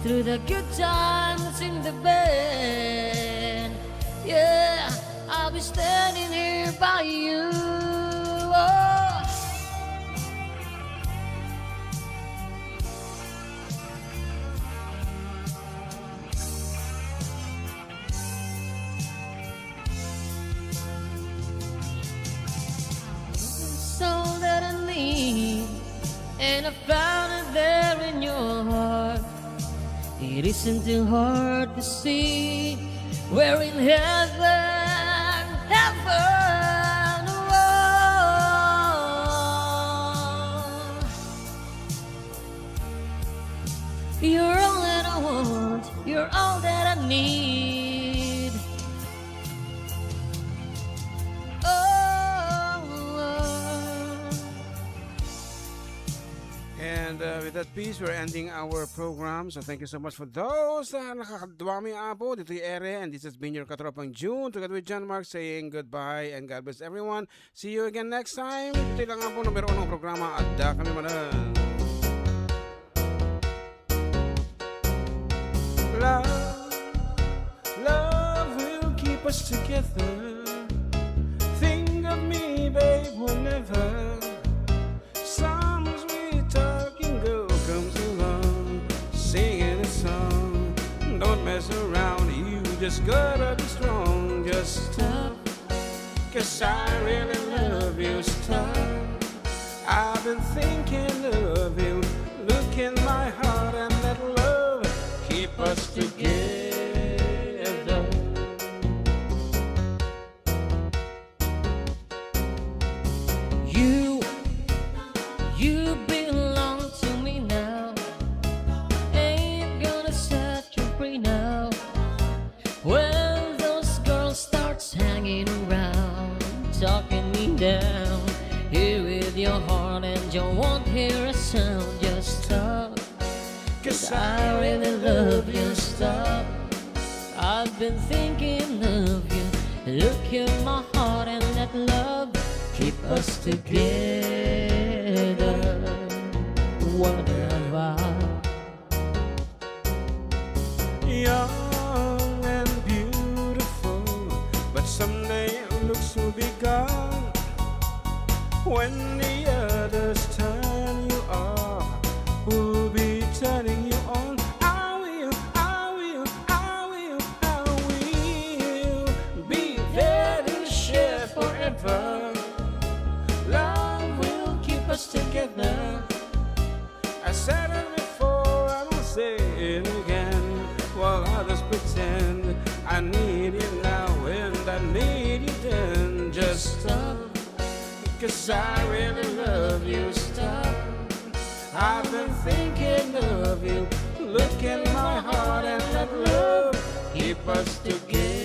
through the good times in the band. Yeah, I'll be standing here by you. Oh. It's all that I need. Found it there in your heart. It isn't too hard to see. We're in heaven, heaven. Oh. You're all that I want. You're all that I need. Oh. And, uh, with that piece, we're ending our program. So thank you so much for those, uh, nakakadwa mi, Apo, ditoy ere. And this has been your Katropang June, together with John Mark, saying goodbye and God bless everyone. See you again next time. Ito lang po numero unong programa. Adda kami manan. Love, love will keep us together. Think of me, babe, whenever some sweet talking girl comes along, singing a song. Don't mess around, you just gotta be strong. Just stop, 'cause I really love you. Stop, I've been thinking of you. Look in my heart and let love keep us together. You, you belong to me now. Ain't gonna set you free now. When those girls starts hanging around, talking me down, here with your heart and you won't hear a sound. Just stop, 'cause I really love you. Stop, I've been thinking of you. Look in my heart and let love keep us together. Whatever. Young and beautiful, but someday looks will be gone. When the others turn you off, who'll be turning you on? I will, I will, I will, I will be there to share forever. Love will keep us together. I said it before, I will say it again. While others pretend, I need you now and I need you then. Just stop, 'cause I really love you. Stop, I've been thinking of you. Look in my heart and let love keep us together.